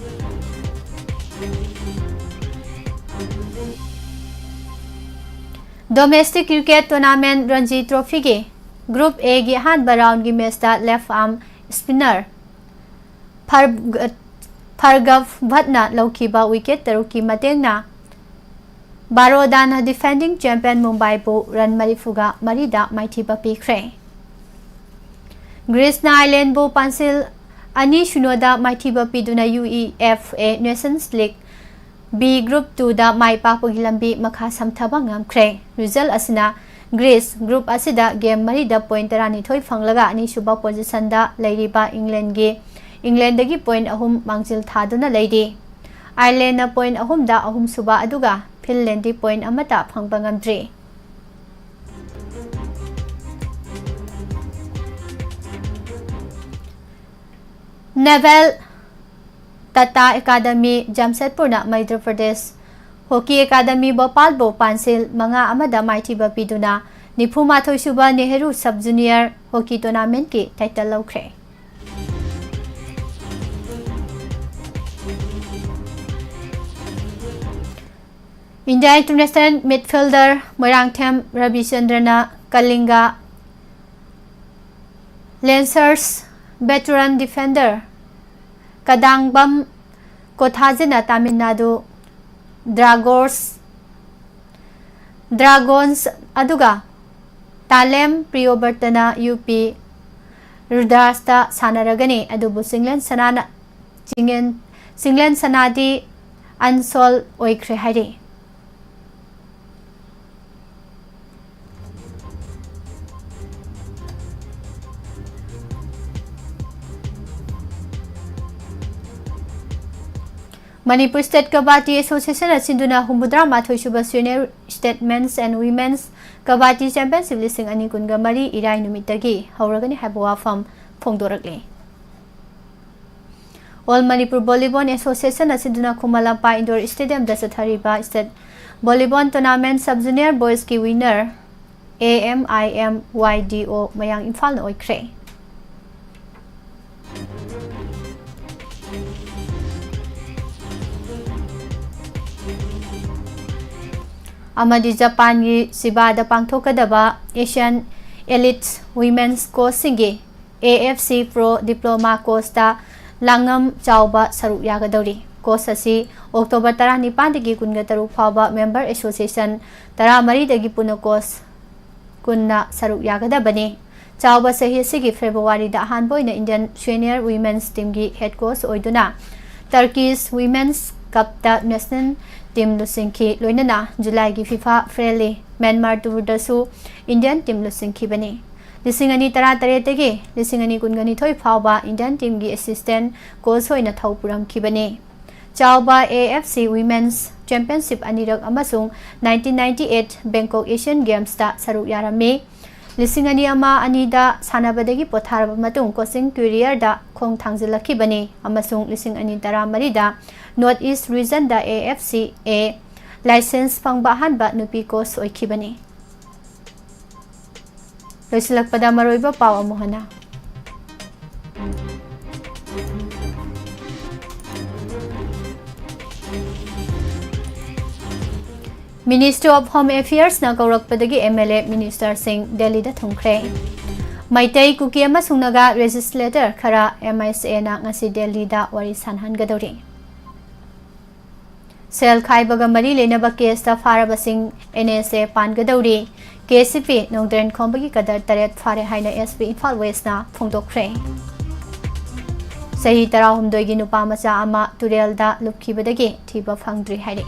Domestic cricket tournament Ranji Trophyꯒꯤ Group Aꯒꯤ ꯑꯍꯥꯟꯕ roundꯒꯤ matchꯇ left arm spinner ꯐꯔ-, ꯐꯔꯒꯚ ꯚꯠꯅ ꯂꯧꯈꯤꯕ wicket ꯇꯔꯨꯛꯀꯤ ꯃꯇꯦꯡꯅ ꯕꯔꯣꯗꯥꯅ defending champion ꯃꯨꯝꯕꯥꯏꯕꯨ run ꯃꯔꯤꯐꯨꯒ ꯃꯔꯤꯗ ꯃꯥꯏꯊꯤꯕ ꯄꯤꯈ꯭ꯔꯦ꯫ ꯒ꯭ꯔꯤꯁꯅ Irelandꯕꯨ ꯄꯥꯟꯁꯤꯜ ꯑꯅꯤ ꯁꯤꯅꯣꯗ ꯃꯥꯏꯊꯤꯕ ꯄꯤꯗꯨꯅ UEFA Nations League B Group twoꯗ ꯃꯥꯏ ꯄꯥꯛꯄꯒꯤ ꯂꯝꯕꯤ ꯃꯈꯥ ꯁꯝꯊꯕ ꯉꯝꯈ꯭ꯔꯦ꯫ Result ꯑꯁꯤꯅ Greece group ꯑꯁꯤꯗ game ꯃꯔꯤꯗ point ꯇꯔꯥꯅꯤꯊꯣꯏ ꯐꯪꯂꯒ ꯑꯅꯤꯁꯨꯕ positionꯗ ꯂꯩꯔꯤꯕ Englandꯒꯤ, Englandꯗꯒꯤ point ꯑꯍꯨꯝ ꯃꯥꯡꯖꯤꯜ ꯊꯥꯗꯨꯅ ꯂꯩꯔꯤ꯫ Irelandꯅ point ꯑꯍꯨꯝꯗ ꯑꯍꯨꯝꯁꯨꯕ ꯑꯗꯨꯒ Finlandꯗꯤ point ꯑꯃꯠꯇ ꯐꯪꯕ ꯉꯝꯗ꯭ꯔꯤ꯫ Naval Tata Academy ꯖꯥꯝꯁꯦꯗꯄꯨꯔꯅ Madhya Pradesh Hockey Academy ꯚꯣꯄꯥꯜꯕꯨ ꯄꯥꯟꯁꯤꯜ ꯃꯉꯥ ꯑꯃꯗ ꯃꯥꯏꯊꯤꯕ ꯄꯤꯗꯨꯅ ꯅꯤꯐꯨ ꯃꯥꯊꯣꯏ ꯁꯨꯕ Nehru Sub Junior Hockey Tournamentꯀꯤ title ꯂꯧꯈ꯭ꯔꯦ꯫ India international midfielder Moirangthem ꯔꯕꯤꯆꯟꯗ꯭ꯔꯅ ꯀꯂꯤꯡꯒ Lancers veteran defender ꯀꯗꯥꯡꯕꯝ ꯀꯣꯊꯥꯖꯤꯅ Tamil Nadu Dragons dragons ꯑꯗꯨꯒ ꯇꯥꯂꯦꯝ ꯄ꯭ꯔꯤꯌꯣꯕꯔꯇꯅ ꯌꯨ ꯄꯤ ꯔꯨꯗ꯭ꯔꯥꯁꯇ ꯁꯥꯟꯅꯔꯒꯅꯤ꯫ ꯑꯗꯨꯕꯨ ꯆꯤꯡꯂꯦꯟ ꯁꯅꯥꯅ, ꯆꯤꯡꯂꯦꯟ, ꯆꯤꯡꯂꯦꯟ ꯁꯅꯥꯗꯤ ꯑꯟꯁꯣꯜ ꯑꯣꯏꯈ꯭ꯔꯦ ꯍꯥꯏꯔꯤ꯫ ꯃꯅꯤꯄꯨꯔ ꯁ꯭ꯇꯦꯠ ꯀꯕꯥꯗꯤ ꯑꯦꯁꯣꯁꯤꯌꯦꯁꯟꯅ ꯁꯤꯟꯗꯨꯅ ꯍꯨꯝꯐꯨꯇꯔꯥ ꯃꯥꯊꯣꯏ ꯁꯨꯕ senior state men's and women's kabaddi championship ꯂꯤꯁꯤꯡ ꯑꯅꯤ ꯀꯨꯟꯒ ꯃꯔꯤ ꯏꯔꯥꯏ ꯅꯨꯃꯤꯠꯇꯒꯤ ꯍꯧꯔꯒꯅꯤ ꯍꯥꯏꯕ ꯋꯥꯐꯝ ꯐꯣꯡꯗꯣꯔꯛꯂꯤ꯫ ꯑꯣꯜ ꯃꯅꯤꯄꯨꯔ ꯚꯣꯂꯤꯕꯣꯜ ꯑꯦꯁꯣꯁꯤꯌꯦꯁꯟꯅ ꯁꯤꯟꯗꯨꯅ ꯈꯨꯃꯟ ꯂꯝꯄꯥꯛ ꯏꯟꯗꯣꯔ ꯁ꯭ꯇꯦꯗꯤꯌꯝꯗ ꯆꯠꯊꯔꯤꯕ state volleyball tournament sub junior ꯕꯣꯏꯁꯀꯤ winner A M I M Y D O ꯃꯌꯥꯡ ꯏꯝꯐꯥꯜꯅ ꯑꯣꯏꯈ꯭ꯔꯦ꯫ ꯑꯃꯗꯤ ꯖꯄꯥꯟꯒꯤ ꯆꯤꯕꯥꯗ ꯄꯥꯡꯊꯣꯛꯀꯗꯕ ꯑꯦꯁꯤꯌꯥꯟ ꯑꯦꯂꯤꯠ ꯋꯤꯃꯦꯟꯁ ꯀꯣꯆꯁꯤꯡꯒꯤ A F C pro diploma ꯀꯣꯔꯁꯇ ꯂꯥꯡꯉꯝ ꯆꯥꯎꯕ ꯁꯔꯨꯛ ꯌꯥꯒꯗꯧꯔꯤ꯫ ꯀꯣꯔꯁ ꯑꯁꯤ ꯑꯣꯛꯇꯣꯕꯔ ꯇꯔꯥꯅꯤꯄꯥꯟꯗꯒꯤ ꯀꯨꯟꯒ ꯇꯔꯨꯛ ꯐꯥꯎꯕ ꯃꯦꯝꯕꯔ ꯑꯦꯁꯣꯁꯤꯌꯦꯁꯟ ꯇꯔꯥꯃꯔꯤꯗꯒꯤ ꯄꯨꯟꯅ ꯀꯣꯔꯁ ꯀꯨꯟꯅ ꯁꯔꯨꯛ ꯌꯥꯒꯗꯕꯅꯤ꯫ ꯆꯥꯎꯕ ꯆꯍꯤ ꯑꯁꯤꯒꯤ ꯐꯦꯕ꯭ꯔꯨꯋꯥꯔꯤꯗ ꯑꯍꯥꯟꯕ ꯑꯣꯏꯅ ꯏꯟꯗꯤꯌꯟ ꯁꯦꯅꯤꯌꯔ ꯋꯤꯃꯦꯟꯁ ꯇꯤꯝꯒꯤ ꯍꯦꯗ ꯀꯣꯆ ꯑꯣꯏꯗꯨꯅ ꯇꯔꯀꯤꯁ ꯋꯤꯃꯦꯟꯁ ꯀꯞꯇ ꯅꯦꯁꯅꯦꯜ ꯇꯤꯝ ꯂꯨꯆꯤꯡꯈꯤ꯫ ꯂꯣꯏꯅꯅ ꯖꯨꯂꯥꯏꯒꯤ ꯐꯤꯐꯥ ꯐ꯭ꯔꯦꯟꯂꯤ ꯃ꯭ꯌꯥꯟꯃꯥꯔ ꯇꯨꯔꯗꯁꯨ ꯏꯟꯗꯤꯌꯟ ꯇꯤꯝ ꯂꯨꯆꯤꯡꯈꯤꯕꯅꯤ꯫ ꯂꯤꯁꯤꯡ ꯑꯅꯤ ꯇꯔꯥꯇꯔꯦꯠꯇꯒꯤ ꯂꯤꯁꯤꯡ ꯑꯅꯤ ꯀꯨꯟꯒꯅꯤꯊꯣꯏ ꯐꯥꯎꯕ ꯏꯟꯗꯤꯌꯟ ꯇꯤꯝꯒꯤ ꯑꯦꯁꯤꯁꯇꯦꯟꯠ ꯀꯣꯆ ꯑꯣꯏꯅ ꯊꯧ ꯄꯨꯔꯝꯈꯤꯕꯅꯤ꯫ ꯆꯥꯎꯕ A F C women's championship ꯑꯅꯤꯔꯛ ꯑꯃꯁꯨꯡ nineteen ninety eight Bangkok Asian ꯒꯦꯝꯁꯇ ꯁꯔꯨꯛ ꯌꯥꯔꯝꯃꯤ꯫ ꯂꯤꯁꯤꯡ ꯑꯅꯤ ꯑꯃ ꯑꯅꯤꯗ ꯁꯥꯟꯅꯕꯗꯒꯤ ꯄꯣꯊꯥꯔꯕ ꯃꯇꯨꯡ ꯀꯣꯆꯤꯡ ꯀꯦꯔꯤꯌꯔꯗ ꯈꯣꯡ ꯊꯥꯡꯖꯤꯜꯂꯛꯈꯤꯕꯅꯤ ꯑꯃꯁꯨꯡ ꯂꯤꯁꯤꯡ ꯑꯅꯤ ꯇꯔꯥꯃꯔꯤꯗ ꯅꯣꯔꯠ ꯏꯁ ꯔꯤꯖꯟꯗ ꯑꯦ ꯑꯦꯐ ꯁꯤ ꯑꯦ ꯂꯥꯏꯁꯦꯟꯁ ꯐꯪꯕ ꯑꯍꯥꯟꯕ ꯅꯨꯄꯤ ꯀꯣꯆ ꯑꯣꯏꯈꯤꯕꯅꯤ꯫ ꯂꯣꯏꯁꯤꯜꯂꯛꯄꯗ ꯃꯔꯨꯑꯣꯏꯕ ꯄꯥꯎ ꯑꯃꯨꯛ ꯍꯟꯅ꯫ Ministry of Home Affairsꯅ ꯀꯧꯔꯛꯄꯗꯒꯤ ꯑꯦꯝ ꯑꯦꯜ ꯑꯦ ꯃꯤꯅꯤꯁꯇꯔꯁꯤꯡ ꯗꯦꯜꯂꯤꯗ ꯊꯨꯡꯈ꯭ꯔꯦ꯫ ꯃꯩꯇꯩ, ꯀꯨꯀꯤ ꯑꯃꯁꯨꯡ ꯅꯥꯒꯥ ꯂꯦꯖꯤꯁꯂꯦꯇꯔ ꯈꯔ ꯑꯦꯝ ꯑꯥꯏ ꯑꯦꯁ ꯑꯦꯅ ꯉꯁꯤ ꯗꯦꯜꯂꯤꯗ ꯋꯥꯔꯤ ꯁꯥꯟꯅꯍꯟꯒꯗꯧꯔꯤ꯫ ꯁꯦꯜ ꯈꯥꯏꯕꯒ ꯃꯔꯤ ꯂꯩꯅꯕ ꯀꯦꯁꯇ ꯐꯥꯔꯕꯁꯤꯡ and S A ꯄꯥꯟꯒꯗꯧꯔꯤ꯫ K C ꯄꯤ ꯅꯣꯡꯗ꯭ꯔꯦꯟ ꯈꯣꯝꯕꯒꯤ ꯀꯗꯔ ꯇꯔꯦꯠ ꯐꯥꯔꯦ ꯍꯥꯏꯅ ꯑꯦꯁ ꯄꯤ ꯏꯝꯐꯥꯜ ꯋꯦꯁꯅ ꯐꯣꯡꯗꯣꯛꯈ꯭ꯔꯦ꯫ ꯆꯍꯤ ꯇꯔꯥꯍꯨꯝꯗꯣꯏꯒꯤ ꯅꯨꯄꯥ ꯃꯆꯥ ꯑꯃ ꯇꯨꯔꯦꯜꯗ ꯂꯨꯞꯈꯤꯕꯗꯒꯤ ꯊꯤꯕ ꯐꯪꯗ꯭ꯔꯤ ꯍꯥꯏꯔꯤ꯫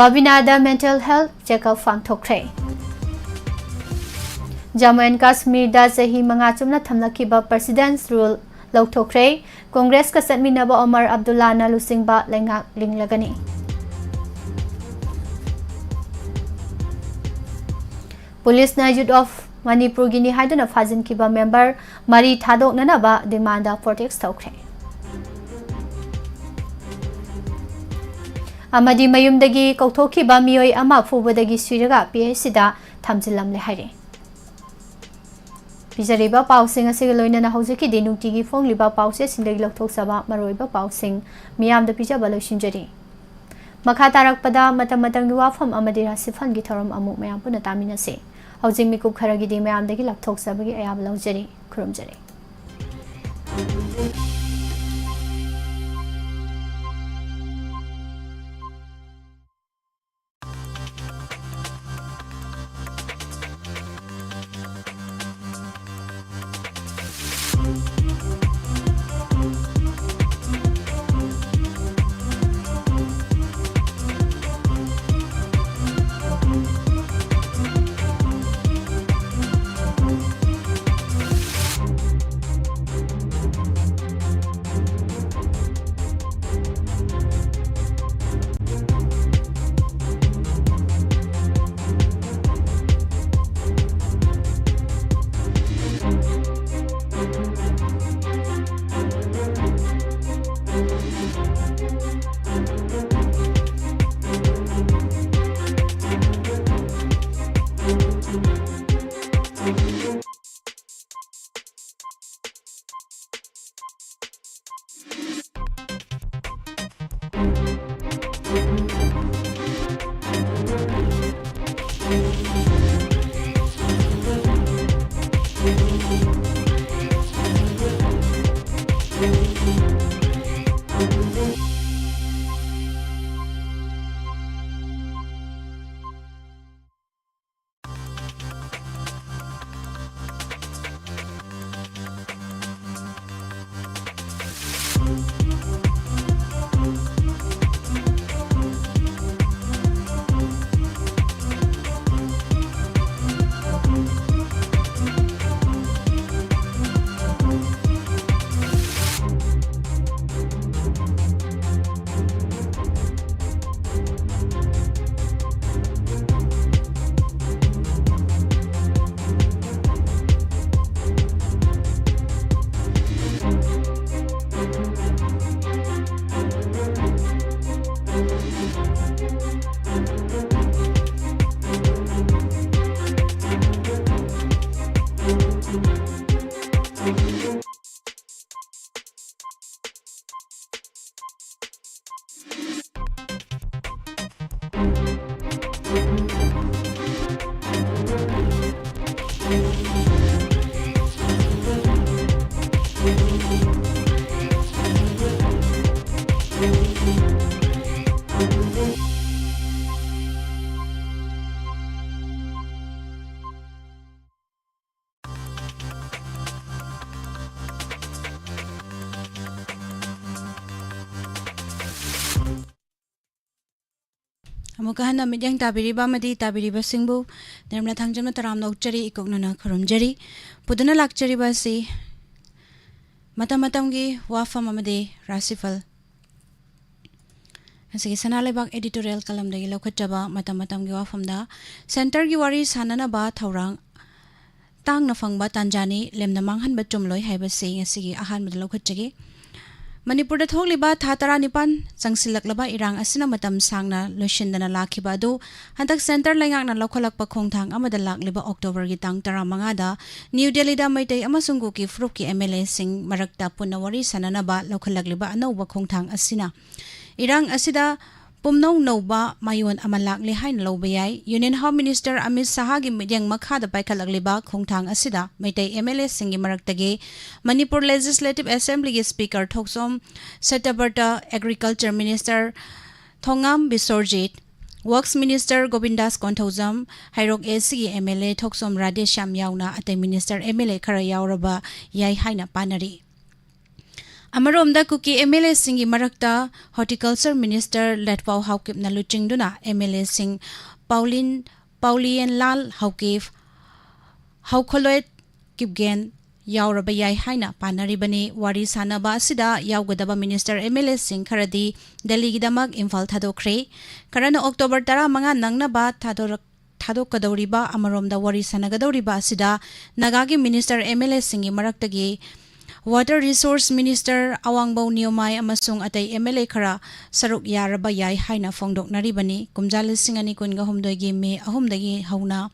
ꯕꯕꯤꯅꯥꯗ ꯃꯦꯟꯇꯦꯜ ꯍꯦꯜꯊ ꯆꯦꯛꯑꯞ ꯄꯥꯡꯊꯣꯛꯈ꯭ꯔꯦ꯫ ꯖꯝꯃꯨ ꯑꯦꯟ ꯀꯥꯁꯃꯤꯔꯗ ꯆꯍꯤ ꯃꯉꯥ ꯆꯨꯞꯅ ꯊꯝꯂꯛꯈꯤꯕ ꯄ꯭ꯔꯦꯁꯤꯗꯦꯟꯠꯁ ꯔꯨꯜ ꯂꯧꯊꯣꯛꯈ꯭ꯔꯦ꯫ ꯀꯣꯡꯒ꯭ꯔꯦꯁꯀ ꯆꯠꯃꯤꯟꯅꯕ ꯑꯣꯃꯔ ꯑꯕꯗꯨꯜꯂꯥꯅ ꯂꯨꯆꯤꯡꯕ ꯂꯩꯉꯥꯛ ꯂꯤꯡꯂꯒꯅꯤ꯫ ꯄꯨꯂꯤꯁꯅ ꯌꯨꯠ ꯑꯣꯐ ꯃꯅꯤꯄꯨꯔꯒꯤꯅꯤ ꯍꯥꯏꯗꯨꯅ ꯐꯥꯖꯤꯟꯈꯤꯕ ꯃꯦꯝꯕꯔ ꯃꯔꯤ ꯊꯥꯗꯣꯛꯅꯅꯕ ꯗꯤꯃꯥꯟꯗ ꯄ꯭ꯔꯣꯇꯦꯁ ꯇꯧꯈ꯭ꯔꯦ꯫ ꯑꯃꯗꯤ ꯃꯌꯨꯝꯗꯒꯤ ꯀꯧꯊꯣꯛꯈꯤꯕ ꯃꯤꯑꯣꯏ ꯑꯃ ꯐꯨꯕꯗꯒꯤ ꯁꯤꯔꯒ ꯄꯤ ꯑꯩꯆ ꯁꯤꯗ ꯊꯝꯖꯤꯜꯂꯝꯂꯦ ꯍꯥꯏꯔꯤ꯫ ꯄꯤꯖꯔꯤꯕ ꯄꯥꯎꯁꯤꯡ ꯑꯁꯤꯒ ꯂꯣꯏꯅꯅ ꯍꯧꯖꯤꯛꯀꯤꯗꯤ ꯅꯨꯡꯇꯤꯒꯤ ꯐꯣꯡꯂꯤꯕ ꯄꯥꯎꯆꯦꯁꯤꯡꯗꯒꯤ ꯂꯧꯊꯣꯛꯆꯕ ꯃꯔꯨꯑꯣꯏꯕ ꯄꯥꯎꯁꯤꯡ ꯃꯤꯌꯥꯝꯗ ꯄꯤꯖꯕ ꯂꯣꯏꯁꯤꯟꯖꯔꯤ꯫ ꯃꯈꯥ ꯇꯥꯔꯛꯄꯗ ꯃꯇꯝ ꯃꯇꯝꯒꯤ ꯋꯥꯐꯝ ꯑꯃꯗꯤ ꯔꯥꯁꯤꯐꯜꯒꯤ ꯊꯧꯔꯝ ꯑꯃꯨꯛ ꯃꯌꯥꯝ ꯄꯨꯟꯅ ꯇꯥꯃꯤꯟꯅꯁꯤ꯫ ꯍꯧꯖꯤꯛ ꯃꯤꯀꯨꯞ ꯈꯔꯒꯤꯗꯤ ꯃꯌꯥꯝꯗꯒꯤ ꯂꯥꯞꯊꯣꯛꯆꯕꯒꯤ ꯑꯌꯥꯕ ꯂꯧꯖꯔꯤ꯫ ꯈꯨꯔꯨꯝꯖꯔꯤ꯫ ꯑꯃꯨꯛꯀ ꯍꯟꯅ ꯃꯤꯠꯌꯦꯡ ꯇꯥꯕꯤꯔꯤꯕ ꯑꯃꯗꯤ ꯇꯥꯕꯤꯔꯤꯕꯁꯤꯡꯕꯨ ꯅꯤꯔꯃꯂꯥ ꯊꯥꯡꯖꯝꯅ ꯇꯔꯥꯝꯅ ꯑꯣꯛꯆꯔꯤ, ꯏꯀꯣꯛꯅꯅ ꯈꯨꯔꯨꯝꯖꯔꯤ꯫ ꯄꯨꯗꯨꯅ ꯂꯥꯛꯆꯔꯤꯕ ꯑꯁꯤ ꯃꯇꯝ ꯃꯇꯝꯒꯤ ꯋꯥꯐꯝ ꯑꯃꯗꯤ ꯔꯥꯁꯤꯐꯜ꯫ ꯉꯁꯤꯒꯤ ꯁꯅꯥ ꯂꯩꯕꯥꯛ editorial columnꯗꯒꯤ ꯂꯧꯈꯠꯆꯕ ꯃꯇꯝ ꯃꯇꯝꯒꯤ ꯋꯥꯐꯝꯗ ꯁꯦꯟꯇꯔꯒꯤ ꯋꯥꯔꯤ ꯁꯥꯟꯅꯅꯕ ꯊꯧꯔꯥꯡ ꯇꯥꯡꯅ ꯐꯪꯕ ꯇꯥꯟꯖꯥꯅꯤ, ꯂꯦꯝꯅ ꯃꯥꯡꯍꯟꯕ ꯆꯨꯝꯂꯣꯏ ꯍꯥꯏꯕꯁꯤ ꯉꯁꯤꯒꯤ ꯑꯍꯥꯟꯕꯗ ꯂꯧꯈꯠꯆꯒꯦ꯫ ꯃꯅꯤꯄꯨꯔꯗ ꯊꯣꯛꯂꯤꯕ ꯊꯥ ꯇꯔꯥꯅꯤꯄꯥꯟ ꯆꯪꯁꯤꯜꯂꯛꯂꯕ ꯏꯔꯥꯡ ꯑꯁꯤꯅ ꯃꯇꯝ ꯁꯥꯡꯅ ꯂꯣꯏꯁꯤꯟꯗꯅ ꯂꯥꯛꯈꯤꯕ ꯑꯗꯨ ꯍꯟꯗꯛ ꯁꯦꯟꯇꯔ ꯂꯩꯉꯥꯛꯅ ꯂꯧꯈꯠꯂꯛꯄ ꯈꯣꯡꯊꯥꯡ ꯑꯃꯗ ꯂꯥꯛꯂꯤꯕ ꯑꯣꯛꯇꯣꯕꯔꯒꯤ ꯇꯥꯡ ꯇꯔꯥꯃꯉꯥꯗ ꯅ꯭ꯌꯨ ꯗꯦꯜꯂꯤꯗ ꯃꯩꯇꯩ ꯑꯃꯁꯨꯡ ꯀꯨꯀꯤ ꯐꯨꯔꯨꯞꯀꯤ MLAꯁꯤꯡ ꯃꯔꯛꯇ ꯄꯨꯟꯅ ꯋꯥꯔꯤ ꯁꯥꯟꯅꯅꯕ ꯂꯧꯈꯠꯂꯛꯂꯤꯕ ꯑꯅꯧꯕ ꯈꯣꯡꯊꯥꯡ ꯑꯁꯤꯅ ꯏꯔꯥꯡ ꯑꯁꯤꯗ ꯄꯨꯝꯅꯧ ꯅꯧꯕ ꯃꯥꯌꯣꯟ ꯑꯃ ꯂꯥꯛꯂꯦ ꯍꯥꯏꯅ ꯂꯧꯕ ꯌꯥꯏ꯫ Union Home Minister ꯑꯃꯤꯠ ꯁꯍꯥꯒꯤ ꯃꯤꯠꯌꯦꯡ ꯃꯈꯥꯗ ꯄꯥꯏꯈꯠꯂꯛꯂꯤꯕ ꯈꯣꯡꯊꯥꯡ ꯑꯁꯤꯗ ꯃꯩꯇꯩ MLAꯁꯤꯡꯒꯤ ꯃꯔꯛꯇꯒꯤ ꯃꯅꯤꯄꯨꯔ Legislative Assemblyꯒꯤ Speaker ꯊꯣꯛꯆꯣꯝ ꯁꯇ꯭ꯌꯕ꯭ꯔꯇ, Agriculture Minister ꯊꯣꯉꯥꯝ ꯕꯤꯁ꯭ꯋꯔꯖꯤꯠ, Works Minister ꯒꯣꯕꯤꯟꯗꯥꯁ ꯀꯣꯟꯊꯧꯖꯝ, ꯍꯩꯔꯣꯛ ACꯒꯤ MLA ꯊꯣꯛꯆꯣꯝ ꯔꯥꯙꯦꯁ꯭ꯌꯥꯝ ꯌꯥꯎꯅ ꯑꯇꯩ minister MLA ꯈꯔ ꯌꯥꯎꯔꯕ ꯌꯥꯏ ꯍꯥꯏꯅ ꯄꯥꯅꯔꯤ꯫ ꯑꯃꯔꯣꯝꯗ ꯀꯨꯀꯤ MLAꯁꯤꯡꯒꯤ ꯃꯔꯛꯇ Horticulture Minister ꯂꯦꯠꯄꯥꯎ ꯍꯥꯎꯀꯤꯞꯅ ꯂꯨꯆꯤꯡꯗꯨꯅ MLAꯁꯤꯡ ꯄꯥꯎꯂꯤꯟ, ꯄꯥꯎꯂꯤꯌꯦꯟꯂꯥꯜ ꯍꯥꯎꯀꯤꯞ, ꯍꯥꯎꯈꯣꯂꯣꯏꯠ ꯀꯤꯞꯒꯦꯟ ꯌꯥꯎꯔꯕ ꯌꯥꯏ ꯍꯥꯏꯅ ꯄꯥꯅꯔꯤꯕꯅꯤ꯫ ꯋꯥꯔꯤ ꯁꯥꯟꯅꯕ ꯑꯁꯤꯗ ꯌꯥꯎꯒꯗꯕ minister MLAꯁꯤꯡ ꯈꯔꯗꯤ ꯗꯦꯜꯂꯤꯒꯤꯗꯃꯛ ꯏꯝꯐꯥꯜ ꯊꯥꯗꯣꯛꯈ꯭ꯔꯦ꯫ ꯈꯔꯅ ꯑꯣꯛꯇꯣꯕꯔ ꯇꯔꯥꯃꯉꯥ ꯅꯪꯅꯕ ꯊꯥꯗꯣꯔꯛ-, ꯊꯥꯗꯣꯛꯀꯗꯧꯔꯤꯕ, ꯑꯃꯔꯣꯝꯗ ꯋꯥꯔꯤ ꯁꯥꯟꯅꯒꯗꯧꯔꯤꯕ ꯑꯁꯤꯗ ꯅꯥꯒꯥꯒꯤ minister MLAꯁꯤꯡꯒꯤ ꯃꯔꯛꯇꯒꯤ Water Resource Minister ꯑꯋꯥꯡꯕꯧ ꯅꯤꯌꯣꯃꯥꯏ ꯑꯃꯁꯨꯡ ꯑꯇꯩ M L A ꯈꯔ ꯁꯔꯨꯛ ꯌꯥꯔꯕ ꯌꯥꯏ ꯍꯥꯏꯅ ꯐꯣꯡꯗꯣꯛꯅꯔꯤꯕꯅꯤ꯫ ꯀꯨꯝꯖꯥ ꯂꯤꯁꯤꯡ ꯑꯅꯤ ꯀꯨꯟꯒ ꯍꯨꯝꯗꯣꯏꯒꯤ ꯃꯦ ꯑꯍꯨꯝꯗꯒꯤ ꯍꯧꯅ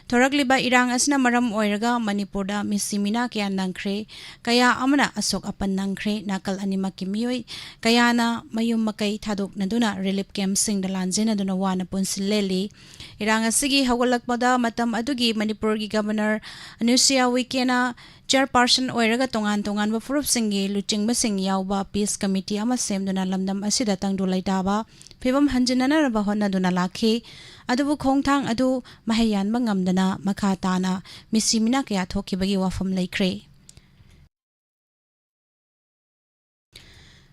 ꯊꯣꯔꯛꯂꯤꯕ ꯏꯔꯥꯡ ꯑꯁꯤꯅ ꯃꯔꯝ ꯑꯣꯏꯔꯒ ꯃꯅꯤꯄꯨꯔꯗ ꯃꯤꯁꯤ ꯃꯤꯅꯥ ꯀꯌꯥ ꯅꯪꯈ꯭ꯔꯦ, ꯀꯌꯥ ꯑꯃꯅ ꯑꯁꯣꯛ ꯑꯄꯟ ꯅꯪꯈ꯭ꯔꯦ꯫ ꯅꯥꯀꯜ ꯑꯅꯤꯃꯛꯀꯤ ꯃꯤꯑꯣꯏ ꯀꯌꯥꯅ ꯃꯌꯨꯝ ꯃꯀꯩ ꯊꯥꯗꯣꯛꯅꯗꯨꯅ relief camp ꯁꯤꯡꯗ ꯂꯥꯟꯖꯦꯟꯅꯗꯨꯅ ꯋꯥꯅ ꯄꯨꯟꯁꯤ ꯂꯦꯜꯂꯤ꯫ ꯏꯔꯥꯡ ꯑꯁꯤꯒꯤ ꯍꯧꯒꯠꯂꯛꯄꯗ ꯃꯇꯝ ꯑꯗꯨꯒꯤ ꯃꯅꯤꯄꯨꯔꯒꯤ Governor ꯑꯅꯨꯁꯨꯏꯌꯥ ꯎꯏꯀꯦꯅ chairperson ꯑꯣꯏꯔꯒ ꯇꯣꯉꯥꯟ ꯇꯣꯉꯥꯟꯕ ꯐꯨꯔꯨꯞꯁꯤꯡꯒꯤ ꯂꯨꯆꯤꯡꯕꯁꯤꯡ ꯌꯥꯎꯕ peace committee ꯑꯃ ꯁꯦꯝꯗꯨꯅ ꯂꯝꯗꯝ ꯑꯁꯤꯗ ꯇꯪꯗꯨ ꯂꯩꯇꯥꯕ ꯐꯤꯕꯝ ꯍꯟꯖꯤꯟꯅꯅꯕ ꯍꯣꯠꯅꯗꯨꯅ ꯂꯥꯛꯈꯤ꯫ ꯑꯗꯨꯕꯨ ꯈꯣꯡꯊꯥꯡ ꯑꯗꯨ ꯃꯍꯩ ꯌꯥꯟꯕ ꯉꯝꯗꯅ ꯃꯈꯥ ꯇꯥꯅ ꯃꯤꯁꯤ ꯃꯤꯅꯥ ꯀꯌꯥ ꯊꯣꯛꯈꯤꯕꯒꯤ ꯋꯥꯐꯝ ꯂꯩꯈ꯭ꯔꯦ꯫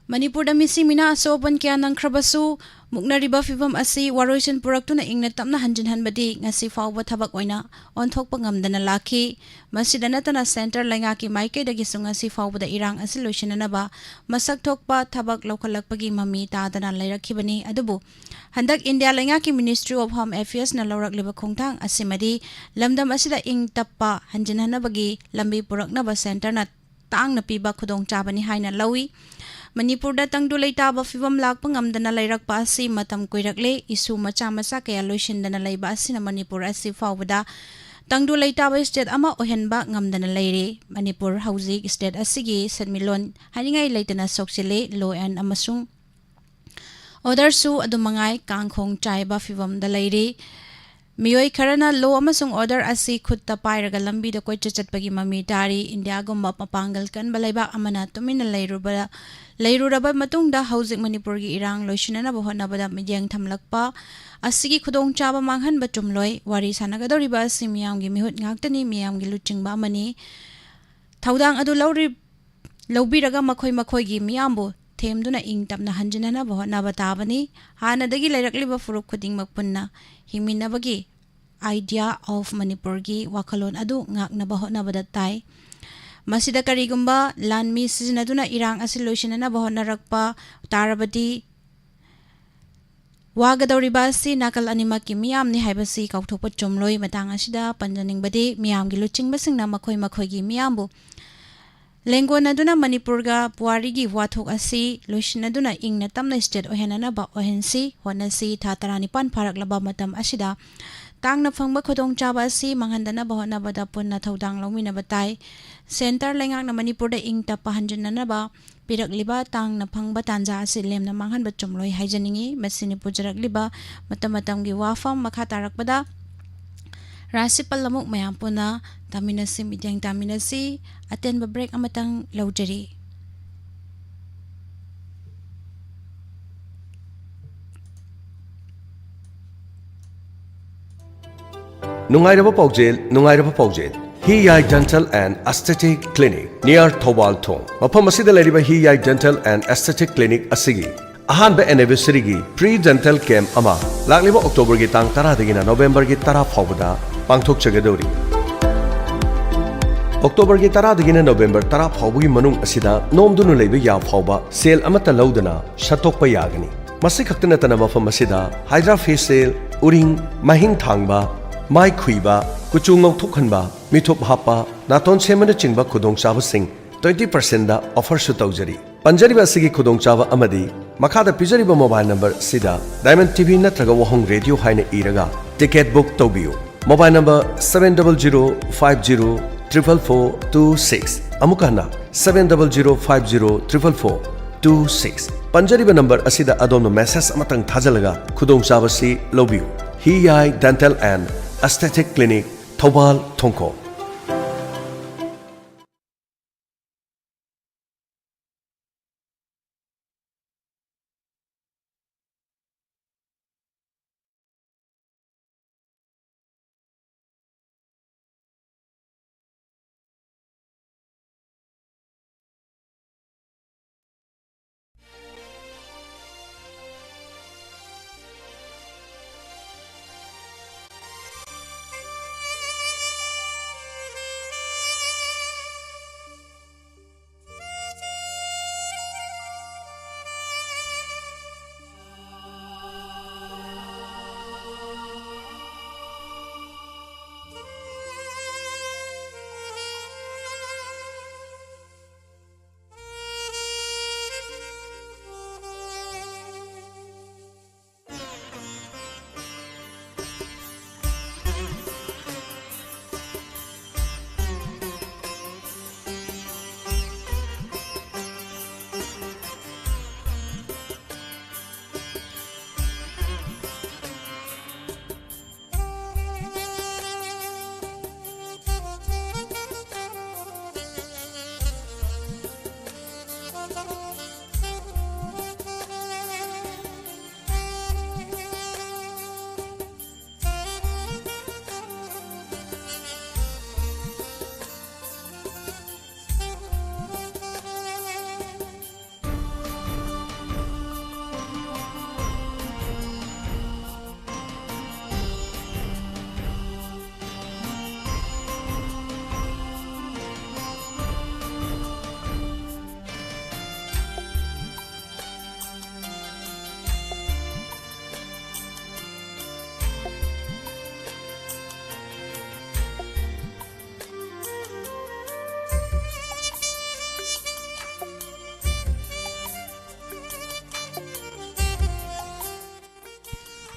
ꯃꯅꯤꯄꯨꯔꯗ ꯃꯤꯁꯤ ꯃꯤꯅꯥ ꯑꯁꯣꯛ ꯑꯄꯟ ꯀꯌꯥ ꯅꯪꯈ꯭ꯔꯕꯁꯨ, ꯃꯨꯛꯅꯔꯤꯕ ꯐꯤꯕꯝ ꯑꯁꯤ ꯋꯥꯔꯣꯏꯁꯤꯟ ꯄꯨꯔꯛꯇꯨꯅ ꯏꯪꯅ ꯇꯞꯅ ꯍꯟꯖꯤꯟꯍꯟꯕꯗꯤ ꯉꯁꯤ ꯐꯥꯎꯕ ꯊꯕꯛ ꯑꯣꯏꯅ ꯑꯣꯟꯊꯣꯛꯄ ꯉꯝꯗꯅ ꯂꯥꯛꯈꯤ꯫ ꯃꯁꯤꯗ ꯅꯠꯇꯅ centre ꯂꯩꯉꯥꯛꯀꯤ ꯃꯥꯏꯀꯩꯗꯒꯤꯁꯨ ꯉꯁꯤ ꯐꯥꯎꯕꯗ ꯏꯔꯥꯡ ꯑꯁꯤ ꯂꯣꯏꯁꯤꯟꯅꯅꯕ ꯃꯁꯛ ꯊꯣꯛꯄ ꯊꯕꯛ ꯂꯧꯈꯠꯂꯛꯄꯒꯤ ꯃꯃꯤ ꯇꯥꯗꯅ ꯂꯩꯔꯛꯈꯤꯕꯅꯤ꯫ ꯑꯗꯨꯕꯨ ꯍꯟꯗꯛ ꯏꯟꯗꯤꯌꯥ ꯂꯩꯉꯥꯛꯀꯤ Ministry of Home Affairs ꯅ ꯂꯧꯔꯛꯂꯤꯕ ꯈꯣꯡꯊꯥꯡ ꯑꯁꯤꯃꯗꯤ ꯂꯝꯗꯝ ꯑꯁꯤꯗ ꯏꯪ ꯇꯞꯄ ꯍꯟꯖꯤꯟꯍꯟꯅꯕꯒꯤ ꯂꯝꯕꯤ ꯄꯨꯔꯛꯅꯕ centre ꯅ ꯇꯥꯡꯅ ꯄꯤꯕ ꯈꯨꯗꯣꯡꯆꯥꯕꯅꯤ ꯍꯥꯏꯅ ꯂꯧꯏ꯫ ꯃꯅꯤꯄꯨꯔꯗ ꯇꯪꯗꯨ ꯂꯩꯇꯥꯕ ꯐꯤꯕꯝ ꯂꯥꯛꯄ ꯉꯝꯗꯅ ꯂꯩꯔꯛꯄ ꯑꯁꯤ ꯃꯇꯝ ꯀꯨꯏꯔꯛꯂꯦ꯫ Issue ꯃꯆꯥ ꯃꯆꯥ ꯀꯌꯥ ꯂꯣꯏꯁꯤꯟꯗꯅ ꯂꯩꯕ ꯑꯁꯤꯅ ꯃꯅꯤꯄꯨꯔ ꯑꯁꯤ ꯐꯥꯎꯕꯗ ꯇꯪꯗꯨ ꯂꯩꯇꯥꯕ state ꯑꯃ ꯑꯣꯏꯍꯟꯕ ꯉꯝꯗꯅ ꯂꯩꯔꯦ꯫ ꯃꯅꯤꯄꯨꯔ ꯍꯧꯖꯤꯛ state ꯑꯁꯤꯒꯤ ꯁꯦꯟꯃꯤꯠꯂꯣꯟ ꯍꯥꯏꯅꯤꯡꯉꯥꯏ ꯂꯩꯇꯅ ꯁꯣꯛꯆꯤꯜꯂꯦ꯫ Law and ꯑꯃꯁꯨꯡ order ꯁꯨ ꯑꯗꯨꯝ ꯃꯉꯥꯏ ꯀꯥꯡꯈꯣꯡ ꯆꯥꯏꯕ ꯐꯤꯕꯝꯗ ꯂꯩꯔꯤ꯫ ꯃꯤꯑꯣꯏ ꯈꯔꯅ law ꯑꯃꯁꯨꯡ order ꯑꯁꯤ ꯈꯨꯠꯇ ꯄꯥꯏꯔꯒ ꯂꯝꯕꯤꯗ ꯀꯣꯏꯆꯠ ꯆꯠꯄꯒꯤ ꯃꯃꯤ ꯇꯥꯔꯤ꯫ ꯏꯟꯗꯤꯌꯥꯒꯨꯝꯕ ꯃꯄꯥꯡꯒꯜ ꯀꯟꯕ ꯂꯩꯕꯥꯛ ꯑꯃꯅ ꯇꯨꯃꯤꯟꯅ ꯂꯩꯔꯨꯕ, ꯂꯩꯔꯨꯔꯕ ꯃꯇꯨꯡꯗ ꯍꯧꯖꯤꯛ ꯃꯅꯤꯄꯨꯔꯒꯤ ꯏꯔꯥꯡ ꯂꯣꯏꯁꯤꯟꯅꯅꯕ ꯍꯣꯠꯅꯕꯗ ꯃꯤꯠꯌꯦꯡ ꯊꯝꯂꯛꯄ ꯑꯁꯤꯒꯤ ꯈꯨꯗꯣꯡꯆꯥꯕ ꯃꯥꯡꯍꯟꯕ ꯆꯨꯝꯂꯣꯏ꯫ ꯋꯥꯔꯤ ꯁꯥꯟꯅꯒꯗꯧꯔꯤꯕ ꯑꯁꯤ ꯃꯤꯌꯥꯝꯒꯤ ꯃꯤꯍꯨꯠ ꯉꯥꯛꯇꯅꯤ, ꯃꯤꯌꯥꯝꯒꯤ ꯂꯨꯆꯤꯡꯕ ꯑꯃꯅꯤ꯫ ꯊꯧꯗꯥꯡ ꯑꯗꯨ ꯂꯧꯔꯤ-, ꯂꯧꯕꯤꯔꯒ ꯃꯈꯣꯏ ꯃꯈꯣꯏꯒꯤ ꯃꯤꯌꯥꯝꯕꯨ ꯊꯦꯝꯗꯨꯅ ꯏꯪ ꯇꯞꯅ ꯍꯟꯖꯤꯟꯅꯅꯕ ꯍꯣꯠꯅꯕ ꯇꯥꯕꯅꯤ꯫ ꯍꯥꯟꯅꯗꯒꯤ ꯂꯩꯔꯛꯂꯤꯕ ꯐꯨꯔꯨꯞ ꯈꯨꯗꯤꯡꯃꯛ ꯄꯨꯟꯅ ꯍꯤꯡꯃꯤꯟꯅꯕꯒꯤ idea of ꯃꯅꯤꯄꯨꯔꯒꯤ ꯋꯥꯈꯜꯂꯣꯟ ꯑꯗꯨ ꯉꯥꯛꯅꯕ ꯍꯣꯠꯅꯕꯗ ꯇꯥꯏ꯫ ꯃꯁꯤꯗ ꯀꯔꯤꯒꯨꯝꯕ ꯂꯥꯟꯃꯤ ꯁꯤꯖꯤꯟꯅꯗꯨꯅ ꯏꯔꯥꯡ ꯑꯁꯤ ꯂꯣꯏꯁꯤꯟꯅꯅꯕ ꯍꯣꯠꯅꯔꯛꯄ ꯇꯥꯔꯕꯗꯤ, ꯋꯥꯒꯗꯧꯔꯤꯕ ꯑꯁꯤ ꯅꯥꯀꯜ ꯑꯅꯤꯃꯛꯀꯤ ꯃꯤꯌꯥꯝꯅꯤ ꯍꯥꯏꯕꯁꯤ ꯀꯥꯎꯊꯣꯛꯄ ꯆꯨꯝꯂꯣꯏ꯫ ꯃꯇꯥꯡ ꯑꯁꯤꯗ ꯄꯟꯖꯅꯤꯡꯕꯗꯤ, ꯃꯤꯌꯥꯝꯒꯤ ꯂꯨꯆꯤꯡꯕꯁꯤꯡꯅ ꯃꯈꯣꯏ ꯃꯈꯣꯏꯒꯤ ꯃꯤꯌꯥꯝꯕꯨ ꯂꯦꯡꯒꯣꯟꯅꯗꯨꯅ ꯃꯅꯤꯄꯨꯔꯒ ꯄꯨꯋꯥꯔꯤꯒꯤ ꯋꯥꯊꯣꯛ ꯑꯁꯤ ꯂꯣꯏꯁꯤꯟꯅꯗꯨꯅ ꯏꯪꯅ ꯇꯞꯅ state ꯑꯣꯏꯍꯟꯅꯅꯕ ꯑꯣꯏꯍꯟꯁꯤ, ꯍꯣꯠꯅꯁꯤ꯫ ꯊꯥ ꯇꯔꯥꯅꯤꯄꯥꯟ ꯐꯥꯔꯛꯂꯕ ꯃꯇꯝ ꯑꯁꯤꯗ ꯇꯥꯡꯅ ꯐꯪꯕ ꯈꯨꯗꯣꯡꯆꯥꯕ ꯑꯁꯤ ꯃꯥꯡꯍꯟꯗꯅꯕ ꯍꯣꯠꯅꯕꯗ ꯄꯨꯟꯅ ꯊꯧꯗꯥꯡ ꯂꯧꯃꯤꯟꯅꯕ ꯇꯥꯏ꯫ Centre ꯂꯩꯉꯥꯛꯅ ꯃꯅꯤꯄꯨꯔꯗ ꯏꯪ ꯇꯞꯄ ꯍꯟꯖꯤꯟꯅꯅꯕ ꯄꯤꯔꯛꯂꯤꯕ ꯇꯥꯡꯅ ꯐꯪꯕ ꯇꯥꯟꯖꯥ ꯑꯁꯤ ꯂꯦꯝꯅ ꯃꯥꯡꯍꯟꯕ ꯆꯨꯝꯂꯣꯏ ꯍꯥꯏꯖꯅꯤꯡꯏ꯫ ꯃꯁꯤꯅꯤ ꯄꯨꯖꯔꯛꯂꯤꯕ ꯃꯇꯝ ꯃꯇꯝꯒꯤ ꯋꯥꯐꯝ꯫ ꯃꯈꯥ ꯇꯥꯔꯛꯄꯗ ꯔꯥꯁꯤꯐꯜ ꯑꯃꯨꯛ ꯃꯌꯥꯝ ꯄꯨꯟꯅ ꯇꯥꯃꯤꯟꯅꯁꯤ, ꯃꯤꯠꯌꯦꯡ ꯇꯥꯃꯤꯟꯅꯁꯤ꯫ ꯑꯇꯦꯟꯕ break ꯑꯃꯇꯪ ꯂꯧꯖꯔꯤ꯫ ꯅꯨꯡꯉꯥꯏꯔꯕ ꯄꯥꯎꯖꯦꯜ, ꯅꯨꯡꯉꯥꯏꯔꯕ ꯄꯥꯎꯖꯦꯜ꯫ ꯍꯤ ꯌꯥꯏ Dental and Aesthetic Clinic, near Thoubal ꯊꯣꯡ꯫ ꯃꯐꯝ ꯑꯁꯤꯗ ꯂꯩꯔꯤꯕ ꯍꯤ ꯌꯥꯏ Dental and Aesthetic Clinic ꯑꯁꯤꯒꯤ ꯑꯍꯥꯟꯕ anniversary ꯒꯤ free dental camp ꯑꯃ ꯂꯥꯛꯂꯤꯕ October ꯒꯤ ꯇꯥꯡ ꯇꯔꯥꯗꯒꯤꯅ November ꯒꯤ ꯇꯔꯥ ꯐꯥꯎꯕꯗ ꯄꯥꯡꯊꯣꯛꯆꯒꯗꯧꯔꯤ꯫ October ꯒꯤ ꯇꯔꯥꯗꯒꯤꯅ November ꯇꯔꯥ ꯐꯥꯎꯕꯒꯤ ꯃꯅꯨꯡ ꯑꯁꯤꯗ ꯅꯣꯝꯗꯨꯅ ꯂꯩꯕ ꯌꯥ ꯐꯥꯎꯕ ꯁꯦꯜ ꯑꯃꯠꯇ ꯂꯧꯗꯅ ꯁꯠꯇꯣꯛꯄ ꯌꯥꯒꯅꯤ꯫ ꯃꯁꯤ ꯈꯛꯇ ꯅꯠꯇꯅ ꯃꯐꯝ ꯑꯁꯤꯗ Hydra facial, ꯎꯔꯤꯡ, ꯃꯍꯤꯡ ꯊꯥꯡꯕ, ꯃꯥꯏ ꯈꯨꯏꯕ, ꯀꯨꯆꯨ ꯉꯧꯊꯣꯛꯍꯟꯕ, ꯃꯤꯊꯨꯞ ꯍꯥꯞꯄ, ꯅꯥꯇꯣꯟ ꯁꯦꯝꯕꯅꯆꯤꯡꯕ ꯈꯨꯗꯣꯡꯆꯥꯕꯁꯤꯡ twenty percent ꯗ offer ꯁꯨ ꯇꯧꯖꯔꯤ꯫ ꯄꯟꯖꯔꯤꯕ ꯑꯁꯤꯒꯤ ꯈꯨꯗꯣꯡꯆꯥꯕ ꯑꯃꯗꯤ ꯃꯈꯥꯗ ꯄꯤꯖꯔꯤꯕ mobile number ꯑꯁꯤꯗ Diamond T V ꯅꯠꯇ꯭ꯔꯒ ꯋꯥꯍꯣꯡ Radio ꯍꯥꯏꯅ ꯏꯔꯒ ticket book ꯇꯧꯕꯤꯌꯨ꯫ Mobile number seven double zero five zero triple four two six꯫ ꯑꯃꯨꯛꯀ ꯍꯟꯅ, seven double zero five zero triple four two six꯫ ꯄꯟꯖꯔꯤꯕ number ꯑꯁꯤꯗ ꯑꯗꯣꯝꯅ message ꯑꯃꯇꯪ ꯊꯥꯖꯤꯜꯂꯒ ꯈꯨꯗꯣꯡꯆꯥꯕꯁꯤ ꯂꯧꯕꯤꯌꯨ꯫ ꯍꯤ ꯌꯥꯏ Dental and Aesthetic Clinic, Thoubal ꯊꯣꯡꯈꯣꯡ꯫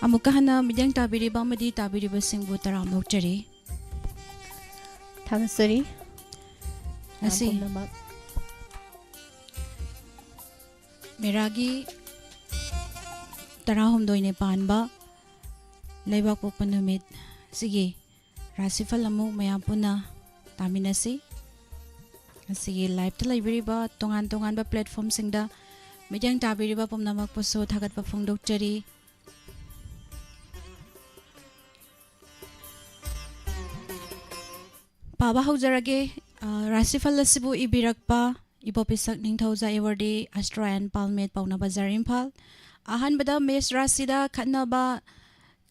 ꯑꯃꯨꯛꯀ ꯍꯟꯅ ꯃꯤꯠꯌꯦꯡ ꯇꯥꯕꯤꯔꯤꯕ ꯑꯃꯗꯤ ꯇꯥꯕꯤꯔꯤꯕꯁꯤꯡꯕꯨ ꯇꯔꯥꯝꯅ ꯑꯣꯛꯆꯔꯤ꯫ ꯊꯥꯒꯠꯆꯔꯤ꯫ ꯉꯁꯤ ꯃꯌꯥꯝ ꯄꯨꯝꯅꯃꯛ꯫ ꯃꯦꯔꯥꯒꯤ ꯇꯔꯥꯍꯨꯝꯗꯣꯏꯅꯦ ꯄꯥꯟꯕ ꯂꯩꯕꯥꯛꯄꯣꯛꯄ ꯅꯨꯃꯤꯠ ꯑꯁꯤꯒꯤ ꯔꯥꯁꯤꯐꯜ ꯑꯃꯨꯛ ꯃꯌꯥꯝ ꯄꯨꯟꯅ ꯇꯥꯃꯤꯟꯅꯁꯤ꯫ ꯉꯁꯤꯒꯤ liveꯇ ꯂꯩꯕꯤꯔꯤꯕ ꯇꯣꯉꯥꯟ ꯇꯣꯉꯥꯟꯕ platformꯁꯤꯡꯗ ꯃꯤꯠꯌꯦꯡ ꯇꯥꯕꯤꯔꯤꯕ ꯄꯨꯝꯅꯃꯛꯄꯨꯁꯨ ꯊꯥꯒꯠꯄ ꯐꯣꯡꯗꯣꯛꯆꯔꯤ꯫ ꯄꯥꯕ ꯍꯧꯖꯔꯒꯦ꯫ ꯑ, ꯔꯥꯁꯤꯐꯜ ꯑꯁꯤꯕꯨ ꯏꯕꯤꯔꯛꯄ ꯏꯕꯣꯄꯤꯁꯛ ꯅꯤꯡꯊꯧꯖꯥ ꯑꯦꯋꯥꯔꯗꯤ, ꯑꯦꯁꯇ꯭ꯔꯣ ꯑꯦꯟ ꯄꯥꯜꯃꯦꯠ, ꯄꯥꯎꯅꯥ ꯕꯖꯥꯔ, ꯏꯝꯐꯥꯜ꯫ ꯑꯍꯥꯟꯕꯗ ꯃꯦꯁ ꯔꯥꯁꯤꯗ ꯈꯠꯅꯕ,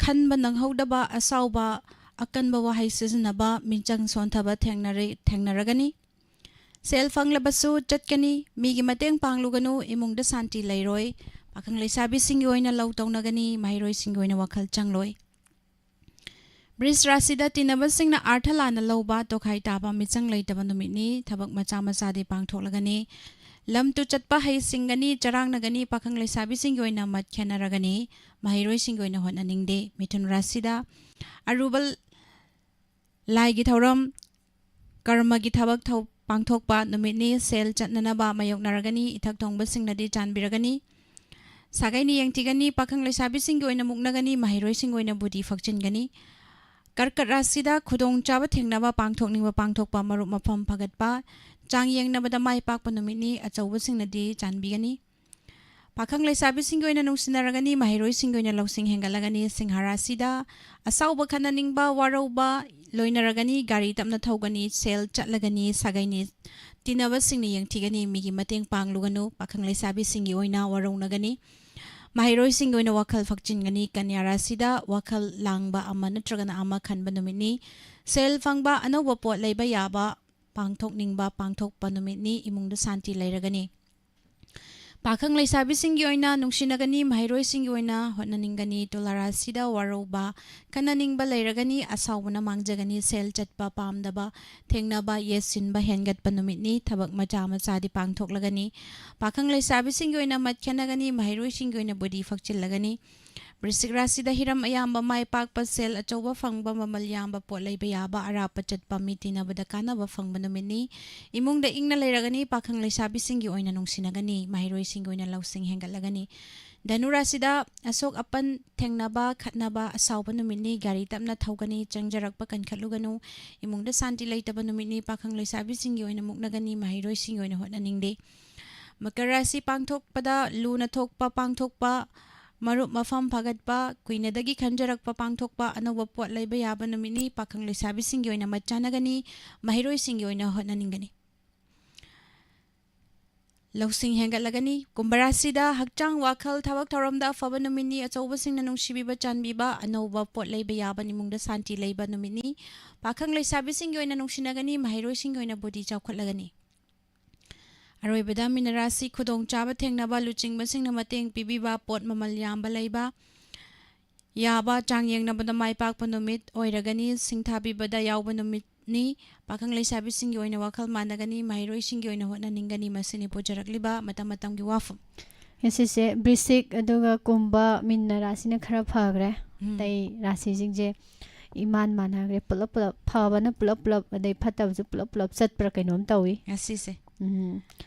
ꯈꯟꯕ ꯅꯪꯍꯧꯗꯕ, ꯑꯁꯥꯎꯕ, ꯑꯀꯟꯕ ꯋꯥꯍꯩ ꯁꯤꯖꯤꯟꯅꯕ, ꯃꯤꯆꯪ ꯁꯣꯟꯊꯕ ꯊꯦꯡꯅꯔꯦ-, ꯊꯦꯡꯅꯔꯒꯅꯤ꯫ ꯁꯦꯜ ꯐꯪꯂꯕꯁꯨ ꯆꯠꯀꯅꯤ, ꯃꯤꯒꯤ ꯃꯇꯦꯡ ꯄꯥꯡꯂꯨꯒꯅꯨ, ꯏꯃꯨꯡꯗ ꯁꯥꯟꯇꯤ ꯂꯩꯔꯣꯏ꯫ ꯄꯥꯈꯪ ꯂꯩꯁꯥꯕꯤꯁꯤꯡꯒꯤ ꯑꯣꯏꯅ ꯂꯧ ꯇꯧꯅꯒꯅꯤ, ꯃꯍꯩꯔꯣꯏꯁꯤꯡꯒꯤ ꯑꯣꯏꯅ ꯋꯥꯈꯜ ꯆꯪꯂꯣꯏ꯫ ꯕ꯭ꯔꯤꯖ ꯔꯥꯁꯤꯗ ꯇꯤꯟꯅꯕꯁꯤꯡꯅ ꯑꯥꯔꯊ ꯂꯥꯟꯅ ꯂꯧꯕ, ꯇꯣꯈꯥꯏ ꯇꯥꯕ, ꯃꯤꯆꯪ ꯂꯩꯇꯕ ꯅꯨꯃꯤꯠꯅꯤ꯫ ꯊꯕꯛ ꯃꯆꯥ ꯃꯆꯥꯗꯤ ꯄꯥꯡꯊꯣꯛꯂꯒꯅꯤ꯫ ꯂꯝ ꯇꯨ ꯆꯠꯄ ꯍꯩꯁꯤꯡꯒꯅꯤ, ꯆꯔꯥꯡꯅꯒꯅꯤ, ꯄꯥꯈꯪ ꯂꯩꯁꯥꯕꯤꯁꯤꯡꯒꯤ ꯑꯣꯏꯅ ꯃꯠ ꯈꯦꯟꯅꯔꯒꯅꯤ, ꯃꯍꯩꯔꯣꯏꯁꯤꯡꯒꯤ ꯑꯣꯏꯅ ꯍꯣꯠꯅꯅꯤꯡꯗꯦ꯫ ꯃꯤꯊꯨꯟ ꯔꯥꯁꯤꯗ ꯑꯔꯨꯕ ꯂꯥꯏꯒꯤ ꯊꯧꯔꯝ, ꯀꯔꯃꯒꯤ ꯊꯕꯛ ꯊꯧ-, ꯄꯥꯡꯊꯣꯛꯄ ꯅꯨꯃꯤꯠꯅꯤ꯫ ꯁꯦꯜ ꯆꯠꯅꯅꯕ ꯃꯥꯌꯣꯛꯅꯔꯒꯅꯤ꯫ ꯏꯊꯛ ꯊꯣꯡꯕꯁꯤꯡꯅꯗꯤ ꯆꯥꯟꯕꯤꯔꯒꯅꯤ꯫ ꯁꯥꯒꯩꯅ ꯌꯦꯡꯊꯤꯒꯅꯤ꯫ ꯄꯥꯈꯪ ꯂꯩꯁꯥꯕꯤꯁꯤꯡꯒꯤ ꯑꯣꯏꯅ ꯃꯨꯛꯅꯒꯅꯤ꯫ ꯃꯍꯩꯔꯣꯏꯁꯤꯡꯒꯤ ꯑꯣꯏꯅ ꯕꯨꯗꯤ ꯐꯛꯆꯤꯟꯒꯅꯤ꯫ ꯀꯔꯀꯠ ꯔꯥꯁꯤꯗ ꯈꯨꯗꯣꯡꯆꯥꯕ ꯊꯦꯡꯅꯕ, ꯄꯥꯡꯊꯣꯛꯅꯤꯡꯕ ꯄꯥꯡꯊꯣꯛꯄ, ꯃꯔꯨꯞ ꯃꯄꯥꯡ ꯐꯒꯠꯄ, ꯆꯥꯡ ꯌꯦꯡꯅꯕꯗ ꯃꯥꯏ ꯄꯥꯛꯄ ꯅꯨꯃꯤꯠꯅꯤ꯫ ꯑꯆꯧꯕꯁꯤꯡꯅꯗꯤ ꯆꯥꯟꯕꯤꯒꯅꯤ꯫ ꯄꯥꯈꯪ ꯂꯩꯁꯥꯕꯤꯁꯤꯡꯒꯤ ꯑꯣꯏꯅ ꯅꯨꯡꯁꯤꯅꯔꯒꯅꯤ, ꯃꯍꯩꯔꯣꯏꯁꯤꯡꯒꯤ ꯑꯣꯏꯅ ꯂꯧꯁꯤꯡ ꯍꯦꯟꯒꯠꯂꯒꯅꯤ꯫ ꯁꯤꯡꯍ ꯔꯥꯁꯤꯗ ꯑꯁꯥꯎꯕ, ꯈꯠꯅꯅꯤꯡꯕ, ꯋꯥꯔꯧꯕ ꯂꯣꯏꯅꯔꯒꯅꯤ꯫ ꯒꯥꯔꯤ ꯇꯞꯅ ꯊꯧꯒꯅꯤ, ꯁꯦꯜ ꯆꯠꯂꯒꯅꯤ, ꯁꯥꯒꯩꯅꯤ ꯇꯤꯟꯅꯕꯁꯤꯡꯅ ꯌꯦꯡꯊꯤꯒꯅꯤ, ꯃꯤꯒꯤ ꯃꯇꯦꯡ ꯄꯥꯡꯂꯨꯒꯅꯨ꯫ ꯄꯥꯈꯪ ꯂꯩꯁꯥꯕꯤꯁꯤꯡꯒꯤ ꯑꯣꯏꯅ ꯋꯥꯔꯧꯅꯒꯅꯤ, ꯃꯍꯩꯔꯣꯏꯁꯤꯡꯒꯤ ꯑꯣꯏꯅ ꯋꯥꯈꯜ ꯐꯛꯆꯤꯟꯒꯅꯤ꯫ ꯀꯟꯌꯥ ꯔꯥꯁꯤꯗ ꯋꯥꯈꯜ ꯂꯥꯡꯕ ꯑꯃ ꯅꯠꯇ꯭ꯔꯒꯅ ꯑꯃ ꯈꯟꯕ ꯅꯨꯃꯤꯠꯅꯤ꯫ ꯁꯦꯜ ꯐꯪꯕ, ꯑꯅꯧꯕ ꯄꯣꯠ ꯂꯩꯕ ꯌꯥꯕ, ꯄꯥꯡꯊꯣꯛꯅꯤꯡꯕ ꯄꯥꯡꯊꯣꯛꯄ ꯅꯨꯃꯤꯠꯅꯤ꯫ ꯏꯃꯨꯡꯗ ꯁꯥꯟꯇꯤ ꯂꯩꯔꯒꯅꯤ꯫ ꯄꯥꯈꯪ ꯂꯩꯁꯥꯕꯤꯁꯤꯡꯒꯤ ꯑꯣꯏꯅ ꯅꯨꯡꯁꯤꯅꯒꯅꯤ, ꯃꯍꯩꯔꯣꯏꯁꯤꯡꯒꯤ ꯑꯣꯏꯅ ꯍꯣꯠꯅꯅꯤꯡꯒꯅꯤ꯫ ꯇꯨꯂꯥ ꯔꯥꯁꯤꯗ ꯋꯥꯔꯧꯕ, ꯈꯟꯅꯅꯤꯡꯕ ꯂꯩꯔꯒꯅꯤ, ꯑꯁꯥꯎꯕꯅ ꯃꯥꯡꯖꯒꯅꯤ꯫ ꯁꯦꯜ ꯆꯠꯄ ꯄꯥꯝꯗꯕ ꯊꯦꯡꯅꯕ, ꯌꯦꯠꯁꯤꯟꯕ ꯍꯦꯟꯒꯠꯄ ꯅꯨꯃꯤꯠꯅꯤ꯫ ꯊꯕꯛ ꯃꯆꯥ ꯃꯆꯥꯗꯤ ꯄꯥꯡꯊꯣꯛꯂꯒꯅꯤ꯫ ꯄꯥꯈꯪ ꯂꯩꯁꯥꯕꯤꯁꯤꯡꯒꯤ ꯑꯣꯏꯅ ꯃꯠ ꯈꯦꯟꯅꯒꯅꯤ, ꯃꯍꯩꯔꯣꯏꯁꯤꯡꯒꯤ ꯑꯣꯏꯅ ꯕꯨꯗꯤ ꯐꯛꯆꯤꯜꯂꯒꯅꯤ꯫ ꯕ꯭ꯔꯤꯁꯤꯛ ꯔꯥꯁꯤꯗ ꯍꯤꯔꯝ ꯑꯌꯥꯝꯕ, ꯃꯥꯏ ꯄꯥꯛꯄ, ꯁꯦꯜ ꯑꯆꯧꯕ ꯐꯪꯕ, ꯃꯃꯜ ꯌꯥꯝꯕ, ꯄꯣꯠ ꯂꯩꯕ ꯌꯥꯕ, ꯑꯔꯥꯞꯄ ꯆꯠꯄ, ꯃꯤ ꯇꯤꯟꯅꯕꯗ ꯀꯥꯟꯅꯕ ꯐꯪꯕ ꯅꯨꯃꯤꯠꯅꯤ꯫ ꯏꯃꯨꯡꯗ ꯏꯪꯅ ꯂꯩꯔꯒꯅꯤ꯫ ꯄꯥꯈꯪ ꯂꯩꯁꯥꯕꯤꯁꯤꯡꯒꯤ ꯑꯣꯏꯅ ꯅꯨꯡꯁꯤꯅꯒꯅꯤ꯫ ꯃꯍꯩꯔꯣꯏꯁꯤꯡꯒꯤ ꯑꯣꯏꯅ ꯂꯧꯁꯤꯡ ꯍꯦꯟꯒꯠꯂꯒꯅꯤ꯫ ꯙꯅꯨ ꯔꯥꯁꯤꯗ ꯑꯁꯣꯛ ꯑꯄꯟ ꯊꯦꯡꯅꯕ, ꯈꯠꯅꯕ, ꯑꯁꯥꯎꯕ ꯅꯨꯃꯤꯠꯅꯤ꯫ ꯒꯥꯔꯤ ꯇꯞꯅ ꯊꯧꯒꯅꯤ꯫ ꯆꯪꯖꯔꯛꯄ ꯀꯟꯈꯠꯂꯨꯒꯅꯨ꯫ ꯏꯃꯨꯡꯗ ꯁꯥꯟꯇꯤ ꯂꯩꯇꯕ ꯅꯨꯃꯤꯠꯅꯤ꯫ ꯄꯥꯈꯪ ꯂꯩꯁꯥꯕꯤꯁꯤꯡꯒꯤ ꯑꯣꯏꯅ ꯃꯨꯛꯅꯒꯅꯤ꯫ ꯃꯍꯩꯔꯣꯏꯁꯤꯡꯒꯤ ꯑꯣꯏꯅ ꯍꯣꯠꯅꯅꯤꯡꯗꯦ꯫ ꯃꯀꯔ ꯔꯥꯁꯤ ꯄꯥꯡꯊꯣꯛꯄꯗ ꯂꯨꯅ ꯊꯣꯛꯄ ꯄꯥꯡꯊꯣꯛꯄ, ꯃꯔꯨꯞ ꯃꯐꯝ ꯐꯒꯠꯄ, ꯀꯨꯏꯅꯗꯒꯤ ꯈꯟꯖꯔꯛꯄ ꯄꯥꯡꯊꯣꯛꯄ, ꯑꯅꯧꯕ ꯄꯣꯠ ꯂꯩꯕ ꯌꯥꯕ ꯅꯨꯃꯤꯠꯅꯤ꯫ ꯄꯥꯈꯪ ꯂꯩꯁꯥꯕꯤꯁꯤꯡꯒꯤ ꯑꯣꯏꯅ ꯃꯠ ꯆꯥꯅꯒꯅꯤ꯫ ꯃꯍꯩꯔꯣꯏꯁꯤꯡꯒꯤ ꯑꯣꯏꯅ ꯍꯣꯠꯅꯅꯤꯡꯒꯅꯤ꯫ ꯂꯧꯁꯤꯡ ꯍꯦꯟꯒꯠꯂꯒꯅꯤ꯫ ꯀꯨꯝꯚ ꯔꯥꯁꯤꯗ ꯍꯛꯆꯥꯡ, ꯋꯥꯈꯜ, ꯊꯕꯛ ꯊꯧꯔꯝꯗ ꯑꯐꯕ ꯅꯨꯃꯤꯠꯅꯤ꯫ ꯑꯆꯧꯕꯁꯤꯡꯅ ꯅꯨꯡꯁꯤꯕꯤꯕ, ꯆꯥꯟꯕꯤꯕ, ꯑꯅꯧꯕ ꯄꯣꯠ ꯂꯩꯕ ꯌꯥꯕ, ꯏꯃꯨꯡꯗ ꯁꯥꯟꯇꯤ ꯂꯩꯕ ꯅꯨꯃꯤꯠꯅꯤ꯫ ꯄꯥꯈꯪ ꯂꯩꯁꯥꯕꯤꯁꯤꯡꯒꯤ ꯑꯣꯏꯅ ꯅꯨꯡꯁꯤꯅꯒꯅꯤ꯫ ꯃꯍꯩꯔꯣꯏꯁꯤꯡꯒꯤ ꯑꯣꯏꯅ ꯕꯨꯙꯤ ꯆꯥꯎꯈꯠꯂꯒꯅꯤ꯫ ꯑꯔꯣꯏꯕꯗ ꯃꯤꯅ ꯔꯥꯁꯤ ꯈꯨꯗꯣꯡꯆꯥꯕ ꯊꯦꯡꯅꯕ, ꯂꯨꯆꯤꯡꯕꯁꯤꯡꯅ ꯃꯇꯦꯡ ꯄꯤꯕꯤꯕ, ꯄꯣꯠ ꯃꯃꯜ ꯌꯥꯝꯕ ꯂꯩꯕ, ꯌꯥꯕ, ꯆꯥꯡ ꯌꯦꯡꯅꯕꯗ ꯃꯥꯏ ꯄꯥꯛꯄ ꯅꯨꯃꯤꯠ ꯑꯣꯏꯔꯒꯅꯤ꯫ ꯁꯤꯡꯊꯥꯕꯤꯕꯗ ꯌꯥꯎꯕ ꯅꯨꯃꯤꯠꯅꯤ꯫ ꯄꯥꯈꯪ ꯂꯩꯁꯥꯕꯤꯁꯤꯡꯒꯤ ꯑꯣꯏꯅ ꯋꯥꯈꯜ ꯃꯥꯟꯅꯒꯅꯤ꯫ ꯃꯍꯩꯔꯣꯏꯁꯤꯡꯒꯤ ꯑꯣꯏꯅ ꯍꯣꯠꯅꯅꯤꯡꯒꯅꯤ꯫ ꯃꯁꯤꯅꯤ ꯄꯨꯖꯔꯛꯂꯤꯕ ꯃꯇꯝ ꯃꯇꯝꯒꯤ ꯋꯥꯐꯝ꯫ ꯉꯁꯤꯁꯦ ꯕ꯭ꯔꯤꯁꯤꯛ ꯑꯗꯨꯒ ꯀꯨꯝꯕ, ꯃꯤꯟꯅ ꯔꯥꯁꯤꯅ ꯈꯔ ꯐꯈ꯭ꯔꯦ꯫ ꯎꯝ꯫ ꯑꯇꯩ ꯔꯥꯁꯤꯁꯤꯡꯁꯦ ꯏꯃꯥꯟ ꯃꯥꯟꯅꯈ꯭ꯔꯦ꯫ ꯄꯨꯂꯞ ꯄꯨꯂꯞ ꯐꯕꯅ ꯄꯨꯂꯞ ꯄꯨꯂꯞ, ꯑꯗꯩ ꯐꯠꯇꯕꯁꯨ ꯄꯨꯂꯞ ꯄꯨꯂꯞ ꯆꯠꯄ꯭ꯔꯥ ꯀꯩꯅꯣꯝ ꯇꯧꯏ꯫ ꯉꯁꯤꯁꯦ꯫ ꯎꯝ꯫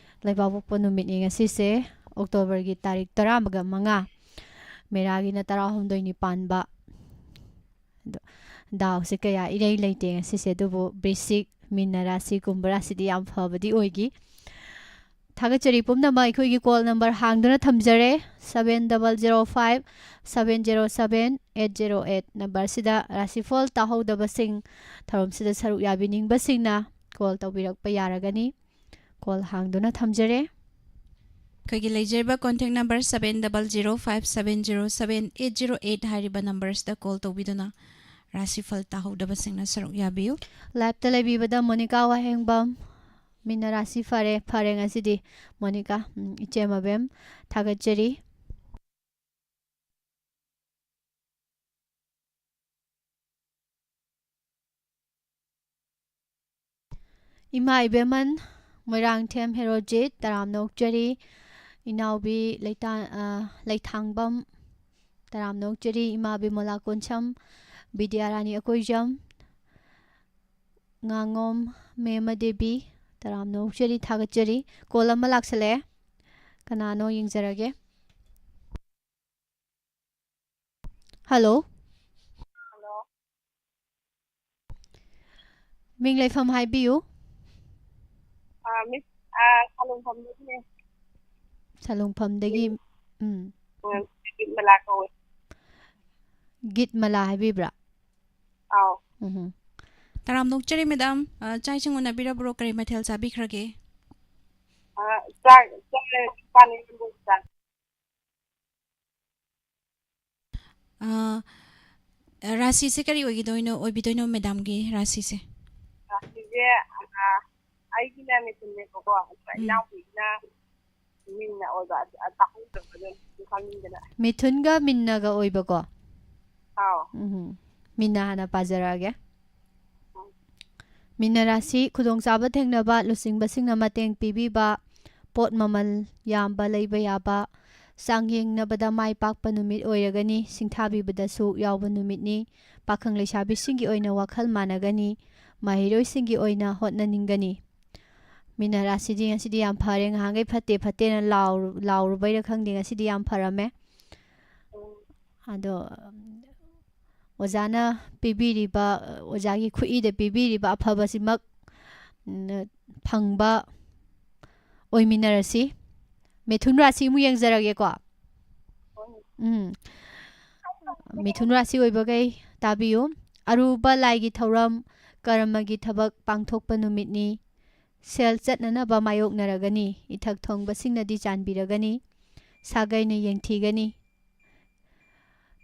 ꯂꯩꯕꯥꯛꯄꯣꯛꯄ ꯅꯨꯃꯤꯠꯅꯤ ꯉꯁꯤꯁꯦ, ꯑꯣꯛꯇꯣꯕꯔꯒꯤ ꯇꯥꯔꯤꯛ ꯇꯔꯥꯃꯒ ꯃꯉꯥ꯫ ꯃꯦꯔꯥꯒꯤꯅ ꯇꯔꯥꯍꯨꯝꯗꯣꯏꯅꯤ ꯄꯥꯟꯕ꯫ ꯑꯗꯣ ꯗꯥꯎꯁꯦ ꯀꯌꯥ ꯏꯔꯩ ꯂꯩꯇꯦ ꯉꯁꯤꯁꯦ, ꯑꯗꯨꯕꯨ ꯕ꯭ꯔꯤꯁꯤꯛ, ꯃꯤꯟꯅ ꯔꯥꯁꯤ, ꯀꯨꯝꯕ ꯔꯥꯁꯤꯗꯤ ꯌꯥꯝ ꯐꯕꯗꯤ ꯑꯣꯏꯈꯤ꯫ ꯊꯥꯒꯠꯆꯔꯤ ꯄꯨꯝꯅꯃꯛ꯫ ꯑꯩꯈꯣꯏꯒꯤ call number ꯍꯥꯡꯗꯨꯅ ꯊꯝꯖꯔꯦ, seven double zero five seven zero seven eight zero eight꯫ Numberꯁꯤꯗ ꯔꯥꯁꯤꯐꯜ ꯇꯥꯍꯧꯗꯕꯁꯤꯡ, ꯊꯧꯔꯝꯁꯤꯗ ꯁꯔꯨꯛ ꯌꯥꯕꯤꯅꯤꯡꯕꯁꯤꯡꯅ call ꯇꯧꯕꯤꯔꯛꯄ ꯌꯥꯔꯒꯅꯤ꯫ Call ꯍꯥꯡꯗꯨꯅ ꯊꯝꯖꯔꯦ꯫ ꯑꯩꯈꯣꯏꯒꯤ ꯂꯩꯖꯔꯤꯕ contact number seven double zero five seven zero seven eight zero eight ꯍꯥꯏꯔꯤꯕ numberꯁꯤꯗ call ꯇꯧꯕꯤꯗꯨꯅ ꯔꯥꯁꯤꯐꯜ ꯇꯥꯍꯧꯗꯕꯁꯤꯡꯅ ꯁꯔꯨꯛ ꯌꯥꯕꯤꯌꯨ꯫ Liveꯇ ꯂꯩꯕꯤꯕꯗ ꯃꯣꯅꯤꯀꯥ ꯋꯥꯍꯦꯡꯕꯝ, ꯃꯤꯟꯅ ꯔꯥꯁꯤ ꯐꯔꯦ, ꯐꯔꯦ ꯉꯁꯤꯗꯤ ꯃꯣꯅꯤꯀꯥ꯫ ꯎꯝ, ꯏꯆꯦ ꯃꯕꯦꯝ, ꯊꯥꯒꯠꯆꯔꯤ꯫ ꯏꯃꯥ ꯏꯕꯦꯝꯃꯟ, ꯃꯣꯏꯔꯥꯡꯊꯦꯝ ꯍꯦꯔꯣꯖꯤꯠ, ꯇꯔꯥꯝꯅ ꯑꯣꯛꯆꯔꯤ꯫ ꯏꯅꯥꯎꯕꯤ ꯂꯩꯇꯥ-, ꯑ, ꯂꯩꯊꯥꯡꯕꯝ, ꯇꯔꯥꯝꯅ ꯑꯣꯛꯆꯔꯤ ꯏꯃꯥ ꯕꯤꯃꯣꯂꯥ ꯀꯣꯟꯁꯝ, ꯕꯤꯗ꯭ꯌꯥꯔꯥꯅꯤ ꯑꯀꯣꯏꯖꯝ, ꯉꯥꯉꯣꯝ ꯃꯦꯃ ꯗꯦꯕꯤ, ꯇꯔꯥꯝꯅ ꯑꯣꯛꯆꯔꯤ, ꯊꯥꯒꯠꯆꯔꯤ꯫ ꯀꯣꯜ ꯑꯃ ꯂꯥꯛꯁꯜꯂꯛꯑꯦ, ꯀꯅꯥꯅꯣ ꯌꯦꯡꯖꯔꯒꯦ꯫ ꯍꯜꯂꯣ꯫ ꯍꯜꯂꯣ꯫ ꯃꯤꯡ ꯂꯩꯐꯝ ꯍꯥꯏꯕꯤꯌꯨ꯫ ꯑꯥ, ꯃꯤꯁ, ꯑꯥ, ꯁꯥꯂꯨꯡꯐꯝꯗꯒꯤꯅꯦ꯫ ꯁꯥꯂꯨꯡꯐꯝꯗꯒꯤ, ꯎꯝ꯫ ꯎꯝ, ꯒꯤꯠꯃꯂꯥ ꯀꯧꯋꯦ꯫ ꯒꯤꯠꯃꯂꯥ ꯍꯥꯏꯕꯤꯕ꯭ꯔꯥ? ꯑꯥꯎ꯫ ꯎꯝ꯫ ꯇꯔꯥꯝꯅ ꯑꯣꯛꯆꯔꯤ, ꯃꯦꯗꯥꯝ꯫ ꯑ, ꯆꯥꯛ ꯏꯁꯤꯡ ꯎꯅꯕꯤꯔꯕ꯭ꯔꯣ? ꯀꯔꯤ ꯃꯊꯦꯜ ꯆꯥꯕꯤꯈ꯭ꯔꯒꯦ? ꯑ, ꯆꯥꯛ ꯆꯥꯔꯦ, ꯄꯥꯟ ꯏꯔꯣꯟꯕ ꯆꯥꯔꯦ꯫ ꯑ, ꯔꯥꯁꯤꯁꯦ ꯀꯔꯤ ꯑꯣꯏꯒꯗꯣꯏꯅꯣ, ꯑꯣꯏꯕꯤꯗꯣꯏꯅꯣ, ꯃꯦꯗꯥꯝꯒꯤ ꯔꯥꯁꯤꯁꯦ? ꯔꯥꯁꯤꯁꯦ, ꯑ, ꯑꯩꯒꯤꯅ ꯃꯤꯊꯨꯟꯅꯦꯕꯀꯣ, ꯑꯗꯨꯒ ꯎꯝ꯫ ꯏꯅꯥꯎꯄꯤꯒꯤꯅ ꯃꯤꯟꯅ ꯑꯣꯏꯕ, ꯑꯗꯨ, ꯑꯗꯨ ꯇꯥꯍꯧꯗ꯭ꯔꯕ, ꯑꯗꯨ ꯈꯪꯅꯤꯡꯗꯅ꯫ ꯃꯤꯊꯨꯟꯒ ꯃꯤꯟꯅꯒ ꯑꯣꯏꯕꯀꯣ? ꯑꯥꯎ꯫ ꯎꯝ꯫ ꯃꯤꯟꯅ ꯍꯥꯟꯅ ꯄꯥꯖꯔꯛꯑꯒꯦ꯫ ꯎꯝ꯫ ꯃꯤꯟꯅ ꯔꯥꯁꯤ, ꯈꯨꯗꯣꯡꯆꯥꯕ ꯊꯦꯡꯅꯕ, ꯂꯨꯆꯤꯡꯕꯁꯤꯡꯅ ꯃꯇꯦꯡ ꯄꯤꯕꯤꯕ, ꯄꯣꯠ ꯃꯃꯜ ꯌꯥꯝꯕ ꯂꯩꯕ ꯌꯥꯕ, ꯆꯥꯡꯌꯦꯡꯅꯕꯗ ꯃꯥꯏ ꯄꯥꯛꯄ ꯅꯨꯃꯤꯠ ꯑꯣꯏꯔꯒꯅꯤ, ꯁꯤꯡꯊꯥꯕꯤꯕꯗꯁꯨ ꯌꯥꯎꯕ ꯅꯨꯃꯤꯠꯅꯤ, ꯄꯥꯈꯪ ꯂꯩꯁꯥꯕꯤꯁꯤꯡꯒꯤ ꯑꯣꯏꯅ ꯋꯥꯈꯜ ꯃꯥꯟꯅꯒꯅꯤ, ꯃꯍꯩꯔꯣꯏꯁꯤꯡꯒꯤ ꯑꯣꯏꯅ ꯍꯣꯠꯅꯅꯤꯡꯒꯅꯤ꯫ ꯃꯤꯟꯅ ꯔꯥꯁꯤꯗꯤ ꯉꯁꯤꯗꯤ ꯌꯥꯝ ꯐꯔꯦ, ꯉꯍꯥꯟꯈꯩ ꯐꯠꯇꯦ ꯐꯠꯇꯦꯅ ꯂꯥꯎꯔꯨ-, ꯂꯥꯎꯔꯨꯕꯩꯔ ꯈꯪꯗꯦ, ꯉꯁꯤꯗꯤ ꯌꯥꯝ ꯐꯔꯝꯃꯦ꯫ ꯎꯝ꯫ ꯑꯗꯣ, ꯎꯝ, ꯑꯣꯖꯥꯅ ꯄꯤꯕꯤꯔꯤꯕ, ꯑꯣꯖꯥꯒꯤ ꯈꯨꯠꯏꯗ ꯄꯤꯕꯤꯔꯤꯕ ꯑꯐꯕꯁꯤꯃꯛ, ꯎꯝ, ꯐꯪꯕ ꯑꯣꯏꯃꯤꯟꯅꯔꯁꯤ꯫ ꯃꯤꯊꯨꯟ ꯔꯥꯁꯤ ꯑꯃꯨꯛ ꯌꯦꯡꯖꯔꯒꯦꯀꯣ꯫ ꯎꯝ꯫ ꯃꯤꯊꯨꯟ ꯔꯥꯁꯤ ꯑꯣꯏꯕꯈꯩ ꯇꯥꯕꯤꯌꯨ꯫ ꯑꯔꯨꯕ ꯂꯥꯏꯒꯤ ꯊꯧꯔꯝ, ꯀꯔꯃꯒꯤ ꯊꯕꯛ ꯄꯥꯡꯊꯣꯛꯄ ꯅꯨꯃꯤꯠꯅꯤ꯫ ꯁꯦꯜ ꯆꯠꯅꯅꯕ ꯃꯥꯌꯣꯛꯅꯔꯒꯅꯤ꯫ ꯏꯊꯛ ꯊꯣꯡꯕꯁꯤꯡꯅꯗꯤ ꯆꯥꯟꯕꯤꯔꯒꯅꯤ꯫ ꯁꯥꯒꯩꯅ ꯌꯦꯡꯊꯤꯒꯅꯤ꯫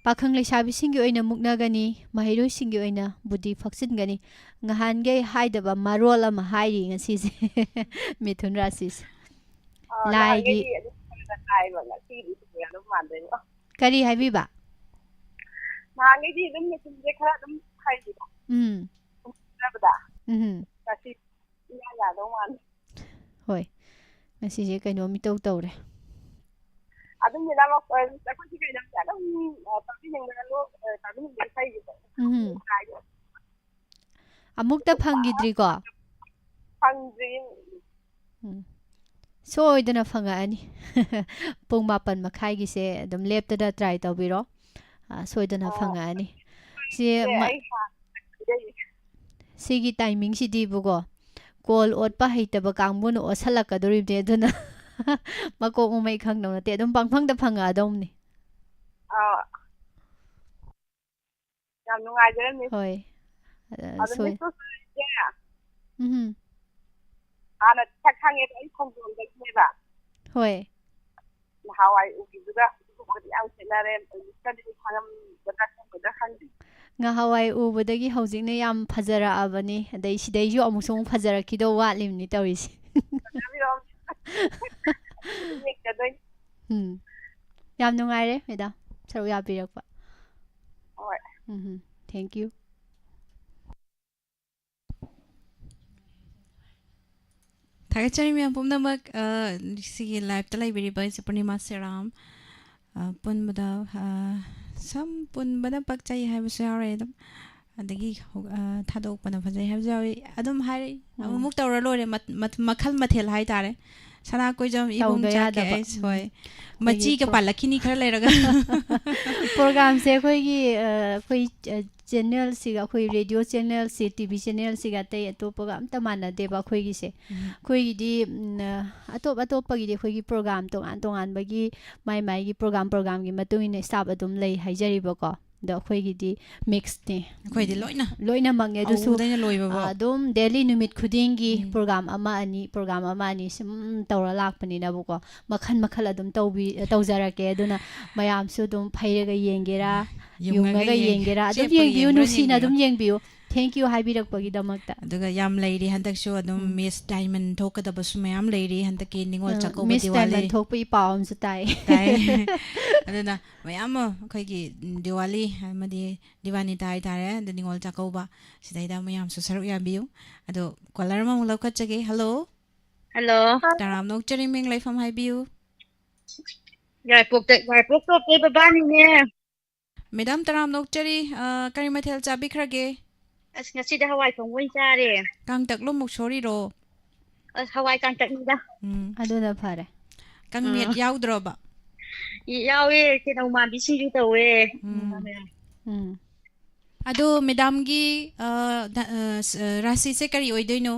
ꯄꯥꯈꯪ ꯂꯩꯁꯥꯕꯤꯁꯤꯡꯒꯤ ꯑꯣꯏꯅ ꯃꯨꯛꯅꯒꯅꯤ꯫ ꯃꯍꯩꯔꯣꯏꯁꯤꯡꯒꯤ ꯑꯣꯏꯅ ꯕꯨꯗꯤ ꯐꯛꯆꯤꯟꯒꯅꯤ꯫ ꯉꯍꯥꯟꯈꯩ ꯍꯥꯏꯗꯕ ꯃꯔꯣꯜ ꯑꯃ ꯍꯥꯏꯔꯤ ꯉꯁꯤꯁꯦ꯫ ꯃꯤꯊꯨꯟ ꯔꯥꯁꯤꯁꯦ꯫ ꯑꯥ, ꯂꯥꯏꯒꯤ ꯅꯍꯥꯟꯈꯩꯗꯤ ꯑꯗꯨꯝ ꯈꯔ ꯈꯔ ꯍꯥꯏꯕ, ꯉꯁꯤꯒꯤꯗꯤ ꯀꯩꯅꯣ ꯑꯗꯨꯝ ꯃꯥꯟꯗꯣꯏꯅꯦ꯫ ꯀꯔꯤ ꯍꯥꯏꯕꯤꯕ? ꯅꯍꯥꯟꯈꯩꯗꯤ ꯑꯗꯨꯝ ꯃꯤꯊꯨꯟꯁꯦ ꯈꯔ ꯑꯗꯨꯝ ꯍꯥꯏꯕꯤꯕ꯫ ꯎꯝ꯫ ꯈꯨꯝꯅꯕꯗ꯫ ꯎꯝ꯫ ꯉꯁꯤ ꯏꯌꯥ ꯌꯥꯗꯧ ꯃꯥꯜꯂꯦ꯫ ꯍꯣꯏ꯫ ꯉꯁꯤꯁꯦ ꯀꯩꯅꯣꯝ ꯏꯇꯧ ꯇꯧꯔꯦ꯫ ꯑꯗꯨꯝ ꯃꯦꯗꯥꯝ, ꯑꯩꯈꯣꯏꯁꯤ ꯀꯩꯅꯣꯝꯇ ꯑꯗꯨꯝ, ꯑ, ꯇꯥꯕꯤꯅꯤꯡꯗꯅ ꯂꯣꯛ, ꯑ, ꯇꯥꯕꯤꯅꯤꯡꯕꯒꯤ ꯏꯁꯩꯒꯤꯗꯣ꯫ ꯎꯝ꯫ ꯑꯃꯨꯛꯇ ꯐꯪꯈꯤꯗ꯭ꯔꯤꯀꯣ? ꯐꯪꯗ꯭ꯔꯤ꯫ ꯎꯝ꯫ ꯁꯣꯏꯗꯅ ꯐꯪꯉꯛꯑꯅꯤ꯫ ꯄꯨꯡ ꯃꯥꯄꯟ ꯃꯈꯥꯏꯒꯤꯁꯦ ꯑꯗꯨꯝ ꯂꯦꯞꯇꯅ try ꯇꯧꯕꯤꯔꯣ꯫ ꯑ, ꯁꯣꯏꯗꯅ ꯑꯣ꯫ ꯐꯪꯉꯛꯑꯅꯤ꯫ ꯁꯤ ꯁꯦ ꯃ-, ꯑꯩ ꯍꯥꯟꯅ ꯍꯥꯏꯖꯒꯦ꯫ ꯁꯤꯒꯤ timingꯁꯤꯗꯤꯕꯀꯣ, call ꯑꯣꯠꯄ ꯍꯩꯇꯕ ꯀꯥꯡꯕꯨꯅ ꯑꯣꯠꯁꯜꯂꯛꯀꯗꯣꯔꯤꯕꯅꯦ, ꯑꯗꯨꯅ ꯃꯀꯣꯛ ꯃꯃꯩ ꯈꯪꯗꯧ ꯅꯠꯇꯦ, ꯑꯗꯨꯝ ꯄꯪꯐꯪꯗ ꯐꯪꯉꯛꯑꯗꯧꯅꯤ꯫ ꯑꯥ꯫ ꯌꯥꯝ ꯅꯨꯡꯉꯥꯏꯖꯔꯦ, ꯃꯤꯁ꯫ ꯍꯣꯏ꯫ ꯑ, ꯑꯗꯣ ꯁꯣꯏ-, ꯃꯤꯁ ꯁꯣꯁꯤꯅꯦ, ꯎꯝ꯫ ꯍꯥꯟꯅ ꯁꯛ ꯈꯪꯉꯦꯕ, ꯑꯩ ꯈꯣꯡꯖꯣꯝꯗꯒꯤꯅꯦꯕ꯫ ꯍꯣꯏ꯫ ꯅꯍꯥꯟꯋꯥꯏ ꯎꯈꯤꯕꯗꯨꯒ ꯍꯧꯖꯤꯛ ꯎꯕꯗꯤ ꯌꯥꯝ ꯈꯦꯠꯅꯔꯦ꯫ ꯃꯤꯁꯀꯗꯤ ꯈꯪꯉꯝꯒꯗ꯭ꯔꯥ ꯈꯪꯉꯣꯏꯗ꯭ꯔꯥ ꯈꯪꯗꯦ꯫ ꯉꯍꯥꯟꯋꯥꯏ ꯎꯕꯗꯒꯤ ꯍꯧꯖꯤꯛꯅ ꯌꯥꯝ ꯐꯖꯔꯛꯑꯕꯅꯤ꯫ ꯑꯗꯩ ꯁꯤꯗꯩꯁꯨ ꯑꯃꯨꯛꯁꯨ ꯑꯃꯨꯛ ꯐꯖꯔꯛꯈꯤꯗꯧ ꯋꯥꯠꯂꯤꯕꯅꯤ ꯇꯧꯔꯤꯁꯦ꯫ ꯐꯖꯕꯤꯔꯣ꯫ ꯑꯗꯨꯝ ꯌꯦꯡꯖꯗꯣꯏꯅꯤ꯫ ꯎꯝ꯫ ꯌꯥꯝ ꯅꯨꯡꯉꯥꯏꯔꯦ, ꯃꯦꯗꯥꯝ, ꯁꯔꯨꯛ ꯌꯥꯕꯤꯔꯛꯄ꯫ ꯍꯣꯏ꯫ ꯎꯝ, thank you꯫ ꯊꯥꯒꯠꯆꯔꯤ ꯃꯌꯥꯝ ꯄꯨꯝꯅꯃꯛ, ꯑ, ꯁꯤꯒꯤ liveꯇ ꯂꯩꯕꯤꯔꯤꯕ ꯏꯆꯦ ꯄꯨꯔꯅꯤꯃꯥ ꯁꯦꯔꯥꯝ, ꯑ, ꯄꯨꯟꯕꯗ, ꯑ, ꯁꯨꯝ ꯄꯨꯟꯕꯗ ꯄꯛꯆꯩ ꯍꯥꯏꯕꯁꯨ ꯌꯥꯎꯔꯦ ꯑꯗꯨꯝ, ꯑꯗꯒꯤ ꯍꯧ-, ꯑ, ꯊꯥꯗꯣꯛꯄꯅ ꯐꯖꯩ ꯍꯥꯏꯕꯁꯨ ꯌꯥꯎꯏ꯫ ꯑꯗꯨꯝ ꯍꯥꯏꯔꯛꯏ, ꯎꯝ꯫ ꯑꯃꯨꯛꯃꯨꯛ ꯇꯧꯔ ꯂꯣꯏꯔꯦ, ꯃꯠ-, ꯃꯠ-, ꯃꯈꯜ ꯃꯊꯦꯜ ꯍꯥꯏꯇꯥꯔꯦ꯫ ꯁꯅꯥ ꯀꯣꯏꯖꯝ ꯏꯕꯨꯡ ꯇꯧꯗ ꯆꯥꯛꯀꯦ ꯌꯥꯗꯕ꯫ ꯑꯩꯁ, ꯎꯝ꯫ ꯍꯣꯏ꯫ ꯑꯩꯈꯣꯏꯒꯤ ꯃꯆꯤꯒ ꯄ꯭ꯔꯣ-, ꯄꯥꯜꯂꯛꯈꯤꯅꯤ ꯈꯔ ꯂꯩꯔꯒ꯫ programꯁꯦ ꯑꯩꯈꯣꯏꯒꯤ, ꯑ, ꯑꯩꯈꯣꯏ, ꯑ, channelꯁꯤꯒ, ꯑꯩꯈꯣꯏ radio channelꯁꯤ, TV channelꯁꯤꯒ ꯑꯇꯩ ꯑꯇꯣꯞꯄꯒ ꯑꯝꯇ ꯃꯥꯟꯅꯗꯦꯕ ꯑꯩꯈꯣꯏꯒꯤꯁꯦ꯫ ꯎꯝ꯫ ꯑꯩꯈꯣꯏꯒꯤꯗꯤ, ꯎꯝ, ꯑ, ꯑꯇꯣꯞ ꯑꯇꯣꯞꯄꯒꯤꯗꯤ ꯑꯩꯈꯣꯏꯒꯤ program ꯇꯣꯉꯥꯟ ꯇꯣꯉꯥꯟꯕꯒꯤ ꯃꯥꯏ ꯃꯥꯏꯒꯤ program programꯒꯤ ꯃꯇꯨꯡ ꯏꯟꯅ staff ꯑꯗꯨꯝ ꯂꯩ ꯍꯥꯏꯖꯔꯤꯕꯀꯣ꯫ ꯑꯗꯣ ꯑꯩꯈꯣꯏꯒꯤꯗꯤ mixꯅꯦ꯫ ꯑꯩꯈꯣꯏꯗꯤ ꯂꯣꯏꯅ ꯂꯣꯏꯅꯃꯛꯅꯦ꯫ ꯑꯗꯨꯁꯨ, ꯍꯧꯕꯗꯩꯅ ꯂꯣꯏꯕꯐꯥꯎ꯫ ꯑ, ꯑꯗꯨꯝ daily ꯅꯨꯃꯤꯠ ꯈꯨꯗꯤꯡꯒꯤ ꯎꯝ꯫ program ꯑꯃ ꯑꯅꯤ, program ꯑꯃ ꯑꯅꯤ ꯁꯨꯝ ꯇꯧꯔ ꯂꯥꯛꯄꯅꯤꯅꯕꯀꯣ꯫ ꯃꯈꯜ ꯃꯈꯜ ꯑꯗꯨꯝ ꯇꯧꯕꯤ-, ꯇꯧꯖꯔꯛꯀꯦ꯫ ꯑꯗꯨꯅ ꯃꯌꯥꯝꯁꯨ ꯑꯗꯨꯝ ꯐꯩꯔꯒ ꯌꯦꯡꯒꯦꯔꯥ, ꯌꯨꯡꯉꯒ ꯌꯨꯡꯉꯒ ꯌꯦꯡ-, ꯌꯦꯡꯒꯦꯔꯥ, ꯑꯗꯨꯝ ꯆꯦꯞꯄꯒ ꯌꯦꯡꯕꯤꯌꯨ, ꯌꯦꯡꯕ꯭ꯔꯥ ꯅꯨꯡꯁꯤꯅ ꯌꯦꯡꯕꯤꯌꯨ꯫ ꯑꯗꯨꯝ ꯌꯦꯡꯕꯤꯌꯨ꯫ Thank you ꯍꯥꯏꯕꯤꯔꯛꯄꯒꯤꯗꯃꯛꯇ꯫ ꯑꯗꯨꯒ ꯌꯥꯝ ꯂꯩꯔꯤ ꯍꯟꯗꯛꯁꯨ ꯑꯗꯨꯝ ꯎꯝ꯫ Miss Diamond ꯊꯣꯛꯀꯗꯕꯁꯨ ꯃꯌꯥꯝ ꯂꯩꯔꯤ ꯍꯟꯗꯛꯀꯤ ꯅꯤꯉꯣꯜ ꯑ, ꯆꯥꯛꯀꯧꯕ Miss ꯗꯤꯋꯥꯂꯤ꯫ Diamond ꯊꯣꯛꯄꯒꯤ ꯄꯥꯎ ꯑꯃꯁꯨ ꯇꯥꯏ꯫ ꯇꯥꯏ꯫ ꯑꯗꯨꯅ ꯃꯌꯥꯝ ꯑꯃ ꯑꯩꯈꯣꯏꯒꯤ ꯗꯤꯋꯥꯂꯤ ꯑꯃꯗꯤ ꯗꯤꯋꯥꯅꯤꯇꯥ ꯍꯥꯏꯇꯥꯔꯦ, ꯑꯗ ꯅꯤꯉꯣꯜ ꯆꯥꯛꯀꯧꯕ, ꯁꯤꯗꯩꯗ ꯃꯌꯥꯝꯁꯨ ꯁꯔꯨꯛ ꯌꯥꯕꯤꯌꯨ꯫ ꯑꯗꯣ caller ꯑꯃꯃꯨꯛ ꯂꯧꯈꯠꯆꯒꯦ꯫ Hello꯫ Hello꯫ ꯇꯔꯥꯝꯅ ꯑꯣꯛꯆꯔꯤ, ꯃꯤꯡ ꯂꯩꯐꯝ ꯍꯥꯏꯕꯤꯌꯨ꯫ ꯌꯥꯏꯄꯣꯛꯇ, ꯌꯥꯏꯄꯣꯛ ꯇꯣꯞꯇꯩ ꯕꯕꯥꯅꯤꯅꯦ꯫ ꯃꯦꯗꯥꯝ, ꯇꯔꯥꯝꯅ ꯑꯣꯛꯆꯔꯤ꯫ ꯑ, ꯀꯔꯤ ꯃꯊꯦꯜ ꯆꯥꯕꯤꯈ꯭ꯔꯒꯦ? ꯑꯁ, ꯉꯁꯤꯗꯤ ꯍꯋꯥꯏ ꯊꯣꯡꯕ ꯑꯣꯏꯅ ꯆꯥꯔꯦ꯫ ꯀꯥꯡꯇꯛꯂꯣ ꯃꯨꯛꯁꯣꯔꯤꯔꯣ? ꯑꯁ, ꯍꯋꯥꯏ ꯀꯥꯡꯇꯛꯅꯤꯗ꯫ ꯎꯝ꯫ ꯑꯗꯨꯅ ꯐꯔꯦ꯫ ꯀꯪꯃꯦꯠ ꯎꯝ꯫ ꯌꯥꯎꯗ꯭ꯔꯣꯕ? ꯏ-, ꯌꯥꯎꯋꯦ, ꯀꯩꯅꯧ ꯃꯥꯟꯕꯤ ꯁꯤꯡꯖꯨ ꯇꯧꯋꯦ꯫ ꯎꯝ꯫ ꯎꯝ꯫ ꯑꯗꯣ ꯃꯦꯗꯥꯝꯒꯤ, ꯑ, ꯗ-, ꯑ, ꯁ-, ꯑ, ꯔꯥꯁꯤꯁꯦ ꯀꯔꯤ ꯑꯣꯏꯗꯣꯏꯅꯣ?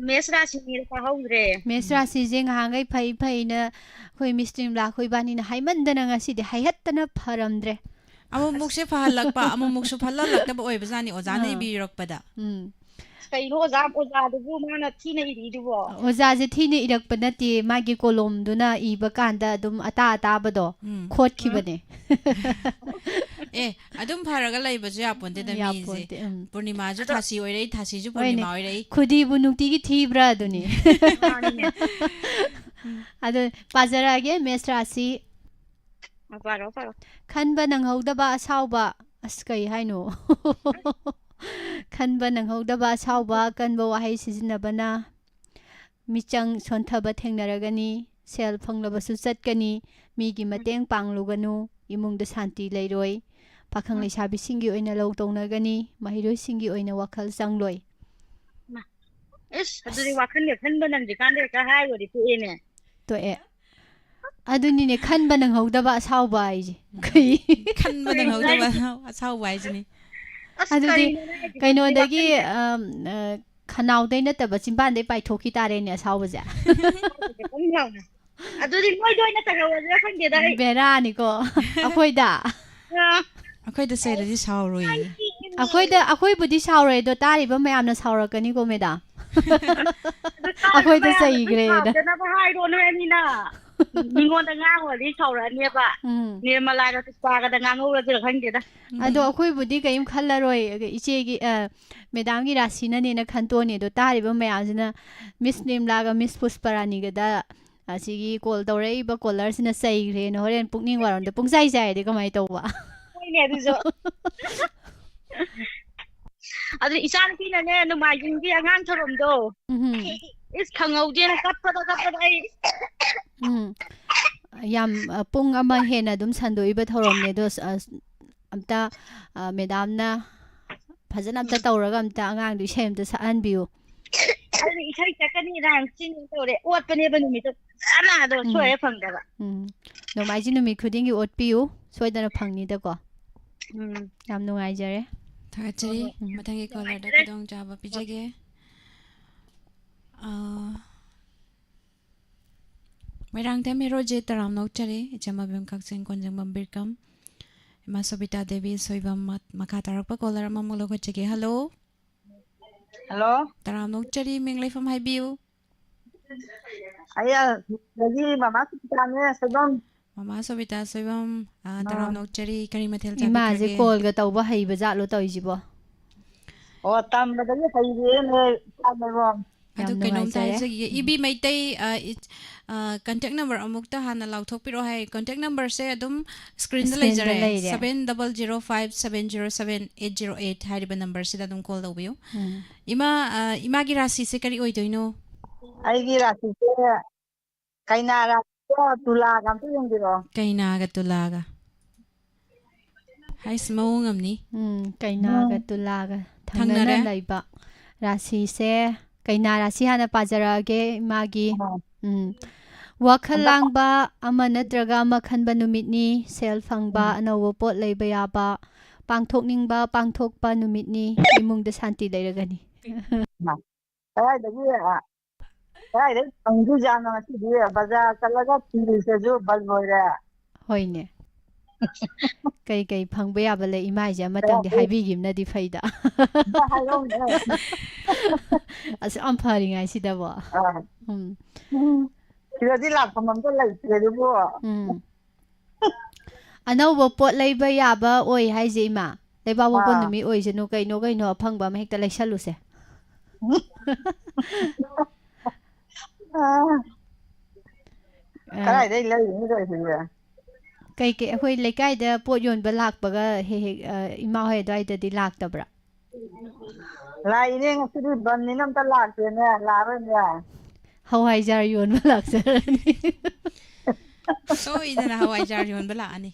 ꯃꯦꯁ ꯔꯥꯁꯤꯅꯦ, ꯇꯥꯍꯧꯗ꯭ꯔꯦ꯫ ꯃꯦꯁ ꯔꯥꯁꯤꯁꯦ ꯉꯍꯥꯟꯈꯩ ꯐꯩ ꯐꯩꯅ ꯑꯩꯈꯣꯏ ꯃꯤꯁ ꯅꯤꯝꯂꯥ ꯑꯩꯈꯣꯏ ꯏꯕꯥꯅꯤꯅ ꯍꯥꯏꯃꯟꯗꯅ ꯉꯁꯤꯗꯤ ꯍꯥꯏꯍꯠꯇꯅ ꯐꯔꯝꯗ꯭ꯔꯦ꯫ ꯑꯃꯨꯛꯃꯨꯛꯁꯦ ꯐꯍꯜꯂꯛꯄ, ꯑꯃꯨꯛꯃꯨꯛꯁꯨ ꯐꯍꯜꯂꯛꯇꯕ ꯑꯣꯏꯕꯖꯥꯠꯅꯤ ꯑꯣꯖꯥꯅ ꯑꯥ꯫ ꯏꯕꯤꯔꯛꯄꯗ꯫ ꯎꯝ꯫ ꯀꯩꯅꯣ ꯑꯣꯖꯥ, ꯑꯣꯖꯥꯗꯨꯕꯨ ꯃꯥꯅ ꯊꯤꯅ ꯏꯔꯤꯗꯨꯕꯣ? ꯑꯣꯖꯥꯁꯦ ꯊꯤꯅ ꯏꯔꯛꯄ ꯅꯠꯇꯦ, ꯃꯥꯒꯤ ꯀꯣꯂꯣꯝꯗꯨꯅ ꯏꯕ ꯀꯥꯟꯗ ꯑꯗꯨꯝ ꯑꯇꯥ ꯑꯇꯥꯕꯗꯣ ꯎꯝ꯫ ꯈꯣꯠꯈꯤꯕꯅꯦ꯫ ꯑꯦ, ꯑꯗꯨꯝ ꯐꯔꯒ ꯂꯩꯕꯁꯨ ꯌꯥꯄꯣꯟꯇꯦꯗ ꯃꯤꯁꯦ꯫ ꯌꯥꯄꯣꯟꯇꯦ, ꯎꯝ꯫ ꯄꯨꯔꯅꯤꯃꯥꯁꯨ ꯑꯗꯣ ꯊꯥꯁꯤ ꯑꯣꯏꯔꯛꯏ, ꯊꯥꯁꯤꯁꯨ ꯍꯣꯏꯅꯦ꯫ ꯄꯨꯔꯅꯤꯃꯥ ꯑꯣꯏꯔꯛꯏ꯫ ꯈꯨꯗꯤꯕꯨ ꯅꯨꯡꯇꯤꯒꯤ ꯊꯤꯕ꯭ꯔꯥ ꯑꯗꯨꯅꯤ꯫ ꯃꯥꯅꯤꯅꯦ꯫ ꯑꯗꯣ ꯄꯥꯖꯔꯛꯑꯒꯦ ꯃꯦꯁ ꯔꯥꯁꯤ꯫ ꯑ, ꯄꯥꯔꯣ, ꯄꯥꯔꯣ꯫ ꯈꯟꯕ ꯅꯪꯍꯧꯗꯕ ꯑꯁꯥꯎꯕ꯫ ꯑꯁ, ꯀꯩ ꯍꯥꯏꯅꯣ? ꯈꯟꯕ ꯅꯪꯍꯧꯗꯕ ꯑꯁꯥꯎꯕ, ꯀꯟꯕ ꯋꯥꯍꯩ ꯁꯤꯖꯤꯟꯅꯕꯅ꯫ ꯃꯤꯆꯪ ꯁꯣꯟꯊꯕ ꯊꯦꯡꯅꯔꯒꯅꯤ, ꯁꯦꯜ ꯐꯪꯂꯕꯁꯨ ꯆꯠꯀꯅꯤ, ꯃꯤꯒꯤ ꯃꯇꯦꯡ ꯄꯥꯡꯂꯨꯒꯅꯨ, ꯏꯃꯨꯡꯗ ꯁꯥꯟꯇꯤ ꯂꯩꯔꯣꯏ, ꯄꯥꯈꯪ ꯎꯝ꯫ ꯂꯩꯁꯥꯕꯤꯁꯤꯡꯒꯤ ꯑꯣꯏꯅ ꯂꯧ ꯇꯧꯅꯒꯅꯤ, ꯃꯍꯩꯔꯣꯏꯁꯤꯡꯒꯤ ꯑꯣꯏꯅ ꯋꯥꯈꯜ ꯆꯪꯂꯣꯏ꯫ ꯏꯁ, ꯑꯗꯨꯗꯤ ꯋꯥꯈꯜꯒ ꯈꯟꯕ ꯅꯪꯗ꯭ꯔꯤꯀꯥꯟꯗ ꯍꯦꯛꯇ ꯍꯥꯏꯔꯨꯔꯗꯤ ꯇꯣꯛꯑꯦꯅꯦ꯫ ꯇꯣꯛꯑꯦ꯫ ꯑꯗꯨꯅꯤꯅꯦ, ꯈꯟꯕ ꯅꯪꯍꯧꯗꯕ ꯑꯁꯥꯎꯕ ꯍꯥꯏꯁꯦ꯫ ꯀꯩ? ꯈꯟꯕ ꯅꯪꯍꯧꯗꯕ ꯑꯁꯥꯎꯕ ꯍꯥꯏꯁꯤꯅꯤ꯫ ꯑꯁ, ꯑꯗꯨꯗꯤ ꯀꯩꯅꯣꯅꯦ ꯍꯥꯏꯁꯤꯕꯣ? ꯀꯩꯅꯣꯗꯒꯤ, ꯋꯥꯈꯜꯒ ꯑꯝ, ꯑ, ꯈꯅꯥꯎꯗꯩ ꯅꯠꯇꯕ ꯆꯤꯝꯕꯥꯟꯗꯩ ꯄꯥꯏꯊꯣꯛꯈꯤ ꯇꯥꯔꯦꯅꯦ ꯑꯁꯥꯎꯕꯁꯦ꯫ ꯈꯟ ꯌꯥꯎꯅ꯫ ꯑꯗꯨꯗꯤ ꯃꯣꯏꯗ ꯑꯣꯏꯅ ꯇꯧꯍꯧꯔꯁꯤꯔ ꯈꯪꯗꯦꯗ ꯑꯩ꯫ ꯕꯦꯔꯥꯅꯤꯀꯣ꯫ ꯑꯩꯈꯣꯏꯗ꯫ ꯑ, ꯑꯩꯈꯣꯏꯗ ꯆꯩꯔꯗꯤ ꯁꯥꯎꯔꯣꯏꯌꯦ꯫ ꯑꯩꯈꯣꯏꯗ, ꯑꯩꯈꯣꯏꯕꯨꯗꯤ ꯁꯥꯎꯔꯣꯏ, ꯑꯗꯣ ꯇꯥꯔꯤꯕ ꯃꯌꯥꯝꯅ ꯁꯥꯎꯔꯛꯀꯅꯤꯀꯣ, ꯃꯦꯗꯥꯝ꯫ ꯑꯗꯨ ꯇꯥꯔꯤꯕ ꯑꯩꯈꯣꯏꯗ ꯃꯌꯥꯝꯅ ꯆꯩꯈ꯭ꯔꯦꯗ꯫ ꯁꯥꯎꯗꯅꯕ ꯍꯥꯏꯔꯣꯅ ꯍꯥꯏꯕꯅꯤꯅ꯫ ꯃꯤꯉꯣꯟꯗ ꯉꯥꯡꯉꯨꯔꯗꯤ ꯁꯥꯎꯔꯛꯑꯅꯦꯕ꯫ ꯎꯝ꯫ ꯅꯤꯔꯃꯂꯥꯒ ꯄꯨꯁꯄꯥꯒꯗ ꯉꯥꯡꯍꯧꯔꯁꯤꯔ ꯈꯪꯗꯦꯗ꯫ ꯑꯗꯣ ꯑꯩꯈꯣꯏꯕꯨꯗꯤ ꯀꯔꯤꯝ ꯈꯜꯂꯔꯣꯏ, ꯏꯆꯦꯒꯤ, ꯑ, ꯃꯦꯗꯥꯝꯒꯤ ꯔꯥꯁꯤꯅꯅꯦꯅ ꯈꯟꯇꯣꯛꯑꯅꯤ꯫ ꯑꯗꯣ ꯇꯥꯔꯤꯕ ꯃꯌꯥꯝꯁꯤꯅ ꯃꯤꯁ ꯅꯤꯔꯃꯂꯥꯒ ꯃꯤꯁ ꯄꯨꯁꯄꯔꯥꯅꯤꯒꯗ ꯑꯁꯤꯒꯤ ꯀꯣꯜ ꯇꯧꯔꯛꯏꯕ ꯀꯣꯂꯔꯁꯤꯅ ꯆꯩꯈ꯭ꯔꯦꯅ ꯍꯣꯔꯦꯟ ꯄꯨꯛꯅꯤꯡ ꯋꯥꯔꯣꯝꯗ ꯄꯨꯡꯆꯥꯏ ꯆꯥꯏꯔꯗꯤ ꯀꯃꯥꯏꯅ ꯇꯧꯕ? ꯍꯣꯏꯅꯦ, ꯑꯗꯨꯁꯨ꯫ ꯑꯗꯨ ꯏꯆꯥꯅꯨꯄꯤꯅꯅꯦ, ꯅꯣꯡꯃꯥꯏꯖꯤꯡꯒꯤ ꯑꯉꯥꯡ ꯊꯧꯔꯝꯗꯣ, ꯎꯝ꯫ ꯏꯁ, ꯈꯪꯍꯧꯗꯦꯅ ꯀꯞꯄꯗ ꯀꯞꯄꯗ ꯑꯩ꯫ ꯎꯝ꯫ ꯌꯥꯝ, ꯑ, ꯄꯨꯡ ꯑꯃ ꯍꯦꯟꯅ ꯑꯗꯨꯝ ꯁꯟꯗꯣꯛꯏꯕ ꯊꯧꯔꯝꯅꯦ꯫ ꯑꯗꯣ, ꯑ, ꯑꯝꯇ, ꯑ, ꯃꯦꯗꯥꯝꯅ ꯐꯖꯅ ꯑꯝꯇ ꯎꯝ꯫ ꯇꯧꯔꯒ ꯑꯝꯇ ꯑꯉꯥꯡꯗꯣ ꯏꯁꯩ ꯑꯝꯇ ꯁꯛꯍꯟꯕꯤꯌꯨ꯫ ꯑꯩꯗꯤ ꯏꯁꯩ ꯁꯛꯀꯅꯤ ꯔꯥꯏꯝꯁ ꯆꯤꯡ ꯇꯧꯔꯦ꯫ ꯑꯣꯠꯄꯅꯦꯕ ꯅꯨꯃꯤꯠꯇꯣ ꯐꯖꯅ, ꯑꯗꯣ ꯎꯝ꯫ ꯁꯣꯏꯔꯦ ꯐꯪꯗꯕ꯫ ꯎꯝ꯫ ꯅꯣꯡꯃꯥꯏꯖꯤꯡ ꯅꯨꯃꯤꯠ ꯈꯨꯗꯤꯡꯒꯤ ꯑꯣꯠꯄꯤꯌꯨ, ꯁꯣꯏꯗꯅ ꯐꯪꯅꯤꯗꯀꯣ꯫ ꯎꯝ꯫ ꯌꯥꯝ ꯅꯨꯡꯉꯥꯏꯖꯔꯦ꯫ ꯊꯥꯒꯠꯆꯔꯤ꯫ ꯍꯣꯏ, ꯍꯣꯏ꯫ ꯎꯝ꯫ ꯃꯊꯪꯒꯤ ꯀꯣꯂꯔꯗ ꯅꯨꯡꯉꯥꯏꯖꯔꯦ꯫ ꯈꯨꯗꯣꯡꯆꯥꯕ ꯄꯤꯖꯒꯦ꯫ ꯑꯥ, ꯃꯣꯏꯔꯥꯡꯊꯦꯝ ꯍꯦꯔꯣꯖꯤꯠ, ꯇꯔꯥꯝꯅ ꯑꯣꯛꯆꯔꯤ꯫ ꯏꯆꯝ ꯑꯕꯦꯝ ꯀꯛꯆꯤꯡ, ꯀꯣꯟꯖꯦꯡꯕꯝ ꯕꯤꯔꯀꯝ, ꯏꯃꯥ ꯁꯣꯕꯤꯇꯥ ꯗꯦꯕꯤ ꯁꯣꯏꯕꯝ, ꯃ-, ꯃꯈꯥ ꯇꯥꯔꯛꯄ ꯀꯣꯂꯔ ꯑꯃꯃꯨꯛ ꯂꯧꯈꯠꯆꯒꯦ꯫ ꯍꯜꯂꯣ꯫ ꯍꯜꯂꯣ꯫ ꯇꯔꯥꯝꯅ ꯑꯣꯛꯆꯔꯤ, ꯃꯤꯡ ꯂꯩꯐꯝ ꯍꯥꯏꯕꯤꯌꯨ꯫ ꯑꯩ ꯑꯗꯒꯤ ꯃꯃꯥ ꯁꯣꯕꯤꯇꯥꯅꯦ, ꯁꯣꯏꯕꯝ꯫ ꯃꯃꯥ ꯁꯣꯕꯤꯇꯥ ꯁꯣꯏꯕꯝ, ꯑ, ꯑꯥ꯫ ꯇꯔꯥꯝꯅ ꯑꯣꯛꯆꯔꯤ꯫ ꯀꯔꯤ ꯃꯊꯦꯜ ꯏꯃꯥꯁꯦ ꯆꯥꯕꯤꯈ꯭ꯔꯒꯦ? ꯀꯣꯜꯒ ꯇꯧꯕ ꯍꯩꯕ ꯖꯥꯠꯂꯣ ꯇꯧꯔꯤꯁꯤꯕꯣ? ꯑꯣ, ꯇꯝꯕꯗꯒꯤ ꯍꯩꯔꯦꯅꯦ, ꯏꯆꯥꯅꯕꯣ꯫ ꯑꯗꯨ ꯌꯥꯝ ꯀꯩꯅꯣꯝꯇ ꯅꯨꯡꯉꯥꯏꯖꯔꯦ꯫ ꯍꯥꯏꯖꯈꯤꯒꯦ꯫ ꯎꯝ꯫ ꯏꯕꯤ ꯃꯩꯇꯩ, ꯑ, ꯏ-, ꯑ, contact number ꯑꯃꯨꯛꯇ ꯍꯥꯟꯅ ꯂꯥꯎꯊꯣꯛꯄꯤꯔꯛꯑꯣ ꯍꯥꯏ꯫ Contact numberꯁꯦ ꯑꯗꯨꯝ screenꯗ screenꯗ ꯂꯩꯖꯔꯦ꯫ ꯂꯩꯔꯦ꯫ Seven double zero five seven zero seven eight zero eight ꯍꯥꯏꯔꯤꯕ numberꯁꯤꯗ ꯑꯗꯨꯝ call ꯇꯧꯕꯤꯌꯨ꯫ ꯎꯝ꯫ ꯏꯃꯥ, ꯑ, ꯏꯃꯥꯒꯤ ꯔꯥꯁꯤꯁꯦ ꯀꯔꯤ ꯑꯣꯏꯗꯣꯏꯅꯣ? ꯑꯩꯒꯤ ꯔꯥꯁꯤꯁꯦ ꯀꯩꯅꯥ ꯔꯥꯁꯤꯒ ꯇꯨꯂꯥꯒ ꯑꯝꯇ ꯌꯦꯡꯕꯤꯔꯛꯑꯣ꯫ ꯀꯩꯅꯥꯒ ꯇꯨꯂꯥꯒ꯫ ꯍꯥꯏꯁ, ꯃꯑꯣꯡ ꯑꯃꯅꯤ꯫ ꯎꯝ, ꯀꯩꯅꯥꯒ ꯎꯝ꯫ ꯇꯨꯂꯥꯒ ꯊꯪꯅꯅ ꯊꯪꯅꯔꯦ꯫ ꯂꯩꯕ ꯔꯥꯁꯤꯁꯦ, ꯀꯩꯅꯥ ꯔꯥꯁꯤ ꯍꯥꯟꯅ ꯄꯥꯖꯔꯛꯑꯒꯦ, ꯏꯃꯥꯒꯤ꯫ ꯑꯥ꯫ ꯎꯝ꯫ ꯋꯥꯈꯜ ꯑꯝꯇ ꯄꯥ- ꯂꯥꯡꯕ, ꯑꯃ ꯅꯠꯇ꯭ꯔꯒ ꯑꯃ ꯈꯟꯕ ꯅꯨꯃꯤꯠꯅꯤ, ꯁꯦꯜ ꯐꯪꯕ, ꯎꯝ꯫ ꯑꯅꯧꯕ ꯄꯣꯠ ꯂꯩꯕ ꯌꯥꯕ, ꯄꯥꯡꯊꯣꯛꯅꯤꯡꯕ ꯄꯥꯡꯊꯣꯛꯄ ꯅꯨꯃꯤꯠꯅꯤ, ꯏꯃꯨꯡꯗ ꯁꯥꯟꯇꯤ ꯂꯩꯔꯒꯅꯤ꯫ ꯃꯥ꯫ ꯀꯗꯥꯏꯗꯒꯤ, ꯑ, ꯀꯗꯥꯏꯗꯒꯤ ꯐꯪꯗꯣꯏꯖꯥꯠꯅꯣ ꯉꯁꯤꯗꯤ? ꯕꯖꯥꯔ ꯆꯠꯂꯒ ꯊꯤꯔꯨꯁꯦꯁꯨ ꯕꯟ ꯑꯣꯏꯔꯦ꯫ ꯍꯣꯏꯅꯦ꯫ ꯀꯩ ꯀꯩ ꯐꯪꯕ ꯌꯥꯕ ꯂꯩ? ꯏꯃꯥꯏꯁꯦ ꯑꯃꯇꯪꯗꯤ ꯑ, ꯑ꯫ ꯍꯥꯏꯕꯤꯈꯤꯕꯅꯗꯤ ꯐꯩꯗ꯫ ꯑꯝꯇ ꯍꯥꯏꯔꯛꯎꯅꯦ꯫ ꯑꯁꯨꯛ ꯌꯥꯝ ꯐꯔꯤꯉꯥꯏꯁꯤꯗꯕꯣ꯫ ꯑ꯫ ꯎꯝ꯫ ꯎꯝ꯫ ꯁꯤꯗꯗꯤ ꯂꯥꯛꯐꯝ ꯑꯝꯇ ꯂꯩꯇ꯭ꯔꯦ ꯑꯗꯨꯕꯨ꯫ ꯎꯝ꯫ ꯑꯅꯧꯕ ꯄꯣꯠ ꯂꯩꯕ ꯌꯥꯕ ꯑꯣꯏ ꯍꯥꯏꯁꯦ, ꯏꯃꯥ꯫ ꯂꯩꯕꯥꯛꯄꯣꯛꯄ ꯑꯥ꯫ ꯅꯨꯃꯤꯠ ꯑꯣꯏꯁꯅꯨ, ꯀꯩꯅꯣ ꯀꯩꯅꯣ ꯑꯐꯪꯕ ꯑꯃ ꯍꯦꯛꯇ ꯂꯩꯁꯜꯂꯨꯁꯦ꯫ ꯑꯥ꯫ ꯑ, ꯀꯗꯥꯏꯗꯩ ꯂꯩꯔꯨꯅꯤ ꯇꯧꯔꯤꯁꯤꯕꯣ? ꯀꯩ ꯀꯩ, ꯑꯩꯈꯣꯏ ꯂꯩꯀꯥꯏꯗ ꯄꯣꯠ ꯌꯣꯟꯕ ꯂꯥꯛꯄꯒ ꯍꯦꯛ ꯍꯦꯛ, ꯑ, ꯏꯃꯥ ꯍꯣꯏ ꯑꯗꯨꯋꯥꯏꯗꯗꯤ ꯂꯥꯛꯇꯕ꯭ꯔꯥ? ꯂꯥꯛꯏꯅꯦ, ꯉꯁꯤꯗꯤ ꯕꯟꯅꯤꯅ ꯑꯝꯇ ꯂꯥꯛꯇꯦꯅꯦ, ꯂꯥꯛꯑꯔꯣꯏꯅꯦ꯫ ꯍꯋꯥꯏꯖꯥꯔ ꯌꯣꯟꯕ ꯂꯥꯛꯆꯔꯅꯤ꯫ ꯁꯣꯏꯗꯅ ꯍꯋꯥꯏꯖꯥꯔ ꯌꯣꯟꯕ ꯂꯥꯛꯑꯅꯤ꯫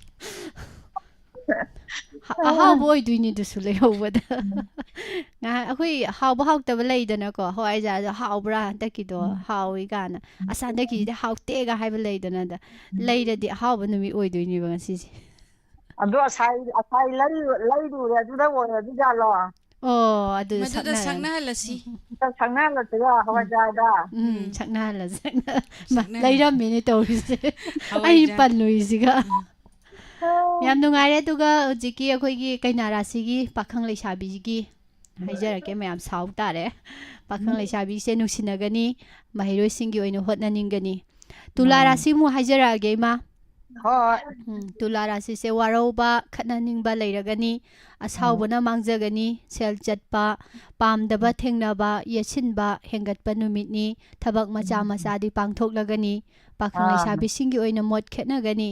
ꯑꯍꯥꯎꯕ ꯑꯣꯏꯗꯣꯏꯅꯤ ꯑꯗꯨꯁꯨ ꯂꯩꯍꯧꯕꯗ꯫ ꯉꯥꯏꯍꯥꯛ ꯑꯩꯈꯣꯏ ꯍꯥꯎꯕ ꯍꯥꯎꯇꯕ ꯂꯩꯗꯅꯀꯣ, ꯍꯋꯥꯏꯖꯥꯔꯗꯣ ꯍꯥꯎꯕ꯭ꯔꯥ ꯍꯟꯗꯛꯀꯤꯗꯣ, ꯍꯥꯎꯏ ꯀꯥꯏꯅ, ꯑꯁ ꯍꯟꯗꯛꯀꯤꯁꯤꯗꯤ ꯍꯥꯎꯇꯦꯒ ꯍꯥꯏꯕ ꯂꯩꯗꯅ꯫ ꯑꯗ ꯂꯩꯔꯗꯤ ꯑꯍꯥꯎꯕ ꯅꯨꯃꯤꯠ ꯑꯣꯏꯗꯣꯏꯅꯦꯕ ꯉꯁꯤꯁꯦ꯫ ꯑꯗꯣ ꯑꯁꯥꯏ ꯑꯁꯥꯏ ꯂꯩꯔꯨ- ꯂꯩꯔꯨꯔꯦ, ꯑꯗꯨꯗ ꯑꯣꯏꯔꯗꯤ ꯖꯥꯠꯂꯣ? ꯑꯣ, ꯑꯗꯨꯗ ꯃꯗꯨꯗ ꯁꯛꯅꯔꯅꯤ꯫ ꯁꯛꯅꯍꯜꯂꯁꯤ꯫ ꯁꯛꯅꯍꯜꯂꯁꯤꯔꯣ ꯍꯋꯥꯏꯖꯥꯔꯗ? ꯎꯝ, ꯁꯛꯅꯍꯜꯂꯁꯤ꯫ ꯁꯛꯅ- ꯃ- ꯁꯛꯅꯍꯜꯂꯁꯤ꯫ ꯂꯩꯔꯝꯃꯦꯅꯦ ꯇꯧꯔꯤꯁꯦ꯫ ꯑꯩ ꯍꯋꯥꯏꯖꯥꯔ꯫ ꯄꯜꯂꯨꯏꯁꯤꯒ꯫ ꯌꯥꯝ ꯅꯨꯡꯉꯥꯏꯔꯦ꯫ ꯑꯗꯨꯒ ꯍꯧꯖꯤꯛꯀꯤ ꯑꯩꯈꯣꯏꯒꯤ ꯀꯩꯅꯥ ꯔꯥꯁꯤꯒꯤ ꯄꯥꯈꯪ ꯂꯩꯁꯥꯕꯤꯒꯤ ꯍꯥꯏꯖꯔꯛꯀꯦ, ꯃꯌꯥꯝ ꯁꯥꯎ ꯇꯥꯔꯦ꯫ ꯄꯥꯈꯪ ꯂꯩꯁꯥꯕꯤꯁꯦ ꯅꯨꯡꯁꯤꯅꯒꯅꯤ, ꯃꯍꯩꯔꯣꯏꯁꯤꯡꯒꯤ ꯑꯣꯏꯅ ꯍꯣꯠꯅꯅꯤꯡꯒꯅꯤ꯫ ꯇꯨꯂꯥ ꯔꯥꯁꯤꯃꯨꯛ ꯍꯥꯏꯖꯔꯛꯑꯒꯦ, ꯏꯃꯥ꯫ ꯍꯣꯏ꯫ ꯎꯝ, ꯇꯨꯂꯥ ꯔꯥꯁꯤꯁꯦ ꯋꯥꯔꯧꯕ, ꯈꯠꯅꯅꯤꯡꯕ ꯂꯩꯔꯒꯅꯤ, ꯑꯁꯥꯎꯕꯅ ꯃꯥꯡꯖꯒꯅꯤ, ꯁꯦꯜ ꯆꯠꯄ, ꯄꯥꯝꯗꯕ ꯊꯦꯡꯅꯕ, ꯌꯦꯠꯁꯤꯟꯕ ꯍꯦꯟꯒꯠꯄ ꯅꯨꯃꯤꯠꯅꯤ, ꯊꯕꯛ ꯃꯆꯥ ꯃꯆꯥꯗꯤ ꯄꯥꯡꯊꯣꯛꯂꯒꯅꯤ, ꯄꯥꯈꯪ ꯑꯥ꯫ ꯂꯩꯁꯥꯕꯤꯁꯤꯡꯒꯤ ꯑꯣꯏꯅ ꯃꯣꯠ ꯈꯦꯠꯅꯒꯅꯤ,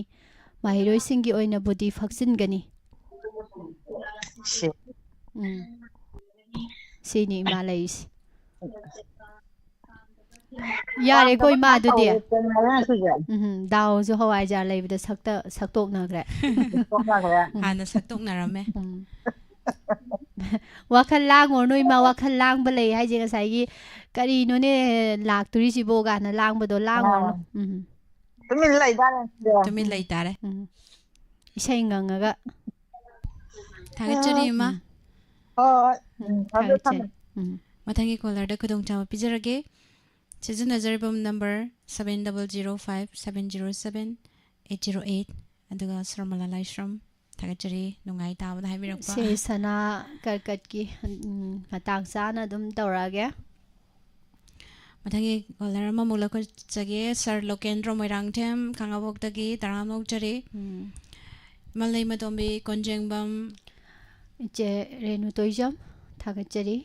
ꯃꯍꯩꯔꯣꯏꯁꯤꯡꯒꯤ ꯑꯣꯏꯅꯕꯨꯗꯤ ꯐꯛꯆꯤꯟꯒꯅꯤ꯫ ꯁꯤ꯫ ꯎꯝ꯫ ꯁꯤꯅꯤ ꯏꯃꯥ ꯂꯩꯔꯤꯁꯤ꯫ ꯌꯥꯔꯦꯀꯣ ꯏꯃꯥ, ꯑꯗꯨꯗꯤ꯫ ꯇꯧꯔꯦ, ꯇꯧꯔꯦ, ꯁꯤꯁꯦ꯫ ꯎꯝ, ꯗꯥꯎꯁꯨ ꯍꯋꯥꯏꯖꯥꯔ ꯂꯩꯕꯗ ꯁꯛꯇ- ꯁꯛꯇꯣꯛꯅꯈ꯭ꯔꯦ꯫ ꯇꯣꯛꯅꯈ꯭ꯔꯦ꯫ ꯍꯥꯟꯅ ꯁꯛꯇꯣꯛꯅꯔꯝꯃꯦ꯫ ꯎꯝ꯫ ꯋꯥꯈꯜ ꯂꯥꯡꯉꯨꯔꯅꯨ ꯏꯃꯥ, ꯋꯥꯈꯜ ꯂꯥꯡꯕ ꯂꯩ ꯍꯥꯏꯁꯦ ꯉꯁꯥꯏꯒꯤ "ꯀꯔꯤꯅꯣꯅꯦ ꯂꯥꯛꯇꯣꯔꯤꯁꯤꯕꯣ" ꯀꯥꯏꯅ ꯂꯥꯡꯕꯗꯣ ꯂꯥꯡꯉꯨꯔꯅꯨ꯫ ꯑꯥ꯫ ꯎꯝ꯫ ꯇꯨꯃꯤꯟ ꯂꯩꯇꯥꯔꯦ꯫ ꯇꯨꯃꯤꯟ ꯂꯩꯇꯥꯔꯦ꯫ ꯎꯝ꯫ ꯏꯁꯩ ꯉꯪꯉꯒ꯫ ꯊꯥꯒꯠꯆꯔꯤ ꯏꯃꯥ꯫ ꯍꯣꯏ꯫ ꯎꯝ, ꯎꯝ, ꯊꯝꯃꯦ, ꯊꯥꯒꯠꯆꯔꯤ꯫ ꯊꯝꯃꯦ꯫ ꯎꯝ꯫ ꯃꯊꯪꯒꯤ ꯀꯣꯂꯔꯗ ꯈꯨꯗꯣꯡꯆꯥꯕ ꯄꯤꯖꯔꯒꯦ꯫ ꯁꯤꯖꯤꯟꯅꯖꯔꯤꯕ number seven double zero five seven zero seven eight zero eight, ꯑꯗꯨꯒ ꯁꯔꯃꯂꯥ ꯂꯥꯏꯁ꯭ꯔꯝ꯫ ꯊꯥꯒꯠꯆꯔꯤ, ꯅꯨꯡꯉꯥꯏ ꯇꯥꯕꯗ ꯍꯥꯏꯕꯤꯔꯛꯄ꯫ ꯁꯦ ꯁꯅꯥ ꯀꯔꯀꯠꯀꯤ, ꯎꯝ, ꯃꯇꯥꯡ ꯆꯥꯅ ꯑꯗꯨꯝ ꯇꯧꯔꯛꯑꯒꯦ꯫ ꯃꯊꯪꯒꯤ ꯀꯣꯂꯔ ꯑꯃꯃꯨꯛ ꯂꯧꯈꯠꯆꯒꯦ꯫ ꯁꯥꯔ ꯂꯣꯀꯦꯟꯗ꯭ꯔꯣ ꯃꯣꯏꯔꯥꯡꯊꯦꯝ, ꯈꯥꯉꯕꯣꯛꯇꯒꯤ ꯇꯔꯥꯝꯅ ꯑꯣꯛꯆꯔꯤ꯫ ꯎꯝ꯫ ꯏꯃꯥꯂꯩꯃꯇꯣꯝꯕꯤ ꯀꯣꯟꯖꯦꯡꯕꯝ꯫ ꯏꯆꯦ ꯔꯦꯅꯨ ꯇꯣꯏꯖꯝ, ꯊꯥꯒꯠꯆꯔꯤ꯫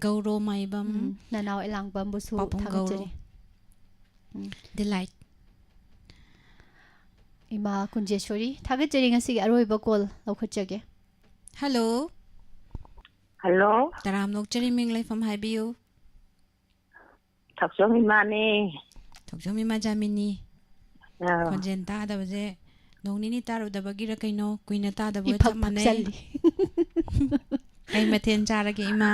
ꯒꯧꯔꯣ ꯃꯥꯏꯕꯝ꯫ ꯎꯝ, ꯅꯅꯥꯎ ꯑꯦꯂꯥꯡꯕꯝꯕꯨꯁꯨ ꯄꯥꯕꯨꯡ ꯒꯧꯔꯣ꯫ ꯊꯥꯒꯠꯆꯔꯤ꯫ ꯎꯝ꯫ ꯗꯤꯂꯥꯏꯠ꯫ ꯏꯃꯥ ꯀꯨꯟꯖꯦꯁꯣꯔꯤ, ꯊꯥꯒꯠꯆꯔꯤ꯫ ꯉꯁꯤꯒꯤ ꯑꯔꯣꯏꯕ ꯀꯣꯜ ꯂꯧꯈꯠꯆꯒꯦ꯫ ꯍꯜꯂꯣ꯫ ꯍꯜꯂꯣ꯫ ꯇꯔꯥꯝꯅ ꯑꯣꯛꯆꯔꯤ, ꯃꯤꯡ ꯂꯩꯐꯝ ꯍꯥꯏꯕꯤꯌꯨ꯫ ꯊꯧꯆꯣꯝ ꯏꯃꯥꯅꯦ꯫ ꯊꯧꯆꯣꯝ ꯏꯃꯥ ꯖꯥꯃꯤꯅꯤ꯫ ꯑꯥ꯫ ꯈꯣꯟꯖꯦꯜ ꯇꯥꯗꯕꯁꯦ ꯅꯣꯡ ꯅꯤꯅꯤ ꯇꯥꯔꯨꯗꯕꯒꯤꯔ ꯀꯩꯅꯣ, ꯀꯨꯏꯅ ꯇꯥꯗꯕꯒ ꯏꯐꯛ ꯆꯞ ꯃꯥꯟꯅꯩ꯫ ꯐꯛꯆꯜꯂꯤ꯫ ꯀꯩ ꯃꯊꯦꯜ ꯆꯥꯔꯒꯦ, ꯏꯃꯥ?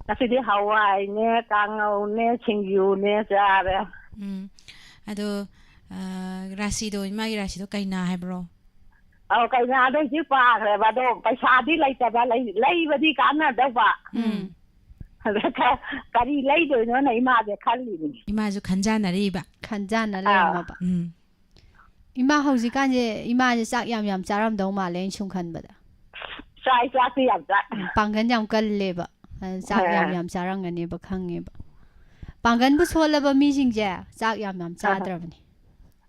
ꯉꯁꯤꯗꯤ ꯍꯋꯥꯏꯅꯦ, ꯀꯥꯡꯉꯧꯅꯦ, ꯁꯤꯡꯖꯨꯅꯦ ꯆꯥꯔꯦ꯫ ꯎꯝ꯫ ꯑꯗꯣ, ꯑ, ꯔꯥꯁꯤꯗꯣ, ꯏꯃꯥꯒꯤ ꯔꯥꯁꯤꯗꯣ ꯀꯩꯅꯥ ꯍꯥꯏꯕ꯭ꯔꯣ? ꯑꯧ, ꯀꯩꯅꯥꯗꯣ ꯍꯧꯖꯤꯛ ꯄꯥꯈ꯭ꯔꯦꯕ, ꯑꯗꯣ ꯄꯩꯁꯥꯗꯤ ꯂꯩꯇꯕ, ꯂꯩ-, ꯂꯩꯕꯗꯤ ꯀꯥꯟꯅꯗꯧꯕ꯫ ꯎꯝ꯫ ꯑꯗ ꯀ-, ꯀꯔꯤ ꯂꯩꯗꯣꯏꯅꯣꯅ ꯏꯃꯥꯁꯦ ꯈꯜꯂꯤꯅꯤ꯫ ꯏꯃꯥꯁꯨ ꯈꯟꯖꯥꯅꯔꯤꯕ꯫ ꯈꯟꯖꯥꯅ ꯑꯥ꯫ ꯂꯩꯔꯝꯃꯕ꯫ ꯎꯝ꯫ ꯏꯃꯥ ꯍꯧꯖꯤꯛꯀꯥꯟꯁꯦ, ꯏꯃꯥꯁꯦ ꯆꯥꯛ ꯌꯥꯝ ꯌꯥꯝ ꯆꯥꯔꯝꯗꯧ ꯃꯥꯜꯂꯦ, ꯑꯩꯅ ꯁꯨꯝ ꯈꯟꯕꯗ꯫ ꯆꯥꯏ, ꯆꯥꯛꯇꯤ ꯌꯥꯝ ꯆꯥꯏ꯫ ꯎꯝ, ꯄꯥꯡꯒꯜ ꯌꯥꯝ ꯀꯜꯂꯦꯕ꯫ ꯑ, ꯆꯥꯛ ꯌꯥꯝ ꯑꯥ꯫ ꯌꯥꯝ ꯆꯥꯔꯝꯒꯅꯦꯕ, ꯈꯪꯉꯦꯕ꯫ ꯄꯥꯡꯒꯜꯕꯨ ꯁꯣꯜꯂꯕ ꯃꯤꯁꯤꯡꯁꯦ ꯆꯥꯛ ꯌꯥꯝ ꯌꯥꯝ ꯑꯥ꯫ ꯆꯥꯗ꯭ꯔꯕꯅꯤ꯫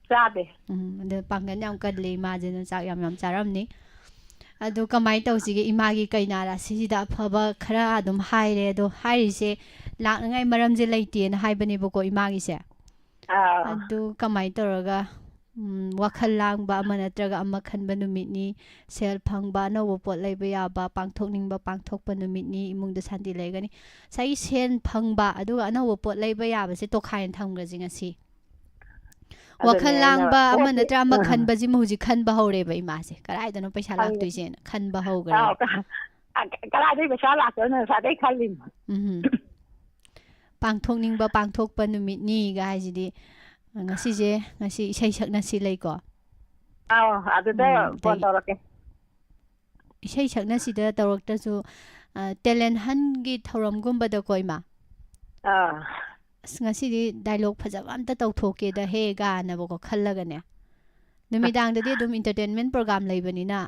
ꯆꯥꯗꯦ꯫ ꯎꯝ, ꯑꯗ ꯄꯥꯡꯒꯜ ꯌꯥꯝ ꯀꯜꯂꯦ ꯏꯃꯥꯁꯤꯅ, ꯆꯥꯛ ꯌꯥꯝ ꯌꯥꯝ ꯆꯥꯔꯝꯅꯤ꯫ ꯑꯗꯨ ꯀꯃꯥꯏꯅ ꯇꯧꯁꯤꯒꯦ? ꯏꯃꯥꯒꯤ ꯀꯩꯅꯥ ꯔꯥꯁꯤꯁꯤꯗ ꯑꯐꯕ ꯈꯔ ꯑꯗꯨꯝ ꯍꯥꯏꯔꯦ, ꯑꯗꯣ ꯍꯥꯏꯔꯤꯁꯦ ꯂꯥꯛꯅꯉꯥꯏ ꯃꯔꯝꯁꯦ ꯂꯩꯇꯦꯅ ꯍꯥꯏꯕꯅꯦꯕꯀꯣ ꯏꯃꯥꯒꯤꯁꯦ꯫ ꯑꯥ꯫ ꯑꯗꯨ ꯀꯃꯥꯏꯅ ꯇꯧꯔꯒ, ꯎꯝ, ꯋꯥꯈꯜ ꯂꯥꯡꯕ ꯑꯃ ꯅꯠꯇ꯭ꯔꯒ ꯑꯃ ꯈꯟꯕ ꯅꯨꯃꯤꯠꯅꯤ, ꯁꯦꯜ ꯐꯪꯕ, ꯑꯅꯧꯕ ꯄꯣꯠ ꯂꯩꯕ ꯌꯥꯕ, ꯄꯥꯡꯊꯣꯛꯅꯤꯡꯕ ꯄꯥꯡꯊꯣꯛꯄ ꯅꯨꯃꯤꯠꯅꯤ, ꯏꯃꯨꯡꯗ ꯁꯥꯟꯇꯤ ꯂꯩꯒꯅꯤ꯫ ꯉꯁꯥꯏꯒꯤ ꯁꯦꯟ ꯐꯪꯕ, ꯑꯗꯨꯒ ꯑꯅꯧꯕ ꯄꯣꯠ ꯂꯩꯕ ꯌꯥꯕꯁꯦ ꯇꯣꯈꯥꯏꯅ ꯊꯝꯈ꯭ꯔꯁꯤ ꯉꯁꯤ꯫ ꯑꯗꯨꯅꯦ ꯋꯥꯈꯜ ꯑꯩꯅ ꯂꯥꯡꯕ ꯑꯃ ꯄꯣꯠꯁꯦ, ꯅꯠꯇ꯭ꯔ ꯑꯃ ꯑꯥ꯫ ꯈꯟꯕꯁꯤꯃ ꯍꯧꯖꯤꯛ ꯈꯟꯕ ꯍꯧꯔꯦꯕ ꯏꯃꯥꯁꯦ꯫ ꯀꯗꯥꯏꯗꯅꯣ ꯄꯩꯁꯥ ꯈꯪꯉꯦ꯫ ꯂꯥꯛꯇꯣꯏꯁꯦꯅ ꯈꯟꯕ ꯍꯧꯈ꯭ꯔꯦ꯫ ꯑꯥꯎ, ꯀ-, ꯑ, ꯀ-, ꯀꯗꯥꯏꯗꯩ ꯄꯩꯁꯥ ꯂꯥꯛꯇꯣꯏꯅꯣ ꯉꯁꯥꯏꯗꯩ ꯈꯜꯂꯤꯅꯤ꯫ ꯎꯝ꯫ ꯄꯥꯡꯊꯣꯛꯅꯤꯡꯕ ꯄꯥꯡꯊꯣꯛꯄ ꯅꯨꯃꯤꯠꯅꯤꯒ ꯍꯥꯏꯁꯤꯗꯤ, ꯉꯁꯤꯁꯦ, ꯉꯁꯤ ꯏꯁꯩ ꯁꯛꯅꯁꯤ ꯂꯩꯀꯣ꯫ ꯑꯥꯎ, ꯑꯗꯨꯗ ꯎꯝ, ꯐꯣꯟ ꯑꯗꯒꯤ ꯇꯧꯔꯛꯀꯦ꯫ ꯏꯁꯩ ꯁꯛꯅꯁꯤꯗ ꯇꯧꯔꯛꯇ꯭ꯔꯁꯨ, ꯑ, talent huntꯀꯤ ꯊꯧꯔꯝꯒꯨꯝꯕꯗꯀꯣ, ꯏꯃꯥ? ꯑꯥ꯫ "ꯑꯁ, ꯉꯁꯤꯗꯤ dialogue ꯐꯖꯕ ꯑꯝꯇ ꯇꯧꯊꯣꯛꯀꯦꯗ ꯍꯦ" ꯀꯥꯏꯅꯕꯀꯣ ꯈꯜꯂꯒꯅꯦ꯫ ꯅꯨꯃꯤꯗꯥꯡꯗꯗꯤ ꯑꯗꯨꯝ entertainment program ꯂꯩꯕꯅꯤꯅ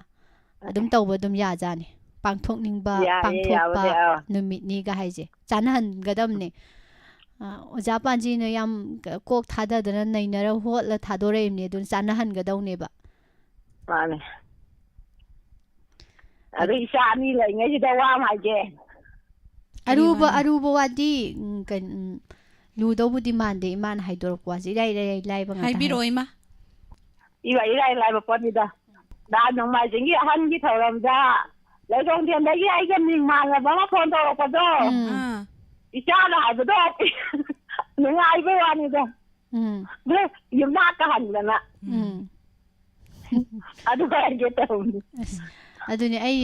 ꯑꯗꯨꯝ ꯇꯧꯕ ꯑꯗꯨꯝ ꯌꯥꯖꯥꯠꯅꯤ꯫ ꯄꯥꯡꯊꯣꯛꯅꯤꯡꯕ, ꯌꯥꯏꯌꯦ, ꯄꯥꯡꯊꯣꯛꯄ ꯌꯥꯕꯨꯗꯤ, ꯑꯥ꯫ ꯅꯨꯃꯤꯠꯅꯤꯒ ꯍꯥꯏꯁꯦ꯫ ꯆꯥꯅꯍꯟꯒꯗꯕꯅꯦ꯫ ꯑ, ꯑꯣꯖꯥ ꯄꯥꯟꯖꯤꯅ ꯌꯥꯝ ꯀ-, ꯀꯣꯛ ꯊꯥꯗꯗꯅ ꯅꯩꯅꯔ ꯍꯣꯠꯂ ꯊꯥꯗꯣꯔꯛꯏꯕꯅꯦ, ꯑꯗꯨꯅ ꯆꯥꯅꯍꯟꯒꯗꯧꯅꯦꯕ꯫ ꯃꯥꯅꯦ꯫ ꯑꯗꯩ ꯏꯆꯥ ꯑꯅꯤ ꯂꯩꯉꯩꯁꯤꯗ ꯋꯥ ꯑꯃ ꯍꯥꯏꯒꯦ꯫ ꯀꯔꯤ ꯑꯔꯨꯕ, ꯋꯥꯅꯣ? ꯑꯔꯨꯕ ꯋꯥꯗꯤ, ꯎꯝ, ꯀꯩ-, ꯎꯝ, ꯂꯨꯗꯧꯕꯨꯗꯤ ꯃꯥꯟꯗꯦ, ꯏꯃꯥꯅ ꯍꯥꯏꯗꯣꯔꯛꯄ ꯋꯥꯁꯦ ꯏꯔꯥꯏ ꯏꯔꯥꯏ ꯂꯥꯏꯕ ꯉꯥꯛꯇ ꯍꯥꯏ-, ꯍꯥꯏꯕꯤꯔꯛꯑꯣ, ꯏꯃꯥ꯫ ꯏꯔꯥꯏ, ꯏꯔꯥꯏ ꯂꯥꯏꯕ ꯄꯣꯠꯅꯤꯗ꯫ ꯅꯍꯥꯟ ꯅꯣꯡꯃꯥꯏꯖꯤꯡꯒꯤ ꯑꯍꯟꯒꯤ ꯊꯧꯔꯝꯗ ꯂꯩꯔꯣꯡꯊꯦꯝꯗꯒꯤ ꯑꯩꯒ ꯃꯤꯡ ꯃꯥꯟꯅꯕ ꯑꯃ ꯐꯣꯟ ꯇꯧꯔꯛꯄꯗꯣ꯫ ꯎꯝ꯫ ꯑꯥ꯫ ꯏꯆꯥꯅ ꯍꯥꯏꯕꯗꯣ ꯅꯨꯡꯉꯥꯏꯕꯩ ꯋꯥꯅꯤꯗ꯫ ꯎꯝ꯫ ꯑꯗꯨ ꯌꯨꯝꯅꯥꯛꯀ ꯍꯪꯗꯅ ꯎꯝ꯫ ꯑꯗꯨ ꯍꯥꯏꯒꯦ ꯇꯧꯕꯅꯤ꯫ ꯑꯁ, ꯑꯗꯨꯅꯦ ꯑꯩ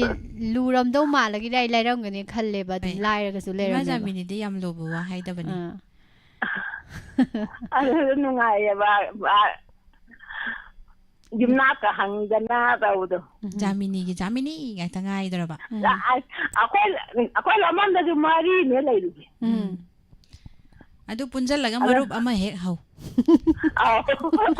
ꯂꯨꯔꯝꯗꯧ ꯃꯥꯜꯂꯒꯗꯤ ꯑꯩ ꯂꯩꯔꯝꯒꯅꯤ ꯈꯜꯂꯦꯕ, ꯑꯗꯨꯝ ꯑꯩ- ꯂꯥꯏꯔꯒꯁꯨ ꯏꯃꯥ ꯂꯩꯔꯝꯃꯦꯕ꯫ ꯖꯥꯃꯤꯅꯤꯗꯤ ꯌꯥꯝ ꯂꯨꯕ ꯋꯥ ꯍꯥꯏꯗꯕꯅꯤ꯫ ꯑꯥ꯫ ꯑꯗꯨꯁꯨ ꯅꯨꯡꯉꯥꯏꯌꯦꯕ꯫ ꯌꯨꯝꯅꯥꯛꯀ ꯍꯪꯗꯅ ꯇꯧꯕꯗꯣ꯫ ꯖꯥꯃꯤꯅꯤꯒꯤ ꯖꯥꯃꯤꯅꯤ ꯉꯥꯛꯇ ꯉꯥꯏꯗ꯭ꯔꯕ? ꯎꯝ꯫ ꯑꯩꯈꯣꯏ ꯑꯩꯈꯣꯏ ꯂꯃꯟꯗꯁꯨ ꯃꯔꯤꯅꯦ ꯂꯩꯔꯤꯁꯦ꯫ ꯎꯝ꯫ ꯑꯗꯨ ꯄꯨꯟꯁꯤꯜꯂꯒ ꯑꯗꯣ- ꯃꯔꯨꯞ ꯑꯃ ꯍꯦꯛ ꯍꯧ꯫ ꯑꯧ,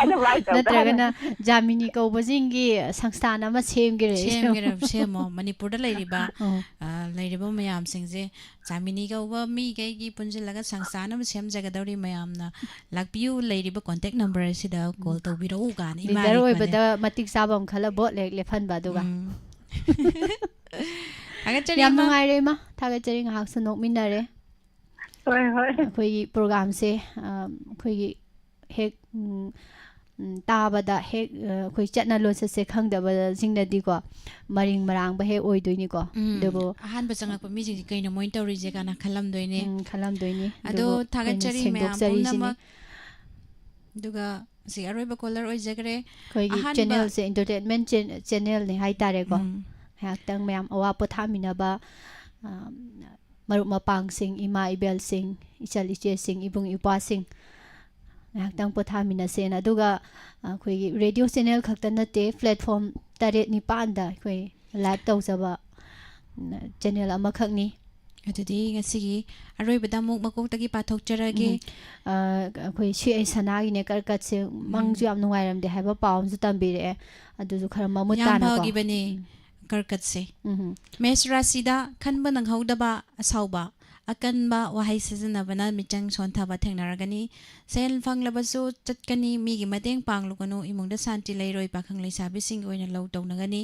ꯑꯗꯨꯃꯥꯏꯅ ꯇꯧ ꯇꯥꯔꯦ꯫ ꯅꯠꯇ꯭ꯔꯒꯅ ꯖꯥꯃꯤꯅꯤ ꯀꯧꯕꯁꯤꯡꯒꯤ ꯁꯪꯁꯊꯥꯟ ꯑꯃ ꯁꯦꯝꯒꯦꯔꯦ꯫ ꯁꯦꯝꯒꯦꯔꯥ ꯁꯦꯝꯃꯣ꯫ ꯃꯅꯤꯄꯨꯔꯗ ꯂꯩꯔꯤꯕ ꯑꯣ꯫ ꯑ, ꯂꯩꯔꯤꯕ ꯃꯌꯥꯝꯁꯤꯡꯁꯦ ꯖꯥꯃꯤꯅꯤ ꯀꯧꯕ ꯃꯤꯈꯩꯒꯤ ꯄꯨꯟꯁꯤꯜꯂꯒ ꯁꯪꯁꯊꯥꯟ ꯑꯃ ꯁꯦꯝꯖꯒꯗꯧꯔꯤ꯫ ꯃꯌꯥꯝꯅ ꯂꯥꯛꯄꯤꯌꯨ, ꯂꯩꯔꯤꯕ ꯀꯣꯟꯇꯦꯛ ꯅꯝꯕꯔ ꯑꯁꯤꯗ ꯀꯣꯜ ꯇꯧꯕꯤꯔꯛꯎ ꯀꯥꯏꯅ ꯏꯃꯥ ꯂꯤꯗꯔ ꯏꯄꯥꯅ ꯑꯣꯏꯕꯗ ꯃꯇꯤꯛ ꯆꯥꯕ ꯑꯃ ꯈꯜꯂ ꯚꯣꯠ ꯂꯦꯛ ꯂꯦꯞꯍꯟꯕ ꯑꯗꯨꯒ꯫ ꯎꯝ꯫ ꯊꯥꯒꯠꯆꯔꯤ ꯌꯥꯝ ꯏꯃꯥ꯫ ꯅꯨꯡꯉꯥꯏꯔꯦ ꯏꯃꯥ, ꯊꯥꯒꯠꯆꯔꯤ, ꯉꯥꯏꯍꯥꯛꯁꯨ ꯅꯣꯛꯃꯤꯟꯅꯔꯦ꯫ ꯍꯣꯏ ꯍꯣꯏ꯫ ꯑꯩꯈꯣꯏꯒꯤ ꯄ꯭ꯔꯣꯒꯥꯝꯁꯦ, ꯑ, ꯑꯩꯈꯣꯏꯒꯤ ꯍꯦꯛ, ꯎꯝ, ꯎꯝ, ꯇꯥꯕꯗ ꯍꯦꯛ, ꯑ, ꯑꯩꯈꯣꯏ ꯆꯠꯅ ꯂꯣꯟꯆꯠꯁꯦ ꯈꯪꯗꯕꯁꯤꯡꯅꯗꯤꯀꯣ, ꯃꯔꯤꯡ ꯃꯔꯥꯡꯕ ꯍꯦꯛ ꯑꯣꯏꯗꯣꯏꯅꯤꯀꯣ꯫ ꯎꯝ꯫ ꯑꯗꯨꯕꯨ ꯑꯍꯥꯟꯕ ꯆꯪꯉꯛꯄ ꯃꯤꯁꯤꯡꯁꯦ ꯀꯩꯅꯣ ꯃꯣꯏꯅ ꯇꯧꯔꯤꯁꯦ ꯀꯥꯏꯅ ꯈꯜꯂꯝꯗꯣꯏꯅꯦ꯫ ꯎꯝ, ꯈꯜꯂꯝꯗꯣꯏꯅꯤ꯫ ꯑꯗꯣ ꯑꯗꯨꯕꯨ ꯑꯩꯈꯣꯏꯅ ꯊꯥꯒꯠꯆꯔꯤ ꯃꯌꯥꯝ ꯁꯦꯡꯗꯣꯛꯆꯔꯤꯁꯤꯅꯤ꯫ ꯄꯨꯝꯅꯃꯛ꯫ ꯑꯗꯨꯒ ꯁꯤ ꯑꯔꯣꯏꯕ ꯀꯣꯂꯔ ꯑꯣꯏꯖꯈ꯭ꯔꯦ꯫ ꯑꯩꯈꯣꯏꯒꯤ ꯑꯍꯥꯟꯕ- ꯆꯦꯅꯦꯜꯁꯦ, ꯏꯟꯇꯔꯇꯦꯟꯃꯦꯟ ꯆꯦ-, ꯆꯦꯅꯦꯜꯅꯤ ꯍꯥꯏꯇꯥꯔꯦꯀꯣ꯫ ꯎꯝ꯫ ꯉꯥꯏꯍꯥꯛꯇꯪ ꯃꯌꯥꯝ ꯑꯋꯥ ꯄꯣꯊꯥꯃꯤꯟꯅꯕ, ꯑ, ꯃꯔꯨꯞ ꯃꯄꯥꯡꯁꯤꯡ, ꯏꯃꯥ ꯏꯕꯦꯜꯁꯤꯡ, ꯏꯆꯜ ꯏꯆꯦꯁꯤꯡ, ꯏꯕꯨꯡ ꯏꯄ꯭ꯋꯥꯁꯤꯡ ꯉꯥꯏꯍꯥꯛꯇꯪ ꯄꯣꯊꯥꯃꯤꯟꯅꯁꯦꯅ꯫ ꯑꯗꯨꯒ ꯑꯩꯈꯣꯏꯒꯤ ꯔꯦꯗꯤꯑꯣ ꯆꯦꯅꯦꯜ ꯈꯛꯇ ꯅꯠꯇꯦ, ꯄ꯭ꯂꯦꯠꯐꯣꯝ ꯇꯔꯦꯠ ꯅꯤꯄꯥꯟꯗ ꯑꯩꯈꯣꯏ ꯂꯥꯏꯚ ꯇꯧꯖꯕ, ꯎꯝ, ꯆꯦꯅꯦꯜ ꯑꯃꯈꯛꯅꯤ꯫ ꯑꯗꯨꯗꯤ ꯉꯁꯤꯒꯤ ꯑꯔꯣꯏꯕꯗ ꯑꯃꯨꯛ ꯃꯀꯣꯛꯇꯒꯤ ꯄꯥꯊꯣꯛꯆꯔꯒꯦ꯫ ꯎꯝ꯫ ꯑ, ꯑꯩꯈꯣꯏ ꯁꯤ ꯑꯩ ꯁꯅꯥꯒꯤꯅꯦ ꯀꯔꯀꯠꯁꯦ ꯃꯪꯁꯨ ꯌꯥꯝ ꯅꯨꯡꯉꯥꯏꯔꯝꯗꯦ ꯍꯥꯏꯕ ꯄꯥꯎ ꯑꯃꯁꯨ ꯇꯝꯕꯤꯔꯛꯑꯦ꯫ ꯑꯗꯨꯁꯨ ꯈꯔ ꯃꯃꯨꯠ ꯌꯥꯝ ꯇꯥꯅꯀꯣ꯫ ꯐꯈꯤꯕꯅꯦ ꯎꯝ꯫ ꯀꯔꯀꯠꯁꯦ꯫ ꯎꯝ꯫ ꯃꯦꯁ ꯔꯥꯁꯤꯗ ꯈꯟꯕ ꯅꯪꯍꯧꯗꯕ, ꯑꯁꯥꯎꯕ, ꯑꯀꯟꯕ ꯋꯥꯍꯩ ꯁꯤꯖꯤꯟꯅꯕꯅ ꯃꯤꯆꯪ ꯁꯣꯟꯊꯕ ꯊꯦꯡꯅꯔꯒꯅꯤ꯫ ꯁꯦꯜ ꯐꯪꯂꯕꯁꯨ ꯆꯠꯀꯅꯤ, ꯃꯤꯒꯤ ꯃꯇꯦꯡ ꯄꯥꯡꯂꯨꯒꯅꯨ, ꯏꯃꯨꯡꯗ ꯁꯥꯟꯇꯤ ꯂꯩꯔꯣꯏ, ꯄꯥꯈꯪ ꯂꯩꯁꯥꯕꯤꯁꯤꯡꯒꯤ ꯑꯣꯏꯅ ꯂꯧ ꯇꯧꯅꯒꯅꯤ,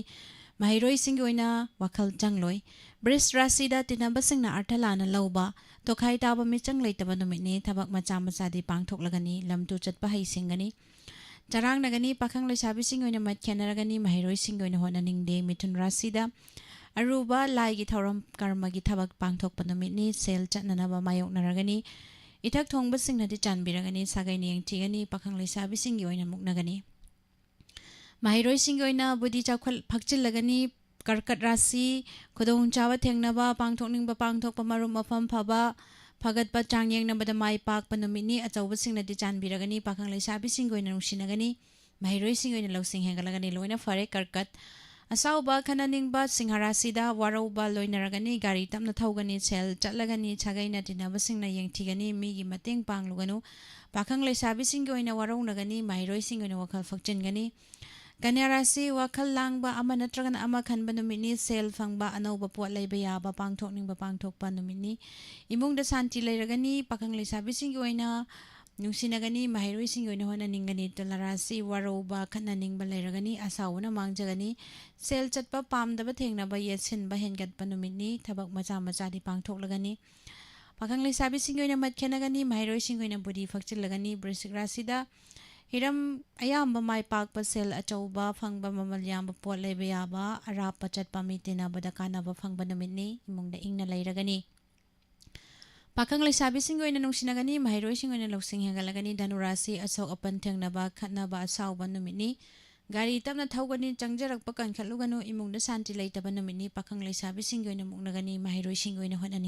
ꯃꯍꯩꯔꯣꯏꯁꯤꯡꯒꯤ ꯑꯣꯏꯅ ꯋꯥꯈꯜ ꯆꯪꯂꯣꯏ꯫ ꯕ꯭ꯔꯤꯖ ꯔꯥꯁꯤꯗ ꯇꯤꯟꯅꯕꯁꯤꯡꯅ ꯑꯔꯊ ꯂꯥꯟꯅ ꯂꯧꯕ, ꯇꯣꯈꯥꯏ ꯇꯥꯕ ꯃꯤꯆꯪ ꯂꯩꯇꯕ ꯅꯨꯃꯤꯠꯅꯤ, ꯊꯕꯛ ꯃꯆꯥ ꯃꯆꯥꯗꯤ ꯄꯥꯡꯊꯣꯛꯂꯒꯅꯤ, ꯂꯝ ꯇꯨ ꯆꯠꯄ ꯍꯩꯁꯤꯡꯒꯅꯤ꯫ ꯆꯔꯥꯡꯅꯒꯅꯤ, ꯄꯥꯈꯪ ꯂꯩꯁꯥꯕꯤꯁꯤꯡꯒꯤ ꯑꯣꯏꯅ ꯃꯠ ꯈꯦꯟꯅꯔꯒꯅꯤ, ꯃꯍꯩꯔꯣꯏꯁꯤꯡꯒꯤ ꯑꯣꯏꯅ ꯍꯣꯠꯅꯅꯤꯡꯗꯦ꯫ ꯃꯤꯊꯨꯟ ꯔꯥꯁꯤꯗ ꯑꯔꯨꯕ ꯂꯥꯏꯒꯤ ꯊꯧꯔꯝ ꯀꯔꯃꯒꯤ ꯊꯕꯛ ꯄꯥꯡꯊꯣꯛꯄ ꯅꯨꯃꯤꯠꯅꯤ, ꯁꯦꯜ ꯆꯠꯅꯅꯕ ꯃꯥꯌꯣꯛꯅꯔꯒꯅꯤ꯫ ꯏꯊꯛ ꯊꯣꯡꯕꯁꯤꯡꯅꯗꯤ ꯆꯥꯟꯕꯤꯔꯒꯅꯤ, ꯁꯥꯒꯩꯅ ꯌꯦꯡꯊꯤꯒꯅꯤ, ꯄꯥꯈꯪ ꯂꯩꯁꯥꯕꯤꯁꯤꯡꯒꯤ ꯑꯣꯏꯅ ꯃꯨꯛꯅꯒꯅꯤ꯫ ꯃꯍꯩꯔꯣꯏꯁꯤꯡꯒꯤ ꯑꯣꯏꯅ ꯕꯨꯙꯤ ꯆꯥꯎꯈꯠ ꯐꯛꯆꯤꯜꯂꯒꯅꯤ꯫ ꯀꯔꯀꯠ ꯔꯥꯁꯤ, ꯈꯨꯗꯣꯡꯆꯥꯕ ꯊꯦꯡꯅꯕ, ꯄꯥꯡꯊꯣꯛꯅꯤꯡꯕ ꯄꯥꯡꯊꯣꯛꯄ, ꯃꯔꯨꯞ ꯃꯐꯝ ꯐꯕ, ꯐꯒꯠꯄ ꯆꯥꯡ ꯌꯦꯡꯅꯕꯗ ꯃꯥꯏ ꯄꯥꯛꯄ ꯅꯨꯃꯤꯠꯅꯤ꯫ ꯑꯆꯧꯕꯁꯤꯡꯅꯗꯤ ꯆꯥꯟꯕꯤꯔꯒꯅꯤ, ꯄꯥꯈꯪ ꯂꯩꯁꯥꯕꯤꯁꯤꯡꯒꯤ ꯑꯣꯏꯅ ꯅꯨꯡꯁꯤꯅꯒꯅꯤ, ꯃꯍꯩꯔꯣꯏꯁꯤꯡꯒꯤ ꯑꯣꯏꯅ ꯂꯧꯁꯤꯡ ꯍꯦꯟꯒꯠꯂꯒꯅꯤ꯫ ꯂꯣꯏꯅ ꯐꯔꯦ꯫ ꯀꯔꯀꯠ, ꯑꯁꯥꯎꯕ ꯈꯠꯅꯅꯤꯡꯕ ꯁꯤꯡꯍ ꯔꯥꯁꯤꯗ ꯋꯥꯔꯧꯕ ꯂꯣꯏꯅꯔꯒꯅꯤ, ꯒꯥꯔꯤ ꯇꯞꯅ ꯊꯧꯒꯅꯤ, ꯁꯦꯜ ꯆꯠꯂꯒꯅꯤ, ꯁꯥꯒꯩꯅ ꯇꯤꯟꯅꯕꯁꯤꯡꯅ ꯌꯦꯡꯊꯤꯒꯅꯤ, ꯃꯤꯒꯤ ꯃꯇꯦꯡ ꯄꯥꯡꯂꯨꯒꯅꯨ, ꯄꯥꯈꯪ ꯂꯩꯁꯥꯕꯤꯁꯤꯡꯒꯤ ꯑꯣꯏꯅ ꯋꯥꯔꯧꯅꯒꯅꯤ, ꯃꯍꯩꯔꯣꯏꯁꯤꯡꯒꯤ ꯑꯣꯏꯅ ꯋꯥꯈꯜ ꯐꯛꯆꯤꯟꯒꯅꯤ꯫ ꯀꯟꯌꯥ ꯔꯥꯁꯤ, ꯋꯥꯈꯜ ꯂꯥꯡꯕ ꯑꯃ ꯅꯠꯇ꯭ꯔꯒꯅ ꯑꯃ ꯈꯟꯕ ꯅꯨꯃꯤꯠꯅꯤ꯫ ꯁꯦꯜ ꯐꯪꯕ, ꯑꯅꯧꯕ ꯄꯣꯠ ꯂꯩꯕ ꯌꯥꯕ, ꯄꯥꯡꯊꯣꯛꯅꯤꯡꯕ ꯄꯥꯡꯊꯣꯛꯄ ꯅꯨꯃꯤꯠꯅꯤ꯫ ꯏꯃꯨꯡꯗ ꯁꯥꯟꯇꯤ ꯂꯩꯔꯒꯅꯤ꯫ ꯄꯥꯈꯪ ꯂꯩꯁꯥꯕꯤꯁꯤꯡꯒꯤ ꯑꯣꯏꯅ ꯅꯨꯡꯁꯤꯅꯒꯅꯤ, ꯃꯍꯩꯔꯣꯏꯁꯤꯡꯒꯤ ꯑꯣꯏꯅ ꯍꯣꯠꯅꯅꯤꯡꯒꯅꯤ꯫ ꯇꯨꯂꯥ ꯔꯥꯁꯤ, ꯋꯥꯔꯧꯕ, ꯈꯠꯅꯅꯤꯡꯕ ꯂꯩꯔꯒꯅꯤ꯫ ꯑꯁꯥꯎꯕꯅ ꯃꯥꯡꯖꯒꯅꯤ꯫ ꯁꯦꯜ ꯆꯠꯄ ꯄꯥꯝꯗꯕ ꯊꯦꯡꯅꯕ, ꯌꯦꯠꯁꯤꯟꯕ ꯍꯦꯟꯒꯠꯄ ꯅꯨꯃꯤꯠꯅꯤ꯫ ꯊꯕꯛ ꯃꯆꯥ ꯃꯆꯥꯗꯤ ꯄꯥꯡꯊꯣꯛꯂꯒꯅꯤ꯫ ꯄꯥꯈꯪ ꯂꯩꯁꯥꯕꯤꯁꯤꯡꯒꯤ ꯑꯣꯏꯅ ꯃꯠ ꯈꯦꯠꯅꯒꯅꯤ, ꯃꯍꯩꯔꯣꯏꯁꯤꯡꯒꯤ ꯑꯣꯏꯅ ꯕꯨꯙꯤ ꯐꯛꯆꯤꯜꯂꯒꯅꯤ꯫ ꯕ꯭ꯔꯤꯁꯤꯛ ꯔꯥꯁꯤꯗ ꯍꯤꯔꯝ ꯑꯌꯥꯝꯕ ꯃꯥꯏ ꯄꯥꯛꯄ, ꯁꯦꯜ ꯑꯆꯧꯕ ꯐꯪꯕ, ꯃꯃꯜ ꯌꯥꯝꯕ ꯄꯣꯠ ꯂꯩꯕ ꯌꯥꯕ, ꯑꯔꯥꯞꯄ ꯆꯠꯄ ꯃꯤ ꯇꯤꯟꯅꯕꯗ ꯀꯥꯟꯅꯕ ꯐꯪꯕ ꯅꯨꯃꯤꯠꯅꯤ꯫ ꯏꯃꯨꯡꯗ ꯏꯪꯅ ꯂꯩꯔꯒꯅꯤ꯫ ꯄꯥꯈꯪ ꯂꯩꯁꯥꯕꯤꯁꯤꯡꯒꯤ ꯑꯣꯏꯅ ꯅꯨꯡꯁꯤꯅꯒꯅꯤ, ꯃꯍꯩꯔꯣꯏꯁꯤꯡꯒꯤ ꯑꯣꯏꯅ ꯂꯧꯁꯤꯡ ꯍꯦꯟꯒꯠꯂꯒꯅꯤ꯫ ꯙꯅꯨ ꯔꯥꯁꯤ, ꯑꯁꯣꯛ ꯑꯄꯟ ꯊꯦꯡꯅꯕ, ꯈꯠꯅꯕ, ꯑꯁꯥꯎꯕ ꯅꯨꯃꯤꯠꯅꯤ꯫ ꯒꯥꯔꯤ ꯇꯞꯅ ꯊꯧꯒꯅꯤ, ꯆꯪꯖꯔꯛꯄ ꯀꯟꯈꯠꯂꯨꯒꯅꯨ꯫ ꯏꯃꯨꯡꯗ ꯁꯥꯟꯇꯤ ꯂꯩꯇꯕ ꯅꯨꯃꯤꯠꯅꯤ꯫ ꯄꯥꯈꯪ ꯂꯩꯁꯥꯕꯤꯁꯤꯡꯒꯤ ꯑꯣꯏꯅ ꯃꯨꯛꯅꯒꯅꯤ, ꯃꯍꯩꯔꯣꯏꯁꯤꯡꯒꯤ ꯑꯣꯏꯅ ꯍꯣꯠꯅꯅꯤꯡꯒꯅꯤ꯫